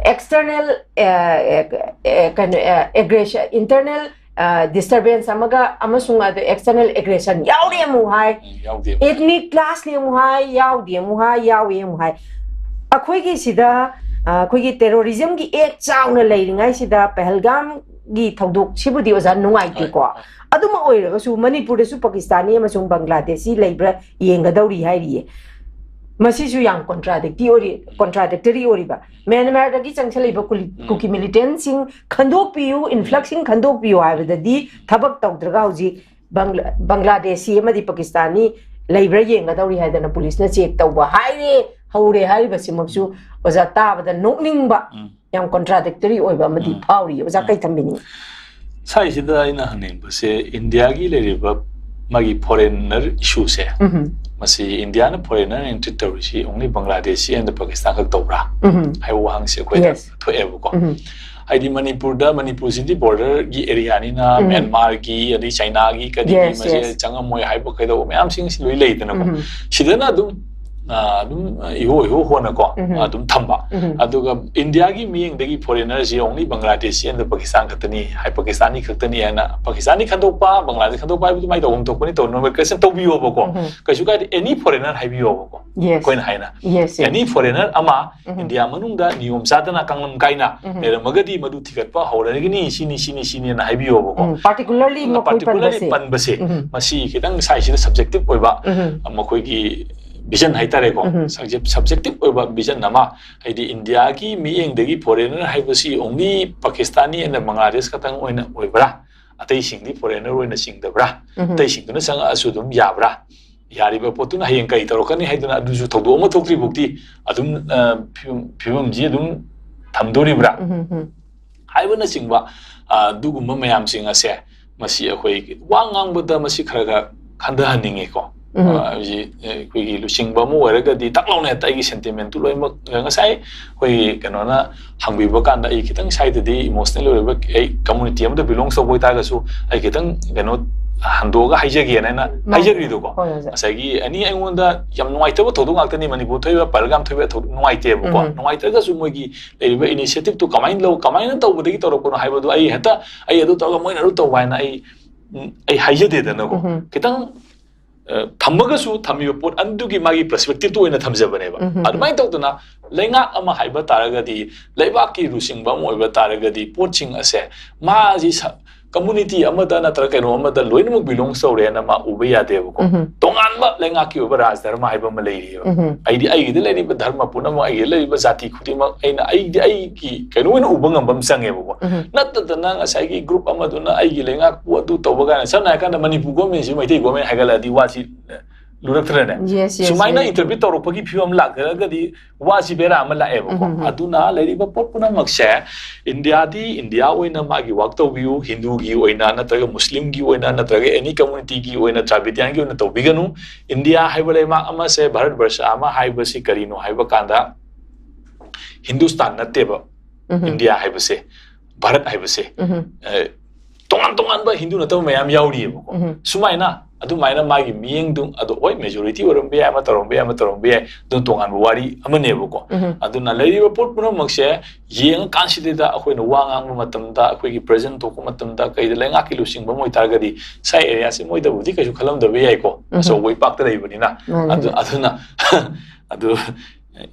external, ꯑ, ꯑ, ꯑ, ꯀꯩꯅꯣ, ꯑ, aggression, internal, ꯑ, disturbance ꯑꯃꯒ ꯑꯃꯁꯨꯡ ꯑꯗ external aggression ꯌꯥꯎꯔꯤ ꯑꯃꯨꯛ ꯍꯥꯏ, ꯎꯝ, ꯌꯥꯎꯗꯦ꯫ Ethnic clash ꯅꯤ ꯑꯃꯨꯛ ꯍꯥꯏ, ꯌꯥꯎꯗꯦ ꯑꯃꯨꯛ ꯍꯥꯏ, ꯌꯥꯎꯏ ꯑꯃꯨꯛ ꯍꯥꯏ꯫ ꯑꯩꯈꯣꯏꯒꯤ ꯁꯤꯗ, ꯑ, ꯑꯩꯈꯣꯏꯒꯤ terrorism ꯒꯤ act ꯆꯥꯎꯅ ꯂꯩꯔꯤꯉꯩꯁꯤꯗ ꯄꯍꯜꯒꯥꯝꯒꯤ ꯊꯧꯗꯣꯛꯁꯤꯕꯨꯗꯤ ꯑꯣꯖꯥ ꯅꯨꯡꯉꯥꯏꯇꯦꯀꯣ꯫ ꯍꯣꯏ, ꯍꯣꯏ꯫ ꯑꯗꯨꯃꯛ ꯑꯣꯏꯔꯒꯁꯨ ꯃꯅꯤꯄꯨꯔꯗꯁꯨ ꯄꯥꯀꯤꯁꯇꯥꯅꯤ ꯑꯃꯁꯨꯡ ꯕꯪꯒ꯭ꯂꯥꯗꯦꯁꯤ ꯂꯩꯕ꯭ꯔꯥ ꯌꯦꯡꯒꯗꯧꯔꯤ ꯍꯥꯏꯔꯤꯌꯦ꯫ ꯃꯁꯤꯁꯨ ꯌꯥꯝ contradictory ꯑꯣꯏꯔꯤ, contradictory ꯑꯣꯏꯔꯤꯕ꯫ ꯃ꯭ꯌꯥꯟꯃꯥꯔꯗꯒꯤ ꯆꯪꯁꯤꯜꯂꯤꯕ ꯀꯨꯂꯤ-, ꯎꯝ꯫ ꯀꯨꯀꯤ militant ꯁꯤꯡ ꯈꯟꯗꯣꯛꯄꯤꯌꯨ, influx ꯁꯤꯡ ꯈꯟꯗꯣꯛꯄꯤꯌꯨ ꯍꯥꯏꯕꯗꯗꯤ ꯊꯕꯛ ꯇꯧꯗ꯭ꯔꯒ ꯍꯧꯖꯤꯛ ꯕꯪꯒ꯭ꯂꯥ-, ꯕꯪꯒ꯭ꯂꯥꯗꯦꯁꯤ ꯑꯃꯗꯤ ꯄꯥꯀꯤꯁꯇꯥꯅꯤ ꯂꯩꯕ꯭ꯔꯥ ꯌꯦꯡꯒꯗꯧꯔꯤ ꯍꯥꯏꯗꯅ ꯄꯨꯂꯤꯁꯅ check ꯇꯧꯕ ꯍꯥꯏꯔꯦ, ꯍꯧꯔꯦ ꯍꯥꯏꯔꯤꯕꯁꯤꯃꯛꯁꯨ ꯑꯣꯖꯥ ꯇꯥꯕꯗ ꯅꯣꯛꯅꯤꯡꯕ, ꯎꯝ꯫ ꯌꯥꯝ contradictory ꯑꯣꯏꯕ ꯑꯃꯗꯤ ꯎꯝ꯫ ꯐꯥꯎꯔꯤ꯫ ꯑꯣꯖꯥ ꯎꯝ꯫ ꯀꯩ ꯊꯝꯕꯤꯅꯤꯡꯉꯤ? ꯁꯥꯏꯁꯤꯗ ꯑꯩꯅ ꯍꯪꯅꯤꯡꯕꯁꯦ, ꯏꯟꯗꯤꯌꯥꯒꯤ ꯂꯩꯔꯤꯕ ꯃꯥꯒꯤ foreigner issue ꯁꯦ, ꯎꯝ꯫ ꯃꯁꯤ ꯏꯟꯗꯤꯌꯥꯅ foreigner entry ꯇꯧꯔꯤꯁꯤ only ꯕꯪꯒ꯭ꯂꯥꯗꯦꯁꯤ and ꯄꯥꯀꯤꯁꯇꯥꯟ ꯈꯛ ꯇꯧꯕ꯭ꯔꯥ? ꯎꯝ꯫ ꯍꯥꯏꯕ ꯋꯥꯍꯪꯁꯦ ꯑꯩꯈꯣꯏꯗ Yes. ꯊꯣꯛꯑꯦꯕꯀꯣ꯫ ꯎꯝ꯫ ꯍꯥꯏꯗꯤ ꯃꯅꯤꯄꯨꯔꯗ, ꯃꯅꯤꯄꯨꯔꯁꯤꯗꯤ ꯕꯣꯔꯗꯔꯒꯤ ꯑꯦꯔꯤꯌꯥꯅꯤꯅ, ꯎꯝ꯫ ꯃ꯭ꯌꯥꯟꯃꯥꯔꯒꯤ, ꯑꯗꯩ ꯆꯥꯏꯅꯥꯒꯤ, ꯀꯔꯤꯒꯤ, Yes, ꯃꯁꯤ yes. ꯆꯪꯉꯝꯃꯣꯏ ꯍꯥꯏꯕ ꯀꯩꯗꯧꯕ ꯃꯌꯥꯝꯁꯤꯡꯁꯤ ꯂꯣꯏ ꯂꯩꯗꯅꯀꯣ꯫ ꯎꯝ꯫ ꯁꯤꯗꯅ ꯑꯗꯨꯝ, ꯑ, ꯑꯗꯨꯝ, ꯑ, ꯏꯍꯣ ꯏꯍꯣ ꯍꯣꯅꯀꯣ, ꯎꯝ꯫ ꯑꯗꯨꯝ ꯊꯝꯕ꯫ ꯎꯝ꯫ ꯑꯗꯨꯒ ꯏꯟꯗꯤꯌꯥꯒꯤ ꯃꯤꯠꯌꯦꯡꯗꯒꯤ foreigner ꯁꯤ only Bangladesh and Pakistan ꯈꯛꯇꯅꯤ ꯍꯥꯏ, ꯄꯥꯀꯤꯁꯇꯥꯅꯤ ꯈꯛꯇꯅꯤ ꯍꯥꯏꯅ, ꯄꯥꯀꯤꯁꯇꯥꯅꯤ ꯈꯟꯗꯣꯛꯄ, ꯕꯪꯒ꯭ꯂꯥꯗꯦꯁ ꯈꯟꯗꯣꯛꯄ ꯍꯥꯏꯕꯗꯨ ꯃꯥꯏ ꯇꯧꯐꯝ ꯊꯣꯛꯄꯅꯤ, ꯇꯧꯅꯣ question ꯇꯧꯕꯤꯌꯣꯕꯀꯣ꯫ ꯎꯝ꯫ ꯀꯩꯁꯨ ꯀꯥꯏꯗꯦ, any foreigner ꯍꯥꯏꯕꯤꯌꯣꯕꯀꯣ꯫ Yes. ꯑꯩꯈꯣꯏꯅ ꯍꯥꯏꯅ Yes, yes. any foreigner ꯑꯃ ꯎꯝ꯫ ꯏꯟꯗꯤꯌꯥ ꯃꯅꯨꯡꯗ ꯅꯤꯌꯣꯝ ꯆꯥꯗꯅ ꯀꯥꯡꯂꯝ ꯀꯥꯏꯅ ꯎꯝ꯫ ꯂꯩꯔꯝꯃꯒꯗꯤ ꯃꯗꯨ ꯊꯤꯒꯠꯄ ꯍꯧꯔꯒꯅꯤ, ꯁꯤꯅꯤ, ꯁꯤꯅꯤ, ꯁꯤꯅꯤꯅ ꯍꯥꯏꯕꯤꯌꯣꯕꯀꯣ꯫ ꯎꯝ, particularly ꯃꯈꯣꯏ Particularly ꯄꯟꯕꯁꯦ꯫ ꯄꯟꯕꯁꯦ, ꯎꯝ꯫ ꯃꯁꯤ ꯈꯤꯇꯪ ꯁ꯭ꯋꯥꯏꯁꯤꯗ subjective ꯑꯣꯏꯕ, ꯎꯝ꯫ ꯃꯈꯣꯏꯒꯤ vision ꯍꯥꯏꯇꯥꯔꯦꯀꯣ, ꯎꯝ꯫ subject-, subjective ꯑꯣꯏꯕ vision ꯑꯃ, ꯍꯥꯏꯗꯤ ꯏꯟꯗꯤꯌꯥꯒꯤ ꯃꯤꯠꯌꯦꯡꯗꯒꯤ foreigner ꯍꯥꯏꯕꯁꯤ only ꯄꯥꯀꯤꯁꯇꯥꯅꯤ and ꯕꯪꯒ꯭ꯂꯥꯗꯦꯁ ꯈꯛꯇꯪ ꯑꯣꯏꯅ ꯑꯣꯏꯕ꯭ꯔꯥ, ꯑꯇꯩꯁꯤꯡꯗꯤ foreigner ꯑꯣꯏꯅ ꯆꯤꯡꯗꯕ꯭ꯔꯥ, ꯎꯝ꯫ ꯑꯇꯩꯁꯤꯡꯗꯨꯅ ꯆꯪꯉꯛꯑꯁꯨ ꯑꯗꯨꯝ ꯌꯥꯕ꯭ꯔꯥ, ꯌꯥꯔꯤꯕ ꯄꯣꯠꯇꯨꯅ ꯍꯌꯦꯡ ꯀꯔꯤ ꯇꯧꯔꯛꯀꯅꯤ ꯍꯥꯏꯗꯨꯅ ꯑꯗꯨꯁꯨ ꯊꯧꯗꯣꯛ ꯑꯃ ꯊꯣꯛꯇ꯭ꯔꯤ ꯐꯥꯎꯗꯤ ꯑꯗꯨꯝ, ꯑ, ꯐꯤꯕꯝ, ꯐꯤꯕꯝꯁꯤ ꯑꯗꯨꯝ ꯊꯝꯗꯣꯔꯤꯕ꯭ꯔꯥ? ꯎꯝ, ꯎꯝ꯫ ꯍꯥꯏꯕꯅꯆꯤꯡꯕ, ꯑ, ꯑꯗꯨꯒꯨꯝꯕ ꯃꯌꯥꯝꯁꯤꯡ ꯑꯁꯦ ꯃꯁꯤ ꯑꯩꯈꯣꯏ ꯋꯥ ꯉꯥꯡꯕꯗ ꯃꯁꯤ ꯈꯔ ꯈꯔ ꯈꯟꯊꯍꯟꯅꯤꯡꯉꯤꯀꯣ꯫ ꯎꯝ꯫ ꯑ, ꯍꯧꯖꯤꯛ ꯑꯩꯈꯣꯏꯒꯤ ꯂꯨꯆꯤꯡꯕ ꯑꯃ ꯑꯣꯏꯔꯒꯗꯤ ꯇꯛ ꯂꯥꯎꯅ ꯍꯦꯛꯇ ꯑꯩꯒꯤ sentiment ꯇꯨ ꯂꯣꯏꯅꯃꯛ, ꯉꯁꯥꯏ ꯑꯩꯈꯣꯏꯒꯤ ꯀꯩꯅꯣꯅ ꯍꯪꯕꯤꯕ ꯀꯥꯟꯗ ꯑꯩ ꯈꯤꯇꯪ ꯁ꯭ꯋꯥꯏꯗꯗꯤ emotional ꯑꯣꯏꯕ, ꯑꯩ community ꯑꯃꯗ belong ꯇꯧꯕ ꯑꯣꯏꯇꯥꯔꯒꯁꯨ ꯑꯩ ꯈꯤꯇꯪ ꯀꯩꯅꯣ ꯍꯟꯗꯣꯛꯑꯒ ꯍꯥꯏꯖꯒꯦꯅ ꯑꯩꯅ ꯃꯥꯅꯦ꯫ ꯍꯥꯏꯖꯈ꯭ꯔꯤꯗꯣꯀꯣ꯫ ꯍꯣꯏ, ꯑꯣꯖꯥ꯫ ꯉꯁꯥꯏꯒꯤ ꯑꯦꯅꯤ ꯑꯩꯉꯣꯟꯗ ꯌꯥꯝ ꯅꯨꯡꯉꯥꯏꯇꯕ ꯊꯧꯗꯣꯛ ꯉꯥꯛꯇꯅꯤ, ꯃꯅꯤꯄꯨꯔ ꯊꯣꯛꯏꯕ ꯄꯍꯜꯒꯥꯝ ꯊꯣꯛꯏꯕ ꯊꯧꯗꯣꯛ ꯅꯨꯡꯉꯥꯏꯇꯦꯕꯀꯣ꯫ ꯎꯝ꯫ ꯅꯨꯡꯉꯥꯏꯇ꯭ꯔꯒꯁꯨ ꯃꯣꯏꯒꯤ ꯂꯩꯔꯤꯕ initiative ꯇꯨ ꯀꯃꯥꯏꯅ ꯂꯧ, ꯀꯃꯥꯏꯅ ꯇꯧꯕꯗꯒꯤ ꯇꯧꯔꯛꯄꯅꯣ ꯍꯥꯏꯕꯗꯨ ꯑꯩ ꯍꯦꯛꯇ ꯑꯩ ꯑꯗꯨ ꯇꯧꯔꯒ ꯃꯣꯏꯅ ꯑꯗꯨ ꯇꯧꯕ ꯍꯥꯏꯅ ꯑꯩ, ꯎꯝ, ꯑꯩ ꯍꯥꯏꯖꯗꯦꯗꯅꯀꯣ꯫ ꯎꯝ꯫ ꯈꯤꯇꯪ, ꯑ, ꯊꯝꯃꯒꯁꯨ ꯊꯝꯃꯤꯕ ꯄꯣꯠ ꯑꯗꯨꯒꯤ ꯃꯥꯒꯤ perspective ꯇꯨ ꯑꯣꯏꯅ ꯊꯝꯖꯕꯅꯦꯕ꯫ ꯎꯝ꯫ ꯑꯗꯨꯃꯥꯏꯅ ꯇꯧꯗꯅ ꯂꯩꯉꯥꯛ ꯑꯃ ꯍꯥꯏꯕ ꯇꯥꯔꯒꯗꯤ, ꯂꯩꯕꯥꯛꯀꯤ ꯂꯨꯆꯤꯡꯕ ꯑꯃ ꯑꯣꯏꯕ ꯇꯥꯔꯒꯗꯤ ꯄꯣꯠꯁꯤꯡ ꯑꯁꯦ ꯃꯥꯁꯤ ꯁ-, community ꯑꯃꯗ ꯅꯠꯇ꯭ꯔꯒ ꯀꯩꯅꯣ ꯑꯃꯗ ꯂꯣꯏꯅꯃꯛ belong ꯇꯧꯔꯦꯅ ꯃꯥ ꯎꯕ ꯌꯥꯗꯦꯕꯀꯣ꯫ ꯎꯝ꯫ ꯇꯣꯉꯥꯟꯕ ꯂꯩꯉꯥꯛꯀꯤ ꯑꯣꯏꯕ ꯔꯥꯖ ꯙꯔꯃ ꯍꯥꯏꯕ ꯑꯃ ꯂꯩꯔꯤꯑꯕ꯫ ꯎꯝ꯫ ꯑꯩꯗꯤ ꯑꯩꯒꯤꯗ ꯂꯩꯔꯤꯕ ꯙꯔꯃ ꯄꯨꯝꯅꯃꯛ, ꯑꯩꯒꯤꯗ ꯂꯩꯔꯤꯕ ꯖꯥꯇꯤ ꯈꯨꯗꯤꯡꯃꯛ ꯑꯩꯅ, ꯑꯩꯗꯤ ꯑꯩꯒꯤ ꯀꯩꯅꯣ ꯑꯣꯏꯅ ꯎꯕ ꯉꯝꯕ ꯑꯃ ꯆꯪꯉꯦꯕꯀꯣ꯫ ꯎꯝ꯫ ꯅꯠꯇꯗꯅ ꯉꯁꯥꯏꯒꯤ group ꯑꯃꯗꯨꯅ ꯑꯩꯒꯤ ꯂꯩꯉꯥꯛꯄꯨ ꯑꯗꯨ ꯇꯧꯕ ꯀꯥꯏꯅ, ꯁꯝꯅ ꯍꯥꯏꯔꯀꯥꯟꯗ ꯃꯅꯤꯄꯨꯔ government ꯁꯤ ꯃꯩꯇꯩ government ꯍꯥꯏꯒꯠꯂꯛꯑꯗꯤ ꯋꯥꯁꯤ ꯂꯨꯔꯛꯇ꯭ꯔꯅꯦ? Yes, yes, ꯁꯨꯃꯥꯏꯅ yes. interpret ꯇꯧꯔꯛꯄꯒꯤ ꯐꯤꯕꯝ ꯂꯥꯛꯇ꯭ꯔꯒꯗꯤ ꯋꯥꯁꯤ ꯕꯦꯔꯥ ꯑꯃ ꯂꯥꯛꯑꯦꯕꯀꯣ꯫ ꯎꯝ, ꯎꯝ, ꯎꯝ꯫ ꯑꯗꯨꯅ ꯂꯩꯔꯤꯕ ꯄꯣꯠ ꯄꯨꯝꯅꯃꯛꯁꯦ ꯏꯟꯗꯤꯌꯥꯗꯤ ꯏꯟꯗꯤꯌꯥ ꯑꯣꯏꯅ ꯃꯥꯒꯤ work ꯇꯧꯕꯤꯌꯨ, ꯍꯤꯟꯗꯨꯒꯤ ꯑꯣꯏꯅ ꯅꯠꯇ꯭ꯔꯒ ꯃꯨꯁꯂꯤꯝꯒꯤ ꯑꯣꯏꯅ ꯅꯠꯇ꯭ꯔꯒ any community ꯒꯤ ꯑꯣꯏꯅ, ꯗ꯭ꯔꯥꯕꯤꯗꯤꯌꯥꯟꯒꯤ ꯑꯣꯏꯅ ꯇꯧꯕꯤꯒꯅꯨ꯫ ꯏꯟꯗꯤꯌꯥ ꯍꯥꯏꯕ ꯂꯩꯕꯥꯛ ꯑꯃꯁꯦ, ꯚꯥꯔꯠ ꯕꯔꯁ ꯑꯃ ꯍꯥꯏꯕꯁꯤ ꯀꯔꯤꯅꯣ ꯍꯥꯏꯕ ꯀꯥꯟꯗ ꯍꯤꯟꯗꯨꯁꯇꯥꯟ ꯅꯠꯇꯦꯕ꯫ ꯎꯝꯍꯨꯝ꯫ ꯏꯟꯗꯤꯌꯥ ꯍꯥꯏꯕꯁꯦ, ꯚꯥꯔꯠ ꯍꯥꯏꯕꯁꯦ, ꯎꯝꯍꯨꯝ꯫ ꯑ, ꯇꯣꯉꯥꯟ ꯇꯣꯉꯥꯟꯕ ꯍꯤꯟꯗꯨ ꯅꯠꯇꯕ ꯃꯌꯥꯝ ꯌꯥꯎꯔꯤꯑꯕꯀꯣ꯫ ꯎꯝꯍꯨꯝ꯫ ꯁꯨꯃꯥꯏꯅ ꯑꯗꯨꯃꯥꯏꯅ ꯃꯥꯒꯤ ꯃꯤꯠꯌꯦꯡꯗꯨ, ꯑꯗꯣ ꯍꯣꯏ, ꯃꯦꯖꯣꯔꯤꯇꯤ ꯑꯣꯏꯔꯝꯕ ꯌꯥꯏ, ꯑꯃ ꯇꯧꯔꯝꯕ ꯌꯥꯏ, ꯑꯃ ꯇꯧꯔꯝꯕ ꯌꯥꯏ, ꯑꯗꯨꯝ ꯇꯣꯉꯥꯟꯕ ꯋꯥꯔꯤ ꯑꯃꯅꯦꯕꯀꯣ꯫ ꯎꯝꯍꯨꯝ꯫ ꯑꯗꯨꯅ ꯂꯩꯔꯤꯕ ꯄꯣꯠ ꯄꯨꯝꯅꯃꯛꯁꯦ ꯌꯦꯡꯉꯀꯥꯟꯁꯤꯗꯩꯗ ꯑꯩꯈꯣꯏꯅ ꯋꯥ ꯉꯥꯡꯕ ꯃꯇꯝꯗ, ꯑꯩꯈꯣꯏꯒꯤ ꯄ꯭ꯔꯖꯦꯟ ꯊꯣꯛꯄ ꯃꯇꯝꯗ, ꯀꯩꯗ ꯂꯩꯉꯥꯛꯀꯤ ꯂꯨꯆꯤꯡꯕ ꯑꯃ ꯑꯣꯏꯇꯥꯔꯒꯗꯤ, ꯁꯥꯏ ꯑꯦꯔꯤꯌꯥꯁꯦ ꯃꯣꯏꯗꯕꯨꯗꯤ ꯀꯩꯁꯨ ꯈꯜꯂꯝꯗꯕ ꯌꯥꯏꯀꯣ, ꯎꯝꯍꯨꯝ꯫ ꯑꯆꯧꯕ ꯏꯄꯥꯛꯇ ꯂꯩꯕꯅꯤꯅ꯫ ꯃꯥꯅꯦ, ꯑꯗꯨ, ꯃꯥꯅꯦ꯫ ꯑꯗꯨꯅ, ꯑꯗꯨ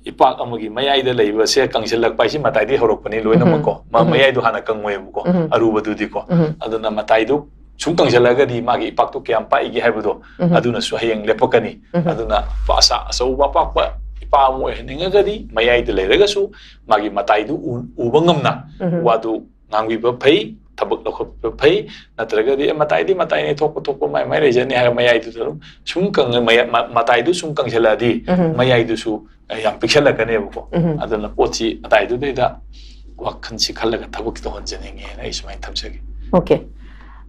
ꯏꯄꯥꯛ ꯑꯃꯒꯤ ꯃꯌꯥꯏꯗ ꯂꯩꯕꯁꯦ ꯀꯪꯁꯤꯜꯂꯛꯄ ꯍꯥꯏꯁꯤ ꯃꯇꯥꯏꯗꯒꯤ ꯍꯧꯔꯛꯄꯅꯤ ꯂꯣꯏꯅꯃꯛꯀꯣ꯫ ꯎꯝꯍꯨꯝ꯫ ꯃ-, ꯎꯝꯍꯨꯝ꯫ ꯃꯌꯥꯏꯗꯣ ꯍꯥꯟꯅ ꯀꯪꯉꯣꯏꯕꯀꯣ, ꯎꯝꯍꯨꯝ꯫ ꯑꯔꯨꯕꯗꯨꯗꯤꯀꯣ꯫ ꯎꯝꯍꯨꯝ꯫ ꯑꯗꯨꯅ ꯃꯇꯥꯏꯗꯨ ꯁꯨꯝ ꯀꯪꯁꯤꯜꯂꯛꯑꯒꯗꯤ ꯃꯥꯒꯤ ꯏꯄꯥꯛꯇꯨ ꯀꯌꯥꯝ ꯄꯥꯛꯏꯒꯦ ꯍꯥꯏꯕꯗꯣ, ꯎꯝꯍꯨꯝ꯫ ꯑꯗꯨꯅꯁꯨ ꯍꯌꯦꯡ ꯂꯦꯞꯄꯛꯀꯅꯤ꯫ ꯎꯝꯍꯨꯝ꯫ ꯑꯗꯨꯅ ꯄꯥꯁꯥ ꯑꯆꯧꯕ ꯑꯄꯥꯛꯄ ꯏꯄꯥ ꯑꯃ ꯑꯣꯏꯍꯟꯅꯤꯡꯉꯒꯗꯤ ꯃꯌꯥꯏꯗ ꯂꯩꯔꯒꯁꯨ ꯃꯥꯒꯤ ꯃꯇꯥꯏꯗꯨ ꯎ-, ꯎꯕ ꯉꯝꯅ ꯎꯝꯍꯨꯝ꯫ ꯋꯥꯗꯨ ꯉꯥꯡꯕꯤꯕ ꯐꯩ, ꯊꯕꯛ ꯂꯧꯈꯠꯄ ꯐꯩ, ꯅꯠꯇ꯭ꯔꯒꯗꯤ "ꯑꯦ, ꯃꯇꯥꯏꯗꯤ ꯃꯇꯥꯏꯅꯤ, ꯊꯣꯛꯄ ꯊꯣꯛꯄ ꯃꯥꯏ ꯃꯥꯏ ꯂꯩꯖꯅꯤ" ꯍꯥꯏꯔ ꯃꯌꯥꯏꯗꯨꯗ ꯑꯗꯨꯝ ꯁꯨꯝ ꯀꯪꯉ-, ꯃꯌꯥ-, ꯃ-, ꯃꯇꯥꯏꯗꯨ ꯁꯨꯝ ꯀꯪꯁꯤꯜꯂꯛꯑꯗꯤ ꯎꯝꯍꯨꯝ꯫ ꯃꯌꯥꯏꯗꯨꯁꯨ, ꯑ, ꯌꯥꯝ ꯄꯤꯛꯁꯜꯂꯛꯀꯅꯦꯕꯀꯣ꯫ ꯎꯝꯍꯨꯝ꯫ ꯑꯗꯨꯅ ꯄꯣꯠꯁꯤ ꯃꯇꯥꯏꯗꯨꯗꯩꯗ ꯋꯥꯈꯜꯁꯤ ꯈꯜꯂꯒ ꯊꯕꯛ ꯇꯧꯍꯟꯖꯅꯤꯡꯉꯦꯅ ꯑꯩ ꯁꯨꯃꯥꯏꯅ ꯊꯝꯖꯒꯦ꯫ ꯑꯣꯀꯦ꯫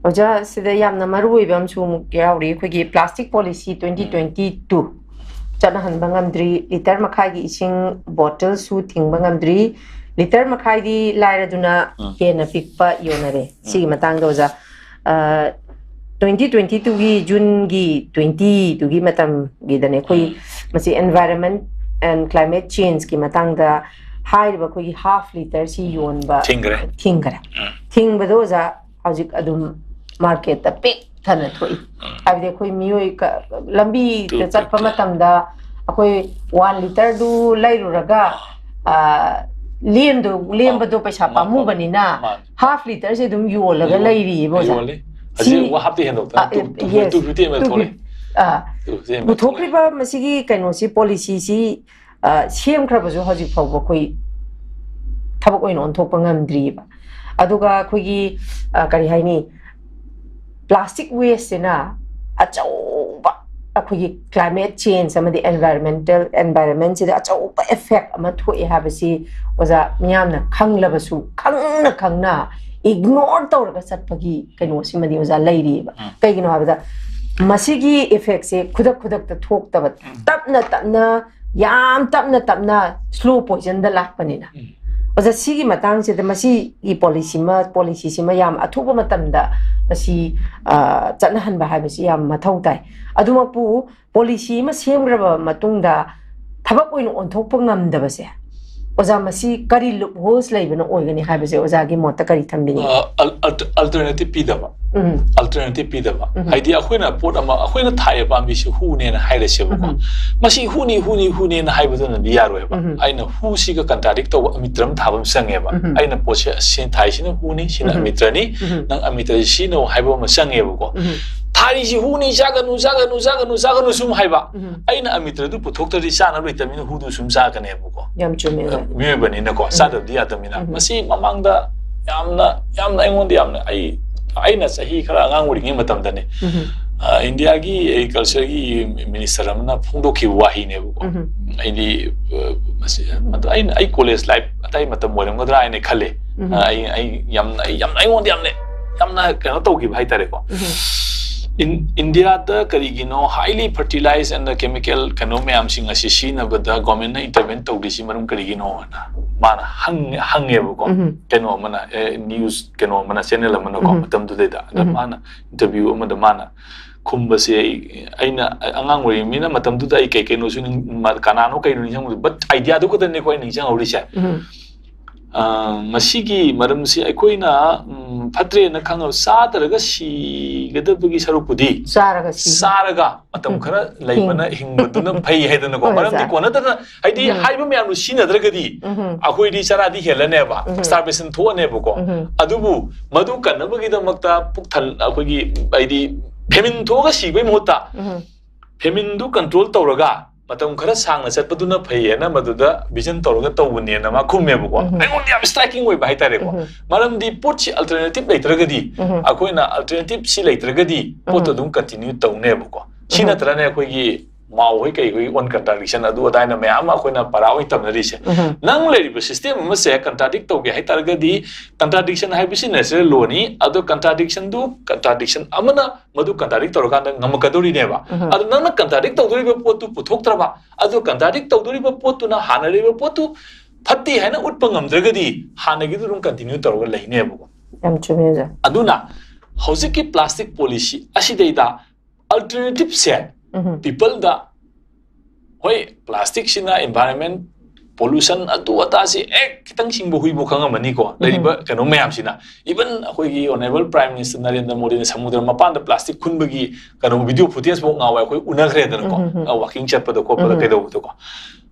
ꯑꯣꯖꯥ, ꯁꯤꯗ ꯌꯥꯝꯅ ꯃꯔꯨ ꯑꯣꯏꯕ ꯑꯃꯁꯨ ꯑꯃꯨꯛ ꯌꯥꯎꯔꯤ, ꯑꯩꯈꯣꯏꯒꯤ plastic policy ꯎꯝ꯫ twenty twenty-two ꯆꯠꯅꯍꯟꯕ ꯉꯝꯗ꯭ꯔꯤ, ꯂꯤꯇꯔ ꯃꯈꯥꯏꯒꯤ ꯏꯁꯤꯡ ꯕꯣꯇꯜꯁꯨ ꯊꯤꯡꯕ ꯉꯝꯗ꯭ꯔꯤ, ꯂꯤꯇꯔ ꯃꯈꯥꯏꯗꯤ ꯂꯥꯏꯔꯗꯨꯅ ꯎꯝ꯫ ꯍꯦꯟꯅ ꯄꯤꯛꯄ ꯌꯣꯟꯅꯔꯦ꯫ ꯎꯝ꯫ ꯁꯤꯒꯤ ꯃꯇꯥꯡꯗ ꯑꯣꯖꯥ, ꯑ, twenty twenty-twoꯒꯤ Juneꯒꯤ twentyꯗꯨꯒꯤ ꯃꯇꯝꯒꯤꯗꯅꯦ ꯑꯩꯈꯣꯏ ꯎꯝ꯫ ꯃꯁꯤ environment and climate changeꯀꯤ ꯃꯇꯥꯡꯗ ꯍꯥꯏꯔꯤꯕ ꯑꯩꯈꯣꯏꯒꯤ half literꯁꯤ ꯎꯝ꯫ ꯌꯣꯟꯕ ꯊꯤꯡꯈ꯭ꯔꯦ꯫ ꯊꯤꯡꯈ꯭ꯔꯦ꯫ ꯎꯝ꯫ ꯊꯤꯡꯕꯗꯣ ꯑꯣꯖꯥ ꯍꯧꯖꯤꯛ ꯑꯗꯨꯝ marketꯇ ꯄꯤꯛ ꯊꯟꯅ ꯊꯣꯛꯏ꯫ ꯎꯝ꯫ ꯍꯥꯏꯕꯗꯤ ꯑꯩꯈꯣꯏ ꯃꯤꯑꯣꯏ ꯀ-, ꯂꯝꯕꯤꯗ ꯇꯨ, ꯇꯨ, ꯆꯠꯄ ꯇꯨ꯫ ꯃꯇꯝꯗ ꯑꯩꯈꯣꯏ one literꯗꯨ ꯂꯩꯔꯨꯔꯒ, ꯑꯥ, ꯂꯦꯝꯗꯣ-, ꯂꯦꯝꯕꯗꯣ ꯄꯩꯁꯥ ꯃꯥ-, ꯄꯥꯝꯃꯨꯕꯅꯤꯅ ꯃꯥꯅꯤ꯫ Half literꯁꯦ ꯑꯗꯨꯝ ꯌꯣꯜꯂꯒ ꯌꯣꯜ-, ꯂꯩꯔꯤꯌꯦꯕ ꯑꯣꯖꯥ꯫ ꯌꯣꯜꯂꯤ꯫ ꯁꯤ, ꯍꯧꯖꯤꯛ halfꯇꯤ ꯍꯦꯟꯗꯣꯛꯇꯅ ꯑ, two, two, yes, two fifty ml two fifty, ꯊꯣꯛꯂꯛꯑꯦ꯫ ꯑꯥ, two fifty ml ꯄꯨꯊꯣꯛꯈ꯭ꯔꯤꯕ ꯊꯣꯛꯂꯛꯑꯦ꯫ ꯃꯁꯤꯒꯤ ꯀꯩꯅꯣꯁꯤ, policyꯁꯤ, ꯑ, ꯁꯦꯝꯈ꯭ꯔꯕꯁꯨ ꯍꯧꯖꯤꯛ ꯐꯥꯎꯕ ꯑꯩꯈꯣꯏ ꯊꯕꯛ ꯑꯣꯏꯅ ꯑꯣꯟꯊꯣꯛꯄ ꯉꯝꯗ꯭ꯔꯤꯑꯕ꯫ ꯑꯗꯨꯒ ꯑꯩꯈꯣꯏꯒꯤ, ꯑ, ꯀꯔꯤ ꯍꯥꯏꯅꯤ, plastic wasteꯁꯤꯅ ꯑꯆꯧꯕ ꯑꯩꯈꯣꯏꯒꯤ climate change ꯑꯃꯗꯤ environmental, environmentꯁꯤꯗ ꯑꯆꯧꯕ effect ꯑꯃ ꯊꯣꯛꯑꯦ ꯍꯥꯏꯕꯁꯤ ꯑꯣꯖꯥ ꯃꯤꯌꯥꯝꯅ ꯈꯪꯂꯕꯁꯨ, ꯈꯪꯅ ꯈꯪꯅ ignore ꯇꯧꯔꯒ ꯆꯠꯄꯒꯤ ꯀꯩꯅꯣꯁꯤꯃꯗꯤ ꯑꯣꯖꯥ ꯂꯩꯔꯤꯑꯕ꯫ ꯎꯝ꯫ ꯀꯩꯒꯤꯅꯣ ꯍꯥꯏꯕꯗ ꯃꯁꯤꯒꯤ effectꯁꯦ ꯈꯨꯗꯛ ꯈꯨꯗꯛꯇ ꯊꯣꯛꯇꯕ, ꯎꯝ꯫ ꯇꯞꯅ ꯇꯞꯅ, ꯌꯥꯝ ꯇꯞꯅ ꯇꯞꯅ slow poisonꯗ ꯂꯥꯛꯄꯅꯤꯅ꯫ ꯎꯝ꯫ ꯑꯣꯖꯥ, ꯁꯤꯒꯤ ꯃꯇꯥꯡꯁꯤꯗ ꯃꯁꯤꯒꯤ ꯄꯣꯂꯤꯁꯤꯃ ꯄꯣꯂꯤꯁꯤꯁꯤꯃ ꯌꯥꯝ ꯑꯊꯨꯕ ꯃꯇꯝꯗ ꯃꯁꯤ ꯆꯠꯅꯍꯟꯕ ꯍꯥꯏꯕꯁꯤ ꯌꯥꯝ ꯃꯊꯧ ꯇꯥꯏ꯫ ꯑꯗꯨꯃꯛꯄꯨ ꯄꯣꯂꯤꯁꯤ ꯑꯃ ꯁꯦꯝꯈ꯭ꯔꯕ ꯃꯇꯨꯡꯗ ꯊꯕꯛ ꯑꯣꯏꯅ ꯑꯣꯟꯊꯣꯛꯄ ꯉꯝꯗꯕꯁꯦ, ꯑꯣꯖꯥ, ꯃꯁꯤ ꯀꯔꯤ ꯂꯨꯞ ꯍꯣꯜꯁ ꯂꯩꯕꯅ ꯑꯣꯏꯒꯅꯤ ꯍꯥꯏꯕꯁꯦ ꯑꯣꯖꯥꯒꯤ ꯃꯣꯠꯇ ꯀꯔꯤ ꯊꯝꯕꯤꯅꯤꯡꯉꯤ? ꯑꯜꯇꯔꯅꯦꯇꯤꯞ ꯄꯤꯗꯕ꯫ ꯎꯝ, ꯑꯜꯇꯔꯅꯦꯇꯤꯞ ꯄꯤꯗꯕ ꯎꯝ꯫ ꯍꯥꯏꯗꯤ ꯑꯩꯈꯣꯏꯅ ꯄꯣꯠ ꯑꯃ, ꯑꯩꯈꯣꯏꯅ ꯊꯥꯏꯑꯕ ꯄꯥꯝꯕꯤꯁꯤ ꯍꯨꯅꯦꯅ ꯍꯥꯏꯔꯁꯦꯕꯀꯣ꯫ ꯎꯝ꯫ ꯃꯁꯤ ꯍꯨꯅꯤ, ꯍꯨꯅꯤ, ꯍꯨꯅꯦꯅ ꯍꯥꯏꯕꯗꯨꯅꯗꯤ ꯌꯥꯔꯣꯏꯕ꯫ ꯎꯝ꯫ ꯑꯩꯅ ꯍꯨꯁꯤꯒ ꯀꯟꯇ꯭ꯔꯥꯗꯤꯛ ꯇꯧꯕ ꯑꯃꯤꯇ꯭ꯔ ꯑꯃ ꯊꯥꯕ ꯑꯃ ꯆꯪꯉꯦꯕ꯫ ꯎꯝ꯫ ꯑꯩꯅ ꯄꯣꯠꯁꯦ ꯑꯁꯤ ꯊꯥꯏꯁꯤꯅ ꯍꯨꯅꯤ, ꯁꯤꯅ ꯎꯝ꯫ ꯑꯃꯤꯇ꯭ꯔꯅꯤ, ꯎꯝ꯫ ꯅꯪ ꯑꯃꯤꯇ꯭ꯔꯁꯤ ꯁꯤꯖꯤꯟꯅꯧ ꯍꯥꯏꯕ ꯑꯃ ꯆꯪꯉꯦꯕꯀꯣ꯫ ꯎꯝ꯫ ꯊꯥꯔꯤꯁꯤ ꯍꯨꯅꯤ, ꯆꯥꯒꯅꯨ, ꯆꯥꯒꯅꯨ, ꯆꯥꯒꯅꯨ ꯁꯨꯝ ꯍꯥꯏꯕ꯫ ꯎꯝ꯫ ꯑꯩꯅ ꯑꯃꯤꯇ꯭ꯔꯗꯨ ꯄꯨꯊꯣꯛꯇ꯭ꯔꯗꯤ ꯆꯥꯅꯕ ꯂꯩꯇꯕꯅꯤꯅ ꯍꯨꯗꯨ ꯁꯨꯝ ꯆꯥꯒꯅꯦꯕꯀꯣ꯫ ꯌꯥꯝ ꯆꯨꯝꯃꯦ, ꯑꯣꯖꯥ꯫ ꯃꯤꯑꯣꯏꯕꯅꯤꯅꯀꯣ, ꯆꯥꯗꯕꯗꯤ ꯌꯥꯗꯕꯅꯤꯅ꯫ ꯎꯝ꯫ ꯃꯁꯤ ꯃꯃꯥꯡꯗ ꯌꯥꯝꯅ, ꯌꯥꯝꯅ ꯑꯩꯉꯣꯟꯗ ꯌꯥꯝꯅ, ꯑꯩ, ꯑꯩꯅ ꯆꯍꯤ ꯈꯔ ꯑꯉꯥꯡ ꯑꯣꯏꯔꯤꯉꯩ ꯃꯇꯝꯗꯅꯦ, ꯎꯝ꯫ ꯑ, ꯏꯟꯗꯤꯌꯥꯒꯤ ꯑꯦꯒ꯭ꯔꯤꯀꯜꯆꯔꯒꯤ ꯃꯤꯅꯤꯁꯇꯔ ꯑꯃꯅ ꯐꯣꯡꯗꯣꯛꯈꯤꯕ ꯋꯥꯍꯩꯅꯦꯕꯀꯣ꯫ ꯎꯝ꯫ ꯑꯩꯗꯤ, ꯑ, ꯃꯁꯤ, ꯃꯗꯨ ꯑꯩꯅ, ꯑꯩ ꯀꯣꯂꯦꯖ ꯂꯥꯏꯐ ꯑꯗꯥꯏ ꯃꯇꯝ ꯑꯣꯏꯔꯝꯒꯗ꯭ꯔꯥ ꯍꯥꯏꯅ ꯈꯜꯂꯦ꯫ ꯎꯝ꯫ ꯑ, ꯑꯩ, ꯑꯩ ꯌꯥꯝꯅ, ꯑꯩ ꯌꯥꯝꯅ, ꯑꯩꯉꯣꯟꯗ ꯌꯥꯝꯅ, ꯌꯥꯝꯅ ꯀꯩꯅꯣ ꯇꯧꯈꯤꯕ ꯍꯥꯏꯇꯥꯔꯦꯀꯣ꯫ ꯎꯝ꯫ ꯏꯟ-, ꯏꯟꯗꯤꯌꯥꯗ ꯀꯔꯤꯒꯤꯅꯣ highly fertilized and chemical ꯀꯩꯅꯣ ꯃꯌꯥꯝꯁꯤꯡ ꯑꯁꯤ ꯁꯤꯖꯤꯟꯅꯕꯗ ꯒꯣꯔꯃꯦꯟꯅ ꯏꯟꯇꯔꯚꯦꯟ ꯇꯧꯗ꯭ꯔꯤꯁꯤ ꯃꯔꯝ ꯀꯔꯤꯒꯤꯅꯣ ꯍꯥꯏꯅ ꯃꯥꯅ ꯍꯪ-, ꯍꯪꯉꯦꯕꯀꯣ꯫ ꯎꯝ꯫ ꯎꯝ꯫ ꯑꯗ ꯎꯝ꯫ ꯃꯥꯅ ꯏꯟꯇꯔꯚꯤꯌꯨ ꯑꯃꯗ ꯃꯥꯅ ꯈꯨꯝꯕꯁꯦ ꯑꯩ, ꯑꯩꯅ ꯑꯉꯥꯡ ꯑꯣꯏꯔꯤꯉꯩꯅ ꯃꯇꯝꯗꯨꯗ ꯑꯩ ꯀꯩ ꯀꯩꯅꯣꯁꯨ ꯅꯤꯡ-, ꯃ-, ꯀꯅꯥꯅꯣ ꯀꯩꯅꯣ ꯅꯤꯡꯁꯤꯡꯕꯗ, but ꯑꯥꯏꯗꯤꯌꯥꯗꯨ ꯈꯛꯇꯅꯤꯀꯣ ꯑꯩ ꯅꯤꯡꯁꯤꯡꯍꯧꯔꯤꯁꯦ꯫ ꯎꯝ꯫ ꯑ, ꯃꯁꯤꯒꯤ ꯃꯔꯝꯁꯤ ꯑꯩꯈꯣꯏꯅ, ꯎꯝ, ꯐꯠꯇ꯭ꯔꯦꯅ ꯈꯪꯉꯕ ꯆꯥꯗ꯭ꯔꯒ ꯁꯤꯒꯗꯕꯒꯤ ꯁꯔꯨꯛꯄꯨꯗꯤ ꯆꯥꯔꯒ ꯁꯤ꯫ ꯆꯥꯔꯒ ꯃꯇꯝ ꯈꯔ ꯂꯩꯕꯅ ꯍꯤꯡꯕꯗꯨꯅ ꯐꯩ ꯍꯥꯏꯗꯅꯀꯣ꯫ ꯍꯣꯏ, ꯃꯔꯝꯗꯤ ꯁꯥꯔ꯫ ꯀꯣꯟꯅꯗꯅ, ꯍꯥꯏꯗꯤ ꯎꯝ꯫ ꯍꯥꯏꯕ ꯃꯌꯥꯝꯗꯨ ꯁꯤꯖꯤꯟꯅꯗ꯭ꯔꯒꯗꯤ ꯎꯝ꯫ ꯑꯩꯈꯣꯏꯗꯤ ꯆꯔꯥꯗꯤ ꯍꯦꯜꯂꯅꯦꯕ, ꯎꯝ꯫ ꯁ꯭ꯇꯥꯔꯕꯦꯁꯟ ꯊꯣꯛꯑꯅꯦꯕꯀꯣ꯫ ꯎꯝ꯫ ꯑꯗꯨꯕꯨ ꯃꯗꯨ ꯀꯟꯅꯕꯒꯤꯗꯃꯛꯇ ꯄꯨꯛ ꯊꯟ-, ꯑꯩꯈꯣꯏꯒꯤ ꯍꯥꯏꯗꯤ ꯐꯦꯃꯤꯟ ꯊꯣꯛꯑꯒ ꯁꯤꯕꯩ ꯃꯍꯨꯠꯇ ꯎꯝ꯫ ꯐꯦꯃꯤꯟꯗꯨ ꯀꯟꯇ꯭ꯔꯣꯜ ꯇꯧꯔꯒ ꯃꯇꯝ ꯈꯔ ꯁꯥꯡꯅ ꯆꯠꯄꯗꯨꯅ ꯐꯩꯌꯦꯅ ꯃꯗꯨꯗ ꯚꯤꯖꯟ ꯇꯧꯔꯒ ꯇꯧꯕꯅꯦꯅ ꯃꯥ ꯈꯨꯝꯃꯦꯕꯀꯣ꯫ ꯎꯝ꯫ ꯑꯩꯉꯣꯟꯗ ꯌꯥꯝ ꯁ꯭ꯇ꯭ꯔꯥꯏꯀꯤꯡ ꯑꯣꯏꯕ ꯍꯥꯏꯇꯥꯔꯦꯀꯣ꯫ ꯎꯝ꯫ ꯃꯔꯝꯗꯤ ꯄꯣꯠꯁꯤ ꯑꯜꯇꯔꯅꯦꯇꯤꯞ ꯂꯩꯇ꯭ꯔꯒꯗꯤ, ꯎꯝ꯫ ꯑꯩꯈꯣꯏꯅ ꯑꯜꯇꯔꯅꯦꯇꯤꯞꯁꯤ ꯂꯩꯇ꯭ꯔꯒꯗꯤ ꯄꯣꯠꯇꯣ ꯎꯝ꯫ ꯑꯗꯨꯝ ꯀꯟꯇꯤꯅ꯭ꯌꯨ ꯇꯧꯅꯦꯕꯀꯣ꯫ ꯁꯤ ꯎꯝ꯫ ꯅꯠꯇ꯭ꯔꯅꯦ ꯑꯩꯈꯣꯏꯒꯤ ꯃꯥꯎ ꯍꯣꯏ ꯀꯩ ꯍꯣꯏ ꯑꯣꯟ ꯀꯟꯇ꯭ꯔꯥꯗꯤꯛꯁꯟ ꯑꯗꯨ ꯑꯗꯥꯏꯅ ꯃꯌꯥꯝ ꯑꯃ ꯑꯩꯈꯣꯏꯅ ꯄꯔꯥ ꯑꯣꯏꯅ ꯇꯝꯅꯔꯤꯁꯦ꯫ ꯎꯝ꯫ ꯅꯪ ꯂꯩꯔꯤꯕ ꯁꯤꯁꯇꯦꯝ ꯑꯃꯁꯦ ꯀꯟꯇ꯭ꯔꯥꯗꯤꯛ ꯇꯧꯒꯦ ꯍꯥꯏꯇꯥꯔꯒꯗꯤ, ꯀꯟꯇ꯭ꯔꯥꯗꯤꯛꯁꯟ ꯍꯥꯏꯕꯁꯤ natural law ꯅꯤ, ꯑꯗꯣ ꯀꯟꯇ꯭ꯔꯥꯗꯤꯛꯁꯟꯗꯨ, ꯀꯟꯇ꯭ꯔꯥꯗꯤꯛꯁꯟ ꯑꯃꯅ ꯃꯗꯨ ꯀꯟꯇ꯭ꯔꯥꯗꯤꯛ ꯇꯧꯔꯀꯥꯟꯗ ꯉꯝꯃꯛꯀꯗꯧꯔꯤꯅꯦꯕ꯫ ꯎꯝ꯫ ꯑꯗꯣ ꯅꯪꯅ ꯀꯟꯇ꯭ꯔꯥꯗꯤꯛ ꯇꯧꯗꯣꯔꯤꯕ ꯄꯣꯠꯇꯨ ꯄꯨꯊꯣꯛꯇ꯭ꯔꯕ, ꯑꯗꯣ ꯀꯟꯇ꯭ꯔꯥꯗꯤꯛ ꯇꯧꯗꯣꯔꯤꯕ ꯄꯣꯠꯇꯨꯅ ꯍꯥꯟꯅ ꯂꯩꯕ ꯄꯣꯠꯇꯨ ꯐꯠꯇꯦ ꯍꯥꯏꯅ ꯎꯠꯄ ꯉꯝꯗ꯭ꯔꯒꯗꯤ ꯍꯥꯟꯅꯒꯤꯗꯨ ꯑꯗꯨꯝ continue ꯇꯧꯔꯒ ꯂꯩꯅꯦꯕꯀꯣ꯫ ꯌꯥꯝ ꯆꯨꯝꯃꯦ ꯑꯣꯖꯥ꯫ ꯑꯗꯨꯅ ꯍꯧꯖꯤꯛꯀꯤ plastic policy ꯑꯁꯤꯗꯩꯗ alternative ꯁꯦ ꯎꯝ people ꯗ, ꯍꯣꯏ, plastic ꯁꯤꯅ environment pollution ꯑꯗꯨ ꯑꯗꯥꯁꯤ ꯑꯦ ꯈꯤꯇꯪ ꯁꯤꯡꯕ ꯍꯨꯏꯕꯨ ꯈꯪꯉꯝꯃꯅꯤꯀꯣ꯫ ꯂꯩꯔꯤꯕ ꯀꯩꯅꯣ ꯃꯌꯥꯝꯁꯤꯅ, even ꯑꯩꯈꯣꯏꯒꯤ honourable Prime Minister ꯅꯔꯦꯟꯗ꯭ꯔ ꯃꯣꯗꯤꯅ ꯁꯃꯨꯗ꯭ꯔ ꯃꯄꯥꯟꯗ plastic ꯈꯨꯟꯕꯒꯤ ꯀꯩꯅꯣ video footage ꯐꯥꯎ ꯉꯥꯎꯋꯦ ꯑꯩꯈꯣꯏ ꯎꯅꯈ꯭ꯔꯦꯗꯅꯀꯣ꯫ ꯎꯝ, ꯎꯝ, ꯎꯝ꯫ ꯑ, walking ꯆꯠꯄꯗ ꯈꯣꯠꯄꯗ ꯎꯝ꯫ ꯀꯩꯗꯧꯕꯗꯀꯣ꯫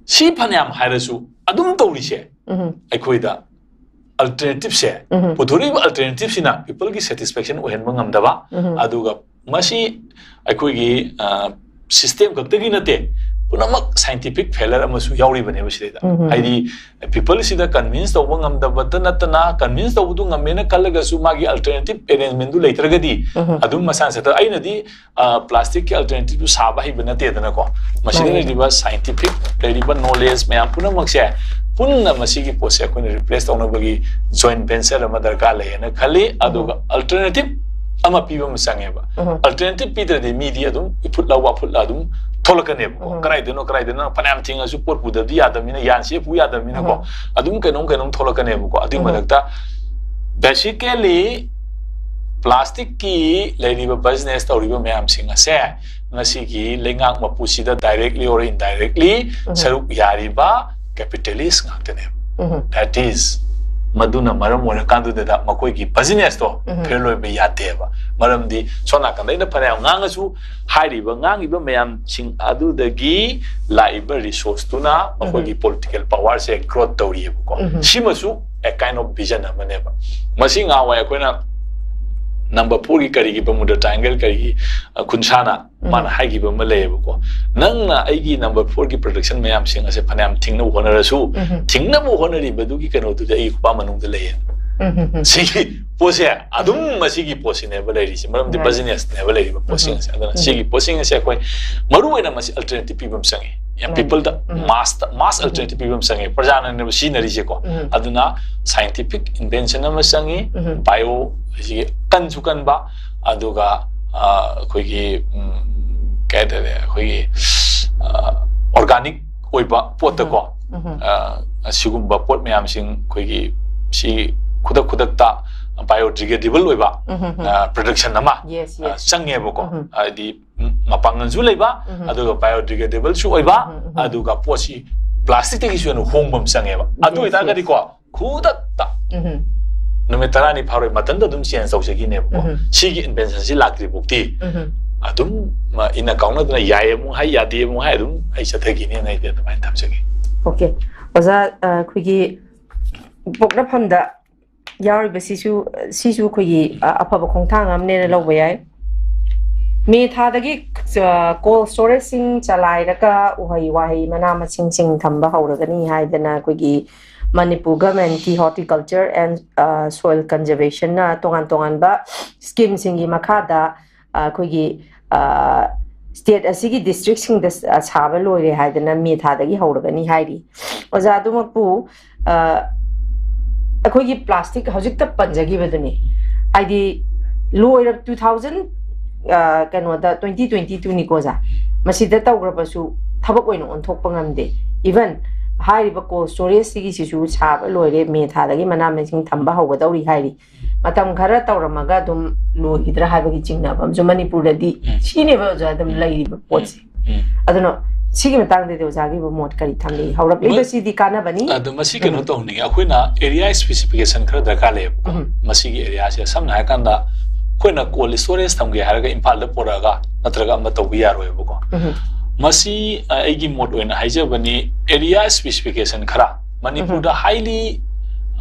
ꯁꯤ ꯐꯅꯌꯥꯝ ꯍꯥꯏꯔꯁꯨ ꯑꯗꯨꯝ ꯇꯧꯔꯤꯁꯦ ꯎꯝ ꯑꯩꯈꯣꯏꯗ alternative ꯁꯦ, ꯎꯝ꯫ ꯄꯨꯊꯣꯔꯛꯏꯕ alternative ꯁꯤꯅ people ꯒꯤ satisfaction ꯑꯣꯏꯍꯟꯕ ꯉꯝꯗꯕ, ꯎꯝ꯫ ꯑꯗꯨꯒ ꯃꯁꯤ ꯑꯩꯈꯣꯏꯒꯤ, ꯑ, system ꯈꯛꯇꯒꯤ ꯅꯠꯇꯦ, ꯄꯨꯝꯅꯃꯛ scientific failure ꯑꯃꯁꯨ ꯌꯥꯎꯔꯤꯕꯅꯦꯕ ꯁꯤꯗꯩꯗ꯫ ꯎꯝ꯫ ꯍꯥꯏꯗꯤ people ꯁꯤꯗ convince ꯇꯧꯕ ꯉꯝꯗꯕꯗ ꯅꯠꯇꯅ, convince ꯇꯧꯕꯗꯨ ꯉꯝꯃꯦꯅ ꯈꯜꯂꯒꯁꯨ ꯃꯥꯒꯤ alternative arrangement ꯗꯨ ꯂꯩꯇ꯭ꯔꯒꯗꯤ ꯎꯝ꯫ ꯑꯗꯨꯝ ꯃꯁꯥ ꯁꯠꯇ ꯑꯩꯅꯗꯤ, ꯑ, plastic ꯀꯤ alternative ꯗꯨ ꯁꯥꯕ ꯍꯩꯕ ꯅꯠꯇꯦꯗꯅꯀꯣ꯫ ꯃꯁꯤꯗ ꯃꯥꯅꯦ꯫ ꯂꯩꯔꯤꯕ scientific, ꯂꯩꯔꯤꯕ knowledge ꯃꯌꯥꯝ ꯄꯨꯝꯅꯃꯛꯁꯦ ꯄꯨꯟꯅ ꯃꯁꯤꯒꯤ ꯄꯣꯠꯁꯦ ꯑꯩꯈꯣꯏꯅ replace ꯇꯧꯅꯕꯒꯤ joint venture ꯑꯃ ꯗꯔꯀꯥꯔ ꯂꯩꯌꯦꯅ ꯈꯜꯂꯤ꯫ ꯑꯗꯨꯒ alternative ꯑꯃ ꯄꯤꯕ ꯑꯃ ꯆꯪꯉꯦꯕ꯫ ꯎꯝ꯫ Alternative ꯄꯤꯗ꯭ꯔꯗꯤ ꯃꯤꯗꯤ ꯑꯗꯨꯝ ꯏꯐꯨꯠꯂ ꯋꯥꯐꯨꯠꯂ ꯑꯗꯨꯝ ꯊꯣꯛꯂꯛꯀꯅꯦꯕꯀꯣ꯫ ꯎꯝ꯫ ꯀꯗꯥꯏꯗꯅꯣ ꯀꯗꯥꯏꯗꯅꯣ ꯐꯅꯌꯥꯝ ꯊꯤꯡꯉꯁꯨ ꯄꯣꯠ ꯄꯨꯗꯕꯗꯤ ꯌꯥꯗꯕꯅꯤꯅ, ꯌꯥꯟꯁꯦ ꯄꯨ ꯌꯥꯗꯕꯅꯤꯅꯀꯣ꯫ ꯎꯝ꯫ ꯑꯗꯨꯝ ꯀꯩꯅꯣꯝ ꯀꯩꯅꯣꯝ ꯊꯣꯛꯂꯛꯀꯅꯦꯕꯀꯣ꯫ ꯑꯗꯨꯒꯤ ꯎꯝ꯫ ꯃꯊꯛꯇ basically plastic ꯀꯤ ꯂꯩꯔꯤꯕ business ꯇꯧꯔꯤꯕ ꯃꯌꯥꯝꯁꯤꯡ ꯑꯁꯦ ꯉꯁꯤꯒꯤ ꯂꯩꯉꯥꯛ ꯃꯄꯨꯁꯤꯗ directly or indirectly ꯎꯝ꯫ ꯁꯔꯨꯛ ꯌꯥꯔꯤꯕ capitalist ꯉꯥꯛꯇꯅꯦꯕ꯫ ꯎꯝ꯫ That is, ꯃꯗꯨꯅ ꯃꯔꯝ ꯑꯣꯏꯔꯀꯥꯟꯗꯨꯗ ꯃꯈꯣꯏꯒꯤ business ꯇꯣ ꯎꯝ꯫ fail ꯑꯣꯏꯕ ꯌꯥꯗꯦꯕ꯫ ꯃꯔꯝꯗꯤ ꯁꯣꯝ ꯅꯥꯀꯟꯗ ꯑꯩꯅ ꯐꯅꯌꯥꯝ ꯉꯥꯡꯉꯁꯨ ꯍꯥꯏꯔꯤꯕ ꯉꯥꯡꯉꯤꯕ ꯃꯌꯥꯝꯁꯤꯡ ꯑꯗꯨꯗꯒꯤ ꯂꯥꯛꯏꯕ resource ꯇꯨꯅ ꯃꯈꯣꯏꯒꯤ political power say growth ꯇꯧꯔꯤꯑꯕꯀꯣ꯫ Um. ꯁꯤꯃꯁꯨ a kind of vision ꯑꯃꯅꯦꯕ꯫ ꯃꯁꯤ ꯉꯍꯥꯟꯋꯥꯏ ꯑꯩꯈꯣꯏꯅ number four ꯒꯤ ꯀꯔꯤꯒꯤ Bermuda Triangle ꯀꯔꯤꯒꯤ, ꯑ, ꯈꯨꯟꯁꯥꯅ ꯎꯝ꯫ ꯃꯥꯅ ꯍꯥꯏꯈꯤꯕ ꯑꯃ ꯂꯩꯌꯦꯕꯀꯣ꯫ "ꯅꯪꯅ ꯑꯩꯒꯤ number four ꯒꯤ production ꯃꯌꯥꯝꯁꯤꯡ ꯑꯁꯦ ꯐꯅꯌꯥꯝ ꯊꯤꯡꯅꯕ ꯍꯣꯠꯅꯔꯁꯨ, ꯎꯝ꯫ ꯊꯤꯡꯅꯕ ꯍꯣꯠꯅꯔꯤꯕꯗꯨꯒꯤ ꯀꯩꯅꯣꯗꯨꯗꯤ ꯑꯩꯒꯤ ꯈꯨꯄꯥꯛ ꯃꯅꯨꯡꯗ ꯂꯩꯌꯦ"꯫ ꯎꯝ꯫ ꯁꯤꯒꯤ ꯄꯣꯠꯁꯦ ꯑꯗꯨꯝ ꯃꯁꯤꯒꯤ ꯄꯣꯠꯁꯤꯅꯦꯕ ꯂꯩꯔꯤꯁꯦ꯫ ꯃꯔꯝꯗꯤ Right. business ꯅꯦꯕ ꯂꯩꯔꯤꯕ ꯄꯣꯠꯁꯤꯡ ꯑꯁꯦ꯫ ꯑꯗꯨꯅ ꯎꯝ꯫ ꯁꯤꯒꯤ ꯄꯣꯠꯁꯤꯡ ꯑꯁꯦ ꯑꯩꯈꯣꯏ ꯃꯔꯨ ꯑꯣꯏꯅ ꯃꯁꯤ alternative ꯄꯤꯕ ꯑꯃ ꯆꯪꯉꯤ꯫ ꯌꯥꯝ Right. people ꯗ ꯎꯝ꯫ mass ꯇ, mass ꯎꯝ꯫ Alternative ꯄꯤꯕ ꯑꯃ ꯆꯪꯉꯤ꯫ ꯄ꯭ꯔꯖꯥꯅꯅꯦꯕ ꯁꯤꯖꯤꯟꯅꯔꯤꯁꯦꯀꯣ꯫ ꯎꯝ꯫ ꯑꯗꯨꯅ scientific invention ꯑꯃ ꯆꯪꯉꯤ, ꯎꯝ꯫ bio ꯍꯥꯏꯁꯤꯒꯤ ꯀꯟꯁꯨ ꯀꯟꯕ, ꯑꯗꯨꯒ, ꯑ, ꯑꯩꯈꯣꯏꯒꯤ, ꯎꯝ, ꯀꯩ ꯍꯥꯏꯇꯥꯔꯦ, ꯑꯩꯈꯣꯏꯒꯤ, ꯑ, organic ꯑꯣꯏꯕ ꯄꯣꯠꯇꯀꯣ꯫ ꯎꯝ꯫ ꯑ, ꯑꯁꯤꯒꯨꯝꯕ ꯄꯣꯠ ꯃꯌꯥꯝꯁꯤꯡ ꯑꯩꯈꯣꯏꯒꯤ ꯁꯤ ꯈꯨꯗꯛ ꯈꯨꯗꯛꯇ biodegradable ꯑꯣꯏꯕ ꯎꯝ, ꯎꯝ, ꯎꯝ. production ꯑꯃ Yes, ꯑ, yes. ꯆꯪꯉꯦꯕꯀꯣ꯫ ꯎꯝ. ꯍꯥꯏꯗꯤ ꯃꯄꯥꯡꯒꯜꯁꯨ ꯂꯩꯕ, ꯎꯝ. ꯑꯗꯨꯒ biodegradables ꯁꯨ ꯑꯣꯏꯕ, ꯎꯝ, ꯎꯝ, ꯎꯝ. ꯑꯗꯨꯒ ꯄꯣꯠꯁꯤ plastic ꯇꯒꯤꯁꯨ ꯍꯦꯟꯅ ꯍꯣꯡꯕ ꯑꯃ ꯆꯪꯉꯦꯕ꯫ ꯑꯗꯨ Yes, ꯑꯣꯏꯇꯥꯔꯒꯗꯤꯀꯣ ꯈꯨꯗꯛꯇ ꯎꯝ. ꯅꯨꯃꯤꯠ ꯇꯔꯥꯅꯤ ꯐꯥꯔꯣꯏ, ꯃꯊꯟꯇ ꯑꯗꯨꯝ change ꯇꯧꯖꯈꯤꯅꯦꯕꯀꯣ꯫ ꯎꯝ. ꯁꯤꯒꯤ invention ꯁꯤ ꯂꯥꯛꯇ꯭ꯔꯤ ꯐꯥꯎꯗꯤ ꯎꯝ. ꯑꯗꯨꯝ ꯃ, ꯏꯟꯅ ꯀꯥꯎꯅꯗꯅ ꯌꯥꯏ ꯑꯃꯨꯛ ꯍꯥꯏ, ꯌꯥꯗꯦ ꯑꯃꯨꯛ ꯍꯥꯏ, ꯑꯗꯨꯝ ꯑꯩ ꯆꯠꯊꯈꯤꯅꯦꯅ ꯑꯩꯗꯤ ꯑꯗꯨꯃꯥꯏꯅ ꯊꯝꯖꯒꯦ꯫ Okay. ꯑꯣꯖꯥ, ꯑ, ꯑꯩꯈꯣꯏꯒꯤ ꯄꯣꯛꯅꯐꯝꯗ ꯌꯥꯎꯔꯤꯕꯁꯤꯁꯨ, ꯁꯤꯁꯨ ꯑꯩꯈꯣꯏꯒꯤ, ꯑ, ꯑꯐꯕ ꯈꯣꯡꯊꯥꯡ ꯑꯃꯅꯦꯅ ꯂꯧꯕ ꯌꯥꯏ꯫ ꯃꯦ ꯊꯥꯗꯒꯤ, ꯑ, cold storage ꯁꯤꯡ ꯆꯂꯥꯏꯔꯒ ꯎꯍꯩ ꯋꯥꯍꯩ, ꯃꯅꯥ ꯃꯁꯤꯡꯁꯤꯡ ꯊꯝꯕ ꯍꯧꯔꯒꯅꯤ ꯍꯥꯏꯗꯅ ꯑꯩꯈꯣꯏꯒꯤ ꯃꯅꯤꯄꯨꯔ government ꯀꯤ Horticulture and, ꯑ, Soil Conservation ꯅ ꯇꯣꯉꯥꯟ ꯇꯣꯉꯥꯟꯕ scheme ꯁꯤꯡꯒꯤ ꯃꯈꯥꯗ, ꯑ, ꯑꯩꯈꯣꯏꯒꯤ, ꯑ, state ꯑꯁꯤꯒꯤ district ꯁꯤꯡꯗ ꯁ-, ꯑ, ꯁꯥꯕ ꯂꯣꯏꯔꯦ ꯍꯥꯏꯗꯅ ꯃꯦ ꯊꯥꯗꯒꯤ ꯍꯧꯔꯒꯅꯤ ꯍꯥꯏꯔꯤ꯫ ꯑꯣꯖꯥ, ꯑꯗꯨꯃꯛꯄꯨ, ꯑ, ꯑꯩꯈꯣꯏꯒꯤ plastic ꯍꯧꯖꯤꯛꯇ ꯄꯟꯖꯈꯤꯕꯗꯨꯅꯤ, ꯍꯥꯏꯗꯤ ꯂꯣꯏꯔ-, two thousand, ꯑ, ꯀꯩꯅꯣꯗ, twenty twenty two ꯅꯤꯀꯣ ꯑꯣꯖꯥ, ꯃꯁꯤꯗ ꯇꯧꯈ꯭ꯔꯕꯁꯨ ꯊꯕꯛ ꯑꯣꯏꯅ ꯑꯣꯟꯊꯣꯛꯄ ꯉꯝꯗꯦ꯫ Even ꯍꯥꯏꯔꯤꯕ cold storage ꯁꯤꯒꯤꯁꯤꯁꯨ ꯁꯥꯕ ꯂꯣꯏꯔꯦ, ꯃꯦ ꯊꯥꯗꯒꯤ ꯃꯅꯥ ꯃꯁꯤꯡ ꯊꯝꯕ ꯍꯧꯒꯗꯧꯔꯤ ꯍꯥꯏꯔꯤ꯫ ꯃꯇꯝ ꯈꯔ ꯇꯧꯔꯝꯃꯒ ꯑꯗꯨꯝ ꯂꯣꯏꯈꯤꯗ꯭ꯔꯥ ꯍꯥꯏꯕꯒꯤ ꯆꯤꯡꯅꯕ ꯑꯃꯁꯨ ꯃꯅꯤꯄꯨꯔꯗꯗꯤ ꯎꯝ. ꯁꯤꯅꯦꯕ ꯑꯣꯖꯥ ꯑꯗꯨꯝ ꯎꯝ. ꯂꯩꯔꯤꯕ ꯄꯣꯠꯁꯦ꯫ ꯎꯝ. ꯑꯗꯨꯅ ꯁꯤꯒꯤ ꯃꯇꯥꯡꯗꯗꯤ ꯑꯣꯖꯥꯒꯤꯕꯨ ꯃꯣꯠ ꯀꯔꯤ ꯊꯝꯕꯤ? ꯍꯧꯔꯛꯂꯤꯕꯁꯤꯗꯤ ꯀꯥꯟꯅꯕꯅꯤ꯫ ꯑꯗꯣ ꯃꯁꯤ ꯀꯩꯅꯣ ꯎꯝ. ꯇꯧꯍꯟꯅꯤꯡꯉꯦ, ꯑꯩꯈꯣꯏꯅ area specification ꯈꯔ ꯗꯔꯀꯥꯔ ꯂꯩꯌꯦꯕꯀꯣ꯫ ꯎꯝ. ꯃꯁꯤꯒꯤ area ꯁꯦ ꯁꯝꯅ ꯍꯥꯏꯔꯀꯥꯟꯗ ꯑꯩꯈꯣꯏꯅ cold storage ꯊꯝꯒꯦ ꯍꯥꯏꯔꯒ ꯏꯝꯐꯥꯜꯗ ꯄꯨꯔꯛꯑꯒ ꯅꯠꯇ꯭ꯔꯒ ꯑꯃ ꯇꯧꯕ ꯌꯥꯔꯣꯏꯕꯀꯣ꯫ ꯎꯝ. ꯃꯁꯤ, ꯑ, ꯑꯩꯒꯤ ꯃꯣꯠ ꯑꯣꯏꯅ ꯍꯥꯏꯖꯕꯅꯤ, area specification ꯈꯔ ꯃꯅꯤꯄꯨꯔꯗ highly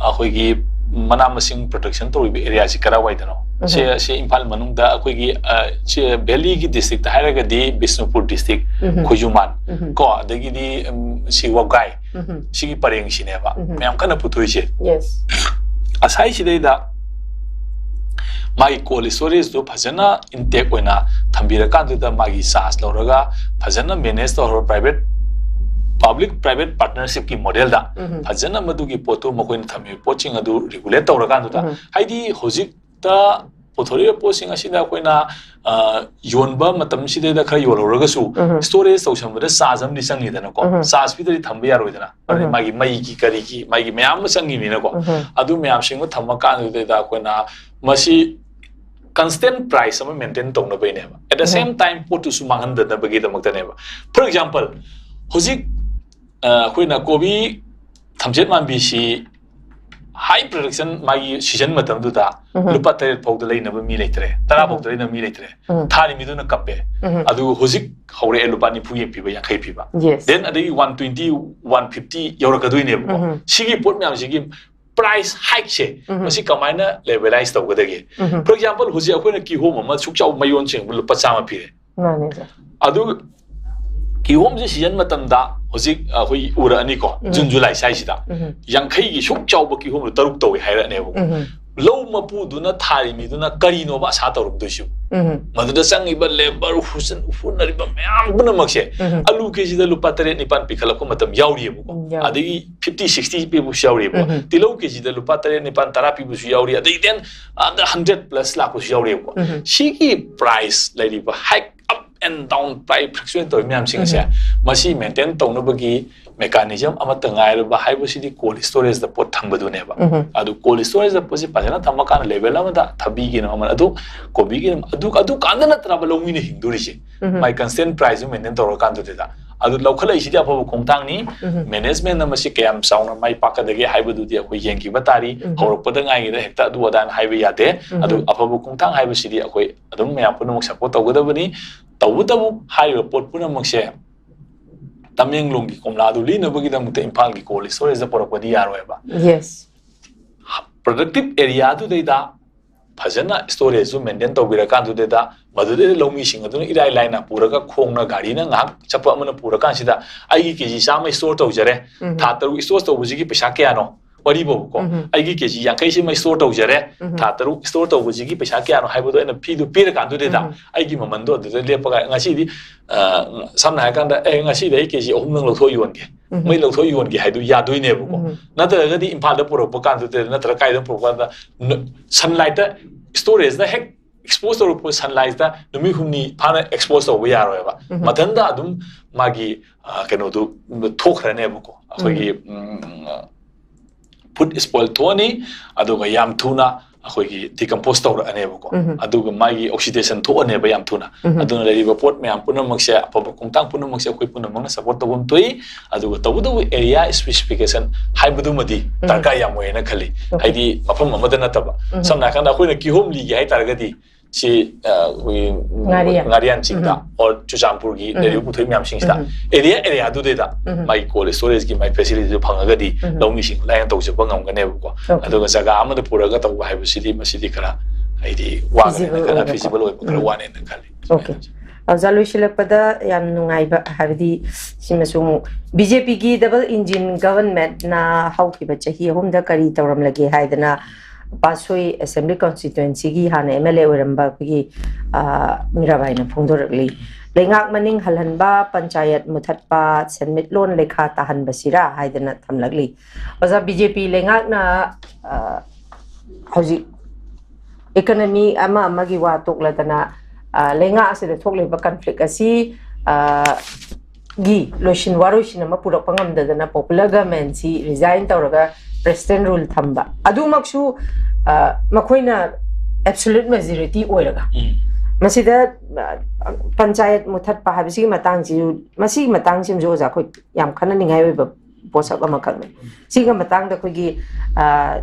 ꯑꯩꯈꯣꯏꯒꯤ ꯃꯅꯥ ꯃꯁꯤꯡ production ꯇꯧꯔꯤꯕ area ꯁꯤ ꯀꯔꯥꯏꯋꯥꯏꯗꯅꯣ? ꯎꯝ. ꯁꯦ, ꯁꯤ ꯏꯝꯐꯥꯜ ꯃꯅꯨꯡꯗ ꯑꯩꯈꯣꯏꯒꯤ, ꯑ, ꯁꯤ valley ꯒꯤ district ꯍꯥꯏꯔꯒꯗꯤ ꯕꯤꯁꯅꯨꯄꯨꯔ district, ꯎꯝ. ꯈꯣꯏꯖꯨꯃꯥꯟ, ꯎꯝ. ꯀꯣ, ꯑꯗꯒꯤꯗꯤ, ꯎꯝ, ꯁꯤ ꯋꯥꯕꯒꯥꯏ, ꯎꯝ. ꯁꯤꯒꯤ ꯄꯔꯦꯡꯁꯤꯅꯦꯕ ꯎꯝ. ꯃꯌꯥꯝ ꯀꯟꯅ ꯄꯨꯊꯣꯛꯏꯁꯦ꯫ Yes. ꯑꯁꯥꯏꯁꯤꯗꯩꯗ ꯃꯥꯒꯤ cold storage ꯇꯨ ꯐꯖꯅ intact ꯑꯣꯏꯅ ꯊꯝꯕꯤꯔꯀꯥꯟꯗꯨꯗ ꯃꯥꯒꯤ charge ꯂꯧꯔꯒ ꯐꯖꯅ manage ꯇꯧꯔꯒ private, public private partnership ꯀꯤ model ꯗ ꯎꯝ. ꯐꯖꯅ ꯃꯗꯨꯒꯤ ꯄꯣꯠꯇꯨ ꯃꯈꯣꯏꯅ ꯊꯝꯃꯤꯕ ꯄꯣꯠꯁꯤꯡ ꯑꯗꯨ regulate ꯇꯧꯔꯀꯥꯟꯗꯨꯗ, ꯎꯝ. ꯍꯥꯏꯗꯤ ꯍꯧꯖꯤꯛꯇ ꯄꯨꯊꯣꯔꯛꯏꯕ ꯄꯣꯠꯁꯤꯡ ꯑꯁꯤꯗ ꯑꯩꯈꯣꯏꯅ, ꯑ, ꯌꯣꯟꯕ ꯃꯇꯝꯁꯤꯗꯩꯗ ꯈꯔ ꯌꯣꯜꯍꯧꯔꯒꯁꯨ, ꯎꯝ꯫ Storage ꯇꯧꯁꯟꯕꯗ charge ꯑꯃꯗꯤ ꯆꯪꯉꯤꯗꯅꯀꯣ꯫ ꯎꯝ꯫ Charge ꯄꯤꯗ꯭ꯔꯗꯤ ꯊꯝꯕ ꯌꯥꯔꯣꯏꯗꯅ꯫ ꯑꯗꯩ ꯎꯝ꯫ ꯃꯥꯒꯤ ꯃꯩꯒꯤ ꯀꯔꯤꯒꯤ ꯃꯥꯒꯤ ꯃꯌꯥꯝ ꯑꯃ ꯆꯪꯉꯤꯅꯤꯅꯀꯣ꯫ ꯎꯝ꯫ ꯑꯗꯨ ꯃꯌꯥꯝꯁꯤꯡꯗꯣ ꯊꯝꯃꯀꯥꯟꯗꯨꯗꯩꯗ ꯑꯩꯈꯣꯏꯅ ꯃꯁꯤ constant price ꯑꯃ maintain ꯇꯧꯅꯕꯩꯅꯦꯕ꯫ At the um. Same time ꯄꯣꯠꯇꯨꯁꯨ ꯃꯥꯡꯍꯟꯗꯅꯕꯒꯤꯗꯃꯛꯇꯅꯦꯕ꯫ For example, ꯍꯧꯖꯤꯛ, ꯑ, ꯑꯩꯈꯣꯏꯅ ꯀꯣꯕꯤ ꯊꯝꯆꯦꯠ ꯃꯥꯟꯕꯤꯁꯤ high production ꯃꯥꯒꯤ season ꯃꯇꯝꯗꯨꯗ ꯎꯝ꯫ ꯂꯨꯄꯥ ꯇꯔꯦꯠ ꯐꯥꯎꯗ ꯂꯩꯅꯕ ꯃꯤ ꯂꯩꯇ꯭ꯔꯦ, ꯇꯔꯥ ꯎꯝ꯫ ꯐꯥꯎꯗ ꯂꯩꯅꯕ ꯃꯤ ꯂꯩꯇ꯭ꯔꯦ꯫ ꯎꯝ꯫ ꯊꯥꯔꯤ ꯃꯤꯗꯨꯅ ꯀꯞꯄꯦ꯫ ꯎꯝ꯫ ꯑꯗꯨ ꯍꯧꯖꯤꯛ ꯍꯧꯔꯛꯑꯦ ꯂꯨꯄꯥ ꯅꯤꯐꯨ ꯌꯦꯡ ꯄꯤꯕ, ꯌꯥꯡꯈꯩ ꯄꯤꯕ꯫ Yes꯫ Then ꯑꯗꯒꯤ one twenty, one fifty ꯌꯧꯔꯛꯀꯗꯣꯏꯅꯦꯕꯀꯣ꯫ ꯎꯝ꯫ ꯁꯤꯒꯤ ꯄꯣꯠ ꯃꯌꯥꯝꯁꯤꯒꯤ price hike ꯁꯦ ꯎꯝ꯫ ꯃꯁꯤ ꯀꯃꯥꯏꯅ levelise ꯇꯧꯒꯗꯒꯦ? ꯎꯝ꯫ For example, ꯍꯧꯖꯤꯛ ꯑꯩꯈꯣꯏꯅ ꯀꯤꯍꯣꯝ ꯑꯃ ꯁꯨꯛ ꯆꯥꯎ ꯃꯌꯣꯟ ꯆꯤꯡꯕ ꯂꯨꯄꯥ ꯆꯥꯝꯃ ꯄꯤꯔꯦ꯫ ꯃꯥꯅꯦ, ꯁꯥꯔ꯫ ꯑꯗꯨ ꯀꯤꯍꯣꯝꯁꯦ season ꯃꯇꯝꯗ ꯍꯧꯖꯤꯛ ꯑꯩꯈꯣꯏ ꯎꯔꯛꯑꯅꯤꯀꯣ, ꯎꯝ꯫ June, July ꯁ꯭ꯋꯥꯏꯁꯤꯗ ꯎꯝ꯫ ꯌꯥꯡꯈꯩꯒꯤ ꯁꯨꯛ ꯆꯥꯎꯕ ꯀꯤꯍꯣꯝꯗꯣ ꯇꯔꯨꯛ ꯇꯧꯋꯦ ꯍꯥꯏꯔꯛꯑꯅꯦꯕꯀꯣ꯫ ꯎꯝ꯫ ꯂꯧ ꯃꯄꯨꯗꯨꯅ ꯊꯥꯔꯤ ꯃꯤꯗꯨꯅ ꯀꯔꯤꯅꯣꯕ ꯑꯁꯥ ꯇꯧꯔꯝꯗꯣꯏꯁꯤꯕꯨ? ꯎꯝ꯫ ꯃꯗꯨꯗ ꯆꯪꯉꯤꯕ labour, ꯍꯨꯠꯆꯟ-, ꯍꯨꯠꯅꯔꯤꯕ ꯃꯌꯥꯝ ꯄꯨꯝꯅꯃꯛꯁꯦ ꯎꯝ꯫ ꯑꯂꯨ ꯀꯦꯖꯤꯗ ꯂꯨꯄꯥ ꯇꯔꯦꯠ ꯅꯤꯄꯥꯟ ꯄꯤꯈꯠꯂꯛꯄ ꯃꯇꯝ ꯌꯥꯎꯔꯤꯑꯕꯀꯣ꯫ ꯎꯝ, ꯌꯥꯎꯔꯤ꯫ ꯑꯗꯒꯤ fifty, sixty ꯄꯤꯕꯁꯨ ꯌꯥꯎꯔꯤꯑꯕꯀꯣ꯫ ꯎꯝ꯫ ꯇꯤꯜꯍꯧ ꯀꯦꯖꯤꯗ ꯂꯨꯄꯥ ꯇꯔꯦꯠ ꯅꯤꯄꯥꯟ ꯇꯔꯥ ꯄꯤꯕꯁꯨ ꯌꯥꯎꯔꯤ꯫ ꯑꯗꯩ then ꯑꯗ hundred plus ꯂꯥꯛꯄꯁꯨ ꯌꯥꯎꯔꯤꯑꯕꯀꯣ꯫ ꯎꯝ꯫ ꯁꯤꯒꯤ price ꯂꯩꯔꯤꯕ hike up and down, price fluctuate ꯇꯧꯔꯤ ꯃꯌꯥꯝꯁꯤꯡ ꯑꯁꯦ, ꯎꯝ꯫ ꯃꯁꯤ maintain ꯇꯧꯅꯕꯒꯤ mechanism ꯑꯃꯠꯇ ꯉꯥꯏꯔꯕ ꯍꯥꯏꯕꯁꯤꯗꯤ cold storage ꯗ ꯄꯣꯠ ꯊꯝꯕꯗꯨꯅꯦꯕ꯫ ꯎꯝ꯫ ꯑꯗꯨ cold storage ꯗ ꯄꯣꯠꯁꯤ ꯐꯖꯅ ꯊꯝꯃꯀꯥꯟꯗ level ꯑꯃꯗ ꯊꯕꯤꯒꯤꯅ ꯃꯃꯜ ꯑꯗꯨ, ꯀꯣꯕꯤꯒꯤꯅ ꯑꯗꯨ, ꯑꯗꯨ ꯀꯥꯟꯗ ꯅꯠꯇ꯭ꯔꯕ ꯂꯧꯃꯤꯅ ꯍꯤꯡꯗꯣꯔꯤꯁꯦ꯫ ꯎꯝ꯫ My constant price do maintain ꯇꯧꯔꯀꯥꯟꯗꯨꯗ꯫ ꯑꯗꯨ ꯂꯧꯈꯠꯂꯛꯏꯁꯤꯗꯤ ꯑꯐꯕ ꯈꯣꯡꯊꯥꯡꯅꯤ꯫ ꯎꯝ꯫ Management ꯅ ꯃꯁꯤ ꯀꯌꯥꯝ ꯆꯥꯎꯅ ꯃꯥꯏ ꯄꯥꯛꯀꯗꯒꯦ ꯍꯥꯏꯕꯗꯨꯗꯤ ꯑꯩꯈꯣꯏ ꯌꯦꯡꯈꯤꯕ ꯇꯥꯔꯤ꯫ ꯎꯝ꯫ ꯍꯧꯔꯛꯄꯗ ꯉꯥꯏꯔꯤꯗ ꯍꯦꯛꯇ ꯑꯗꯨ ꯑꯗꯥꯅ ꯍꯥꯏꯕ ꯌꯥꯗꯦ꯫ ꯎꯝ꯫ ꯑꯗꯨ ꯑꯐꯕ ꯈꯣꯡꯊꯥꯡ ꯍꯥꯏꯕꯁꯤꯗꯤ ꯑꯩꯈꯣꯏ ꯑꯗꯨꯝ ꯃꯌꯥꯝ ꯄꯨꯝꯅꯃꯛ support ꯇꯧꯒꯗꯕꯅꯤ꯫ ꯇꯧꯕꯇꯕꯨ ꯍꯥꯏꯔꯤꯕ ꯄꯣꯠ ꯄꯨꯝꯅꯃꯛꯁꯦ ꯇꯃꯦꯡꯂꯣꯡꯒꯤ ꯀꯣꯝꯂꯥꯗꯨ ꯂꯤꯅꯕꯒꯤꯗꯃꯛꯇ ꯏꯝꯐꯥꯜꯒꯤ cold storage ꯇ ꯄꯨꯔꯛꯄꯗꯤ ꯌꯥꯔꯣꯏꯕ꯫ Yes꯫ Productive area ꯗꯨꯗꯩꯗ ꯐꯖꯅ storage ꯁꯨ maintain ꯇꯧꯕꯤꯔꯀꯥꯟꯗꯨꯗꯩꯗ ꯃꯗꯨꯗꯩꯗ ꯂꯧꯃꯤꯁꯤꯡ ꯑꯗꯨꯅ ꯏꯔꯥꯏ ꯂꯥꯏꯅ ꯄꯨꯔꯒ ꯈꯣꯡꯅ ꯒꯥꯔꯤꯅ ꯉꯥꯏꯍꯥꯛ ꯆꯠꯄ ꯑꯃꯅ ꯄꯨꯔꯀꯥꯟꯁꯤꯗ ꯑꯩꯒꯤ ꯀꯦꯖꯤ ꯆꯥꯝꯃ store ꯇꯧꯖꯔꯦ, ꯎꯝ꯫ ꯊꯥ ꯇꯔꯨꯛ store ꯇꯧꯕꯁꯤꯒꯤ ꯄꯩꯁꯥ ꯀꯌꯥꯅꯣ? ꯋꯥꯔꯤꯕꯣꯕꯀꯣ, ꯎꯝ꯫ ꯑꯩꯒꯤ ꯀꯦꯖꯤ ꯌꯥꯡꯈꯩꯁꯤꯃ store ꯇꯧꯖꯔꯦ, ꯎꯝ꯫ ꯊꯥ ꯇꯔꯨꯛ store ꯇꯧꯕꯁꯤꯒꯤ ꯄꯩꯁꯥ ꯀꯌꯥꯅꯣ ꯍꯥꯏꯕꯗꯣ ꯑꯩꯅ ꯐꯤꯗꯨ ꯄꯤꯔꯀꯥꯟꯗꯨꯗꯩꯗ ꯎꯝ꯫ ꯑꯩꯒꯤ ꯃꯃꯟꯗꯣ ꯑꯗꯨꯗ ꯂꯦꯞꯄꯒ ꯉꯁꯤꯗꯤ, ꯑ, ꯁꯝꯅ ꯍꯥꯏꯔꯀꯥꯟꯗ, "ꯑꯦ, ꯉꯁꯤꯗꯤ ꯑꯩ ꯀꯦꯖꯤ ꯑꯍꯨꯝꯗꯪ ꯂꯧꯊꯣꯛꯑ ꯌꯣꯟꯒꯦ, ꯎꯝ꯫ ꯃꯩ ꯂꯧꯊꯣꯛꯑ ꯌꯣꯟꯒꯦ" ꯍꯥꯏꯗꯨ ꯌꯥꯗꯣꯏꯅꯦꯕꯀꯣ꯫ ꯎꯝ꯫ ꯅꯠꯇ꯭ꯔꯒꯗꯤ ꯏꯝꯐꯥꯜꯗ ꯄꯨꯔꯛꯄ ꯀꯥꯟꯗꯨꯗ ꯅꯠꯇ꯭ꯔꯒ ꯀꯥꯏꯗ ꯄꯨꯔꯛꯄ ꯀꯥꯟꯗ ꯅ-, sunlight ꯇ ꯁ꯭ꯇꯣꯔꯦꯖꯇ ꯍꯦꯛ ꯑꯦꯛꯁꯄꯣꯖ ꯇꯧꯔꯛꯄ ꯁꯟꯂꯥꯏꯠꯇ ꯅꯨꯃꯤꯠ ꯍꯨꯝꯅꯤ ꯐꯥꯅ ꯑꯦꯛꯁꯄꯣꯖ ꯇꯧꯕ ꯌꯥꯔꯣꯏꯕ꯫ ꯎꯝ꯫ ꯃꯊꯟꯇ ꯑꯗꯨꯝ ꯃꯥꯒꯤ, ꯑ, ꯀꯩꯅꯣꯗꯨ ꯊꯣꯛꯈ꯭ꯔꯅꯦꯕꯀꯣ, ꯑꯩꯈꯣꯏꯒꯤ, ꯎꯝ, ꯐꯨꯗ ꯁ꯭ꯄꯣꯏꯜ ꯊꯣꯛꯑꯅꯤ, ꯑꯗꯨꯒ ꯌꯥꯝ ꯊꯨꯅ ꯑꯩꯈꯣꯏꯒꯤ ꯗꯤꯀꯝꯄꯣꯖ ꯇꯧꯔꯛꯑꯅꯦꯕꯀꯣ꯫ ꯎꯝ꯫ ꯑꯗꯨꯒ ꯃꯥꯒꯤ ꯑꯣꯛꯁꯤꯗꯦꯁꯟ ꯊꯣꯛꯑꯅꯦꯕ ꯌꯥꯝ ꯊꯨꯅ꯫ ꯎꯝ꯫ ꯑꯗꯨꯅ ꯂꯩꯔꯤꯕ ꯄꯣꯠ ꯃꯌꯥꯝ ꯄꯨꯝꯅꯃꯛꯁꯦ, ꯑꯐꯕ ꯈꯣꯡꯊꯥꯡ ꯄꯨꯝꯅꯃꯛꯁꯦ ꯑꯩꯈꯣꯏ ꯄꯨꯝꯅꯃꯛꯅ ꯁꯞꯄꯣꯔꯠ ꯇꯧꯐꯝ ꯊꯣꯛꯏ꯫ ꯑꯗꯨꯒ ꯇꯧꯕꯇꯕꯨ ꯑꯦꯔꯤꯌꯥ ꯁ꯭ꯄꯦꯁꯤꯐꯤꯀꯦꯁꯟ ꯍꯥꯏꯕꯗꯨꯃꯗꯤ ꯎꯝ꯫ ꯗꯔꯀꯥꯔ ꯌꯥꯝ ꯑꯣꯏꯌꯦꯅ ꯈꯜꯂꯤ꯫ ꯑꯣꯀꯦ꯫ ꯍꯥꯏꯗꯤ ꯃꯐꯝ ꯑꯃꯗ ꯅꯠꯇꯕ꯫ ꯎꯝ꯫ ꯁꯝꯅ ꯍꯥꯏꯔꯀꯥꯟꯗ ꯑꯩꯈꯣꯏꯅ ꯀꯤꯍꯣꯝ ꯂꯤꯒꯦ ꯍꯥꯏꯇꯥꯔꯒꯗꯤ ꯁꯤ, ꯑ, ꯑꯩꯈꯣꯏꯒꯤ ꯉꯥꯔꯤꯌꯥꯟ꯫ ꯉꯥꯔꯤꯌꯥꯟ ꯆꯤꯡꯗ ꯎꯝ꯫ or ꯆꯨꯔꯆꯥꯟꯄꯨꯔꯒꯤ ꯎꯝ꯫ ꯂꯩꯔꯤꯕ ꯄꯨꯊꯣꯛꯏ ꯃꯌꯥꯝꯁꯤꯡꯁꯤꯗ ꯎꯝ꯫ ꯑꯦꯔꯤꯌꯥ ꯑꯦꯔꯤꯌꯥꯗꯨꯗꯩꯗ ꯎꯝ꯫ ꯃꯥꯒꯤ ꯀꯣꯜ ꯁ꯭ꯇꯣꯔꯦꯖꯀꯤ ꯃꯥꯒꯤ ꯐꯦꯁꯤꯂꯤꯇꯤꯗꯨ ꯐꯪꯉꯒꯗꯤ ꯎꯝ꯫ ꯂꯧꯃꯤꯁꯤꯡ ꯂꯥꯏꯅ ꯇꯧꯖꯕ ꯉꯝꯒꯅꯦꯕꯀꯣ꯫ ꯑꯣꯀꯦ꯫ ꯑꯗꯨꯒ ꯖꯒꯥ ꯑꯃꯗ ꯄꯨꯔꯒ ꯇꯧꯕ ꯍꯥꯏꯕꯁꯤꯗꯤ ꯃꯁꯤꯗꯤ ꯈꯔ ꯍꯥꯏꯗꯤ ꯋꯥꯒꯅꯤ, ꯐꯤꯖꯤꯕꯜ ꯈꯔ ꯑꯣꯏꯕꯀꯣ꯫ ꯐꯤꯖꯤꯕꯜ ꯑꯣꯏꯕ ꯈꯔ ꯎꯝ꯫ ꯋꯥꯅꯦꯅ ꯈꯜꯂꯤ꯫ ꯑꯣꯀꯦ꯫ ꯑꯣꯖꯥ, ꯂꯣꯏꯁꯤꯜꯂꯛꯄꯗ ꯌꯥꯝ ꯅꯨꯡꯉꯥꯏꯕ ꯍꯥꯏꯕꯗꯤ ꯁꯤꯃꯁꯨ ꯑꯃꯨꯛ ꯕꯤ ꯖꯦ ꯄꯤꯒꯤ ꯗꯕꯜ ꯏꯟꯖꯤꯟ ꯒꯕꯔꯟꯃꯦꯟꯠꯅ ꯍꯧꯈꯤꯕ ꯆꯍꯤ ꯑꯍꯨꯝꯗ ꯀꯔꯤ ꯇꯧꯔꯝꯂꯒꯦ ꯍꯥꯏꯗꯅ ꯄꯥꯠꯁꯣꯏ ꯑꯦꯁꯦꯝꯕ꯭ꯂꯤ ꯀꯣꯟꯁꯇꯤꯇ꯭ꯋꯦꯟꯁꯤꯒꯤ ꯍꯥꯟꯅ ꯑꯦꯝ ꯑꯦꯜ ꯑꯦ ꯑꯣꯏꯔꯝꯕ ꯑꯩꯈꯣꯏꯒꯤ, ꯑ, ꯃꯤꯔꯥꯕꯥꯏꯅ ꯐꯣꯡꯗꯣꯔꯛꯂꯤ꯫ ꯂꯩꯉꯥꯛ ꯃꯅꯤꯡ ꯍꯜꯍꯟꯕ, ꯄꯟꯆꯥꯌꯠ ꯃꯨꯊꯠꯄ, ꯁꯦꯟꯃꯤꯠꯂꯣꯟ ꯂꯩꯈꯥ ꯇꯥꯍꯟꯕꯁꯤꯔꯥ ꯍꯥꯏꯗꯅ ꯊꯝꯂꯛꯂꯤ꯫ ꯑꯣꯖꯥ, ꯕꯤ ꯖꯦ ꯄꯤ ꯂꯩꯉꯥꯛꯅ, ꯑ, ꯍꯧꯖꯤꯛ ꯏꯀꯅꯃꯤ ꯑꯃ ꯑꯃꯒꯤ ꯋꯥ ꯇꯣꯛꯂꯗꯅ, ꯑ, ꯂꯩꯉꯥꯛ ꯑꯁꯤꯗ ꯊꯣꯛꯂꯤꯕ ꯀꯟꯐ꯭ꯂꯤꯛ ꯑꯁꯤ, ꯑ, ꯒꯤ ꯂꯣꯏꯁꯤꯟ ꯋꯥꯔꯣꯏꯁꯤꯟ ꯑꯃ ꯄꯨꯔꯛꯄ ꯉꯝꯗꯗꯅ ꯄꯣꯄꯨꯂꯔ ꯒꯚꯔꯟꯃꯦꯟꯠꯁꯤ ꯔꯤꯖꯥꯏꯟ ꯇꯧꯔꯒ ꯄ꯭ꯔꯦꯁꯤꯗꯦꯟꯠ ꯔꯨꯜ ꯊꯝꯕ꯫ ꯑꯗꯨꯃꯛꯁꯨ, ꯑ, ꯃꯈꯣꯏꯅ ꯑꯦꯕꯁꯣꯂ꯭ꯌꯨꯠ ꯃꯦꯖꯣꯔꯤꯇꯤ ꯑꯣꯏꯔꯒ꯫ ꯎꯝ꯫ ꯃꯁꯤꯗ, ꯑ, ꯄꯟꯆꯥꯌꯠ ꯃꯨꯊꯠꯄ ꯍꯥꯏꯕꯁꯤꯒꯤ ꯃꯇꯥꯡꯁꯤ, ꯃꯁꯤꯒꯤ ꯃꯇꯥꯡꯁꯤꯃꯁꯨ ꯑꯣꯖꯥ ꯑꯩꯈꯣꯏ ꯌꯥꯝ ꯈꯟꯅꯅꯤꯡꯉꯥꯏ ꯑꯣꯏꯕ ꯄꯣꯠꯁꯛ ꯑꯃꯈꯛꯅꯤ꯫ ꯁꯤꯒꯤ ꯃꯇꯥꯡꯗ ꯑꯩꯈꯣꯏꯒꯤ, ꯑ,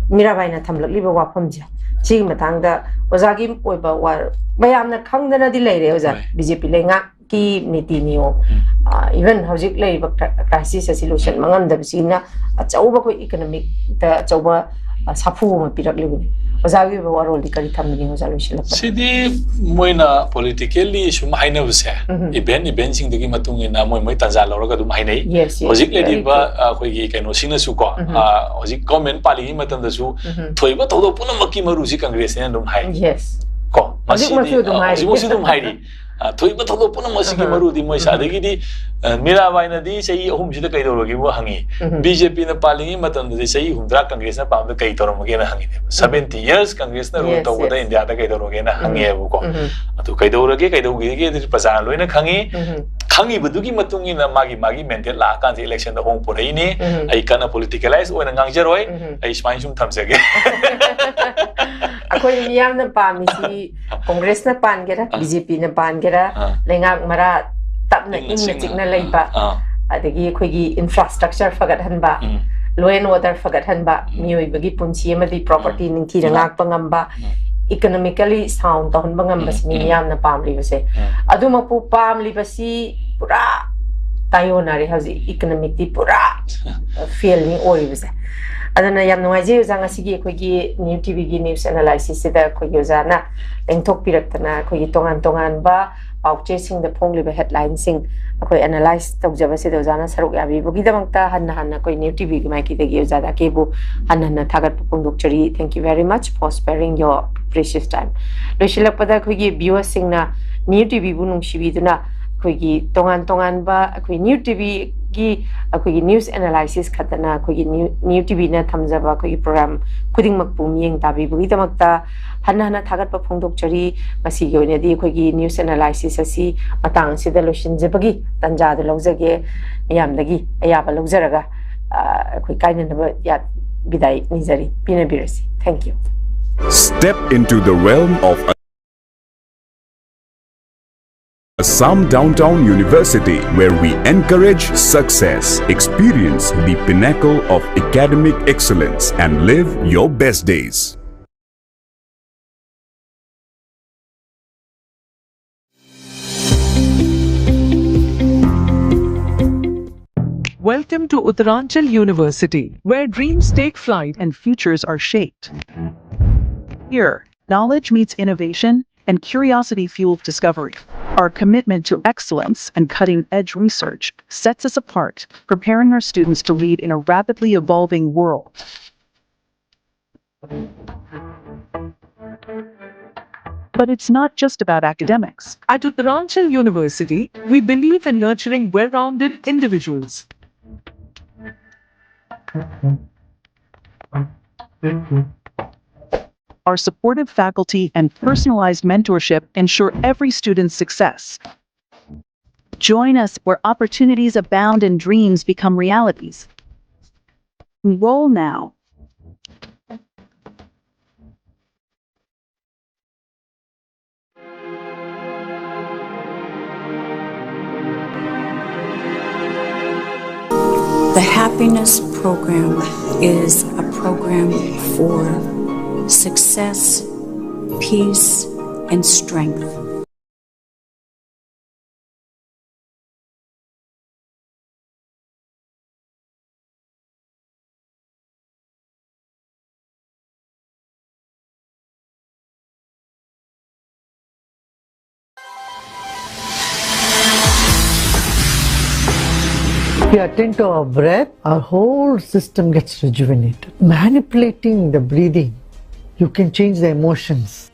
ꯃꯤꯔꯥꯕꯥꯏꯅ ꯊꯝꯂꯛꯂꯤꯕ ꯋꯥꯐꯝꯁꯦ, ꯁꯤꯒꯤ ꯃꯇꯥꯡꯗ ꯑꯣꯖꯥꯒꯤ ꯑꯣꯏꯕ ꯋꯥ-, ꯃꯌꯥꯝꯅ ꯈꯪꯗꯅꯗꯤ ꯂꯩꯔꯦ ꯑꯣꯖꯥ, ꯍꯣꯏ꯫ ꯕꯤ ꯖꯦ ꯄꯤ ꯂꯩꯉꯥꯛꯀꯤ ꯅꯤꯇꯤ ꯅꯤꯌꯣꯝ, ꯎꯝ꯫ ꯑ, even ꯍꯧꯖꯤꯛ ꯂꯩꯔꯤꯕ ꯀ꯭ꯔ-, ꯀ꯭ꯔꯥꯏꯁꯤꯁ ꯑꯁꯤ ꯂꯣꯏꯁꯤꯟꯕ ꯉꯝꯗꯕꯁꯤꯅ ꯑꯆꯧꯕ ꯑꯩꯈꯣꯏ ꯏꯀꯅꯃꯤꯛꯇ ꯑꯆꯧꯕ, ꯑ, ꯁꯥꯐꯨ ꯑꯃ ꯄꯤꯔꯛꯂꯤꯕꯅꯤ꯫ ꯑꯣꯖꯥꯒꯤ ꯑꯣꯏꯕ ꯋꯥꯔꯣꯜꯗꯤ ꯀꯔꯤ ꯊꯝꯕꯤꯅꯤ ꯑꯣꯖꯥ ꯂꯣꯏꯁꯤꯜꯂꯛꯄꯗ? ꯁꯤꯗꯤ ꯃꯣꯏꯅ ꯄꯣꯂꯤꯇꯤꯀꯦꯜꯂꯤ ꯁꯨꯝ ꯍꯥꯏꯅꯕꯁꯦ, ꯎꯝ꯫ ꯏꯚꯦꯟꯠ, ꯏꯚꯦꯟꯠꯁꯤꯡꯗꯨꯒꯤ ꯃꯇꯨꯡ ꯏꯟꯅ ꯃꯣꯏ ꯃꯣꯏ ꯇꯥꯟꯖꯥ ꯂꯧꯔꯒ ꯑꯗꯨꯝ ꯍꯥꯏꯅꯩ꯫ Yes, yes, ꯍꯧꯖꯤꯛ very ꯂꯩꯔꯤꯕ, true꯫ ꯑ, ꯑꯩꯈꯣꯏꯒꯤ ꯀꯩꯅꯣꯁꯤꯡꯅꯁꯨꯀꯣ, ꯎꯝ꯫ ꯑ, ꯍꯧꯖꯤꯛ ꯒꯣꯔꯃꯦꯟꯠ ꯄꯥꯜꯂꯤꯉꯩ ꯃꯇꯝꯗꯁꯨ ꯎꯝ꯫ ꯊꯣꯏꯕ ꯊꯧꯗꯣꯛ ꯄꯨꯝꯅꯃꯛꯀꯤ ꯃꯔꯨꯁꯤ ꯀꯪꯒ꯭ꯔꯦꯁꯅꯦꯅ ꯑꯗꯨꯝ ꯍꯥꯏ꯫ Yes꯫ ꯀꯣ, ꯍꯧꯖꯤꯛꯃꯛꯁꯨ ꯃꯁꯤꯗꯤ, ꯑꯗꯨꯝ ꯑ, ꯍꯥꯏꯔꯤ꯫ ꯍꯧꯖꯤꯛꯃꯛꯁꯨ ꯑꯗꯨꯝ ꯍꯥꯏꯔꯤ꯫ ꯑ, ꯊꯣꯛꯏꯕ ꯊꯧꯗꯣꯛ ꯄꯨꯝꯅꯃꯛ ꯑꯁꯤꯒꯤ ꯎꯝ꯫ ꯃꯔꯨꯗꯤ ꯃꯣꯏ ꯎꯝ꯫ ꯑꯗꯒꯤꯗꯤ, ꯑ, ꯃꯤꯔꯥꯕꯥꯏꯅꯗꯤ ꯆꯍꯤ ꯑꯍꯨꯝꯁꯤꯗ ꯀꯩꯗꯧꯔꯒꯦꯕꯨ ꯍꯪꯉꯤ꯫ ꯎꯝ꯫ ꯕꯤ ꯖꯦ ꯄꯤꯅ ꯄꯥꯜꯂꯤꯉꯩ ꯃꯇꯝꯗꯗꯤ ꯆꯍꯤ ꯍꯨꯝꯗ꯭ꯔꯥ ꯀꯪꯒ꯭ꯔꯦꯁꯅ ꯄꯥꯟꯕꯗ ꯀꯩ ꯇꯧꯔꯝꯃꯒꯦꯅ ꯍꯪꯉꯤꯅꯦꯕ꯫ ꯎꯝ꯫ Seventy years ꯀꯪꯒ꯭ꯔꯦꯁꯅ rule ꯌꯦꯁ, ꯇꯧꯕꯗ ꯌꯦꯁ꯫ ꯏꯟꯗꯤꯌꯥꯗ ꯀꯩꯗꯧꯔꯒꯦꯅ ꯎꯝ꯫ ꯍꯪꯉꯦꯕꯀꯣ꯫ ꯎꯝ꯫ ꯑꯗꯨ ꯀꯩꯗꯧꯔꯒꯦ, ꯀꯩꯗꯧꯒꯦꯒꯦ ꯑꯗꯨꯗꯤ ꯄ꯭ꯔꯖꯥꯅ ꯂꯣꯏꯅ ꯈꯪꯉꯤ꯫ ꯎꯝ꯫ ꯈꯪꯉꯤꯕꯗꯨꯒꯤ ꯃꯇꯨꯡ ꯏꯟꯅ ꯃꯥꯒꯤ, ꯃꯥꯒꯤ mandate ꯂꯥꯛꯑꯀꯥꯟꯗ election ꯗ ꯑꯍꯣꯡ ꯄꯨꯔꯛꯏꯅꯤ꯫ ꯎꯝ꯫ ꯑꯩ ꯀꯟꯅ politicalize ꯑꯣꯏꯅ ꯉꯥꯡꯖꯔꯣꯏ꯫ ꯎꯝ꯫ ꯑꯩ ꯁꯨꯃꯥꯏꯅ ꯁꯨꯝ ꯊꯝꯖꯒꯦ꯫ ꯑꯩꯈꯣꯏ ꯃꯤꯌꯥꯝꯅ ꯄꯥꯝꯃꯤꯁꯤ ꯀꯣꯡꯒ꯭ꯔꯦꯁꯅ ꯄꯥꯟꯒꯦꯔꯥ, ꯑ꯫ ꯕꯤ ꯖꯦ ꯄꯤꯅ ꯄꯥꯟꯒꯦꯔꯥ, ꯑ꯫ ꯂꯩꯉꯥꯛ ꯃꯔꯥ ꯇꯞꯅ ꯏꯪꯅ ꯏꯪꯅ ꯆꯤꯛꯅ, ꯆꯤꯛꯅ ꯂꯩꯕ, ꯑ꯫ ꯑꯗꯒꯤ ꯑꯩꯈꯣꯏꯒꯤ infrastructure ꯐꯒꯠꯍꯟꯕ, ꯎꯝ꯫ Law and order ꯐꯒꯠꯍꯟꯕ, ꯎꯝ꯫ ꯃꯤꯑꯣꯏꯕꯒꯤ ꯄꯨꯟꯁꯤ ꯑꯃꯗꯤ property ꯎꯝ꯫ ꯅꯤꯡꯊꯤꯅ ꯎꯝ꯫ ꯉꯥꯛꯄ ꯉꯝꯕ, ꯎꯝ꯫ Economically sound ꯇꯧꯍꯟꯕ ꯉꯝꯕꯁꯤꯅꯤ ꯎꯝ꯫ ꯎꯝ꯫ ꯃꯤꯌꯥꯝꯅ ꯄꯥꯝꯂꯤꯕꯁꯦ꯫ ꯎꯝ꯫ ꯑꯗꯨꯃꯛꯄꯨ ꯄꯥꯝꯂꯤꯕꯁꯤ ꯄꯨꯔꯥ ꯇꯥꯏꯑꯣꯟꯅꯔꯦ ꯍꯧꯖꯤꯛ꯫ Economic ꯇꯤ ꯄꯨꯔꯥ fail ꯅꯤ ꯑꯣꯏꯔꯤꯕꯁꯦ꯫ ꯑꯗꯨꯅ ꯌꯥꯝ ꯅꯨꯡꯉꯥꯏꯖꯩ ꯑꯣꯖꯥ, ꯉꯁꯤꯒꯤ ꯑꯩꯈꯣꯏꯒꯤ ꯅ꯭ꯌꯨ ꯇꯤ ꯚꯤꯒꯤ news analysis ꯁꯤꯗ ꯑꯩꯈꯣꯏꯒꯤ ꯑꯣꯖꯥꯅ ꯂꯦꯡꯊꯣꯛꯄꯤꯔꯛꯇꯅ ꯑꯩꯈꯣꯏꯒꯤ ꯇꯣꯉꯥꯟ ꯇꯣꯉꯥꯟꯕ ꯄꯥꯎꯆꯦꯁꯤꯡꯗ ꯐꯣꯡꯂꯤꯕ headline ꯁꯤꯡ ꯑꯩꯈꯣꯏ analyse ꯇꯧꯖꯕꯁꯤꯗ ꯑꯣꯖꯥꯅ ꯁꯔꯨꯛ ꯌꯥꯕꯤꯕꯒꯤꯗꯃꯛꯇ ꯍꯟꯅ ꯍꯟꯅ ꯑꯩꯈꯣꯏ ꯅ꯭ꯌꯨ ꯇꯤ ꯚꯤꯒꯤ ꯃꯥꯏꯀꯩꯗꯒꯤ ꯑꯣꯖꯥꯗ ꯑꯀꯦꯕꯨ ꯍꯟꯅ ꯍꯟꯅ ꯊꯥꯒꯠꯄ ꯐꯣꯡꯗꯣꯛꯆꯔꯤ꯫ Thank you very much for sparing your precious time. ꯂꯣꯏꯁꯤꯜꯂꯛꯄꯗ ꯑꯩꯈꯣꯏꯒꯤ viewers ꯁꯤꯡꯅ ꯅ꯭ꯌꯨ ꯇꯤ ꯚꯤꯕꯨ ꯅꯨꯡꯁꯤꯕꯤꯗꯨꯅ ꯑꯩꯈꯣꯏꯒꯤ ꯇꯣꯉꯥꯟ ꯇꯣꯉꯥꯟꯕ ꯑꯩꯈꯣꯏ ꯅ꯭ꯌꯨ ꯇꯤ ꯚꯤꯒꯤ ꯑꯩꯈꯣꯏꯒꯤ news analysis ꯈꯛꯇꯅ ꯑꯩꯈꯣꯏꯒꯤ ꯅ꯭ꯌꯨ, ꯅ꯭ꯌꯨ ꯇꯤ ꯚꯤꯅ ꯊꯝꯖꯕ ꯑꯩꯈꯣꯏꯒꯤ program ꯈꯨꯗꯤꯡꯃꯛꯄꯨ ꯃꯤꯠꯌꯦꯡ ꯇꯥꯕꯤꯕꯒꯤꯗꯃꯛꯇ ꯍꯟꯅ ꯍꯟꯅ ꯊꯥꯒꯠꯄ ꯐꯣꯡꯗꯣꯛꯆꯔꯤ꯫ ꯃꯁꯤꯒꯤ ꯑꯣꯏꯅꯗꯤ ꯑꯩꯈꯣꯏꯒꯤ news analysis ꯑꯁꯤ ꯃꯇꯥꯡ ꯑꯁꯤꯗ ꯂꯣꯏꯁꯤꯟꯖꯕꯒꯤ ꯇꯥꯟꯖꯥꯗꯨ ꯂꯧꯖꯒꯦ꯫ ꯃꯤꯌꯥꯝꯗꯒꯤ ꯑꯌꯥꯕ ꯂꯧꯖꯔꯒ, ꯑ, ꯑꯩꯈꯣꯏ ꯀꯥꯏꯅꯅꯕ ꯌꯥ-, ꯕꯤꯗꯥꯏ ꯅꯤꯖꯔꯤ, ꯄꯤꯅꯕꯤꯔꯁꯤ꯫ Thank you. Step into the realm of Assam Downtown University, where we encourage success, experience the pinnacle of academic excellence, and live your best days. Welcome to Uttaranchal University, where dreams take flight and futures are shaped. Here, knowledge meets innovation and curiosity fuels discovery. Our commitment to excellence and cutting edge research sets us apart, preparing our students to lead in a rapidly evolving world. But it's not just about academics. At Uttaranchal University, we believe in nurturing well-rounded individuals. Our supportive faculty and personalized mentorship ensure every student's success. Join us where opportunities abound and dreams become realities. Enroll now. The Happiness Program is a program for success, peace, and strength. If you attend to our breath, our whole system gets rejuvenated. Manipulating the breathing, you can change the emotions.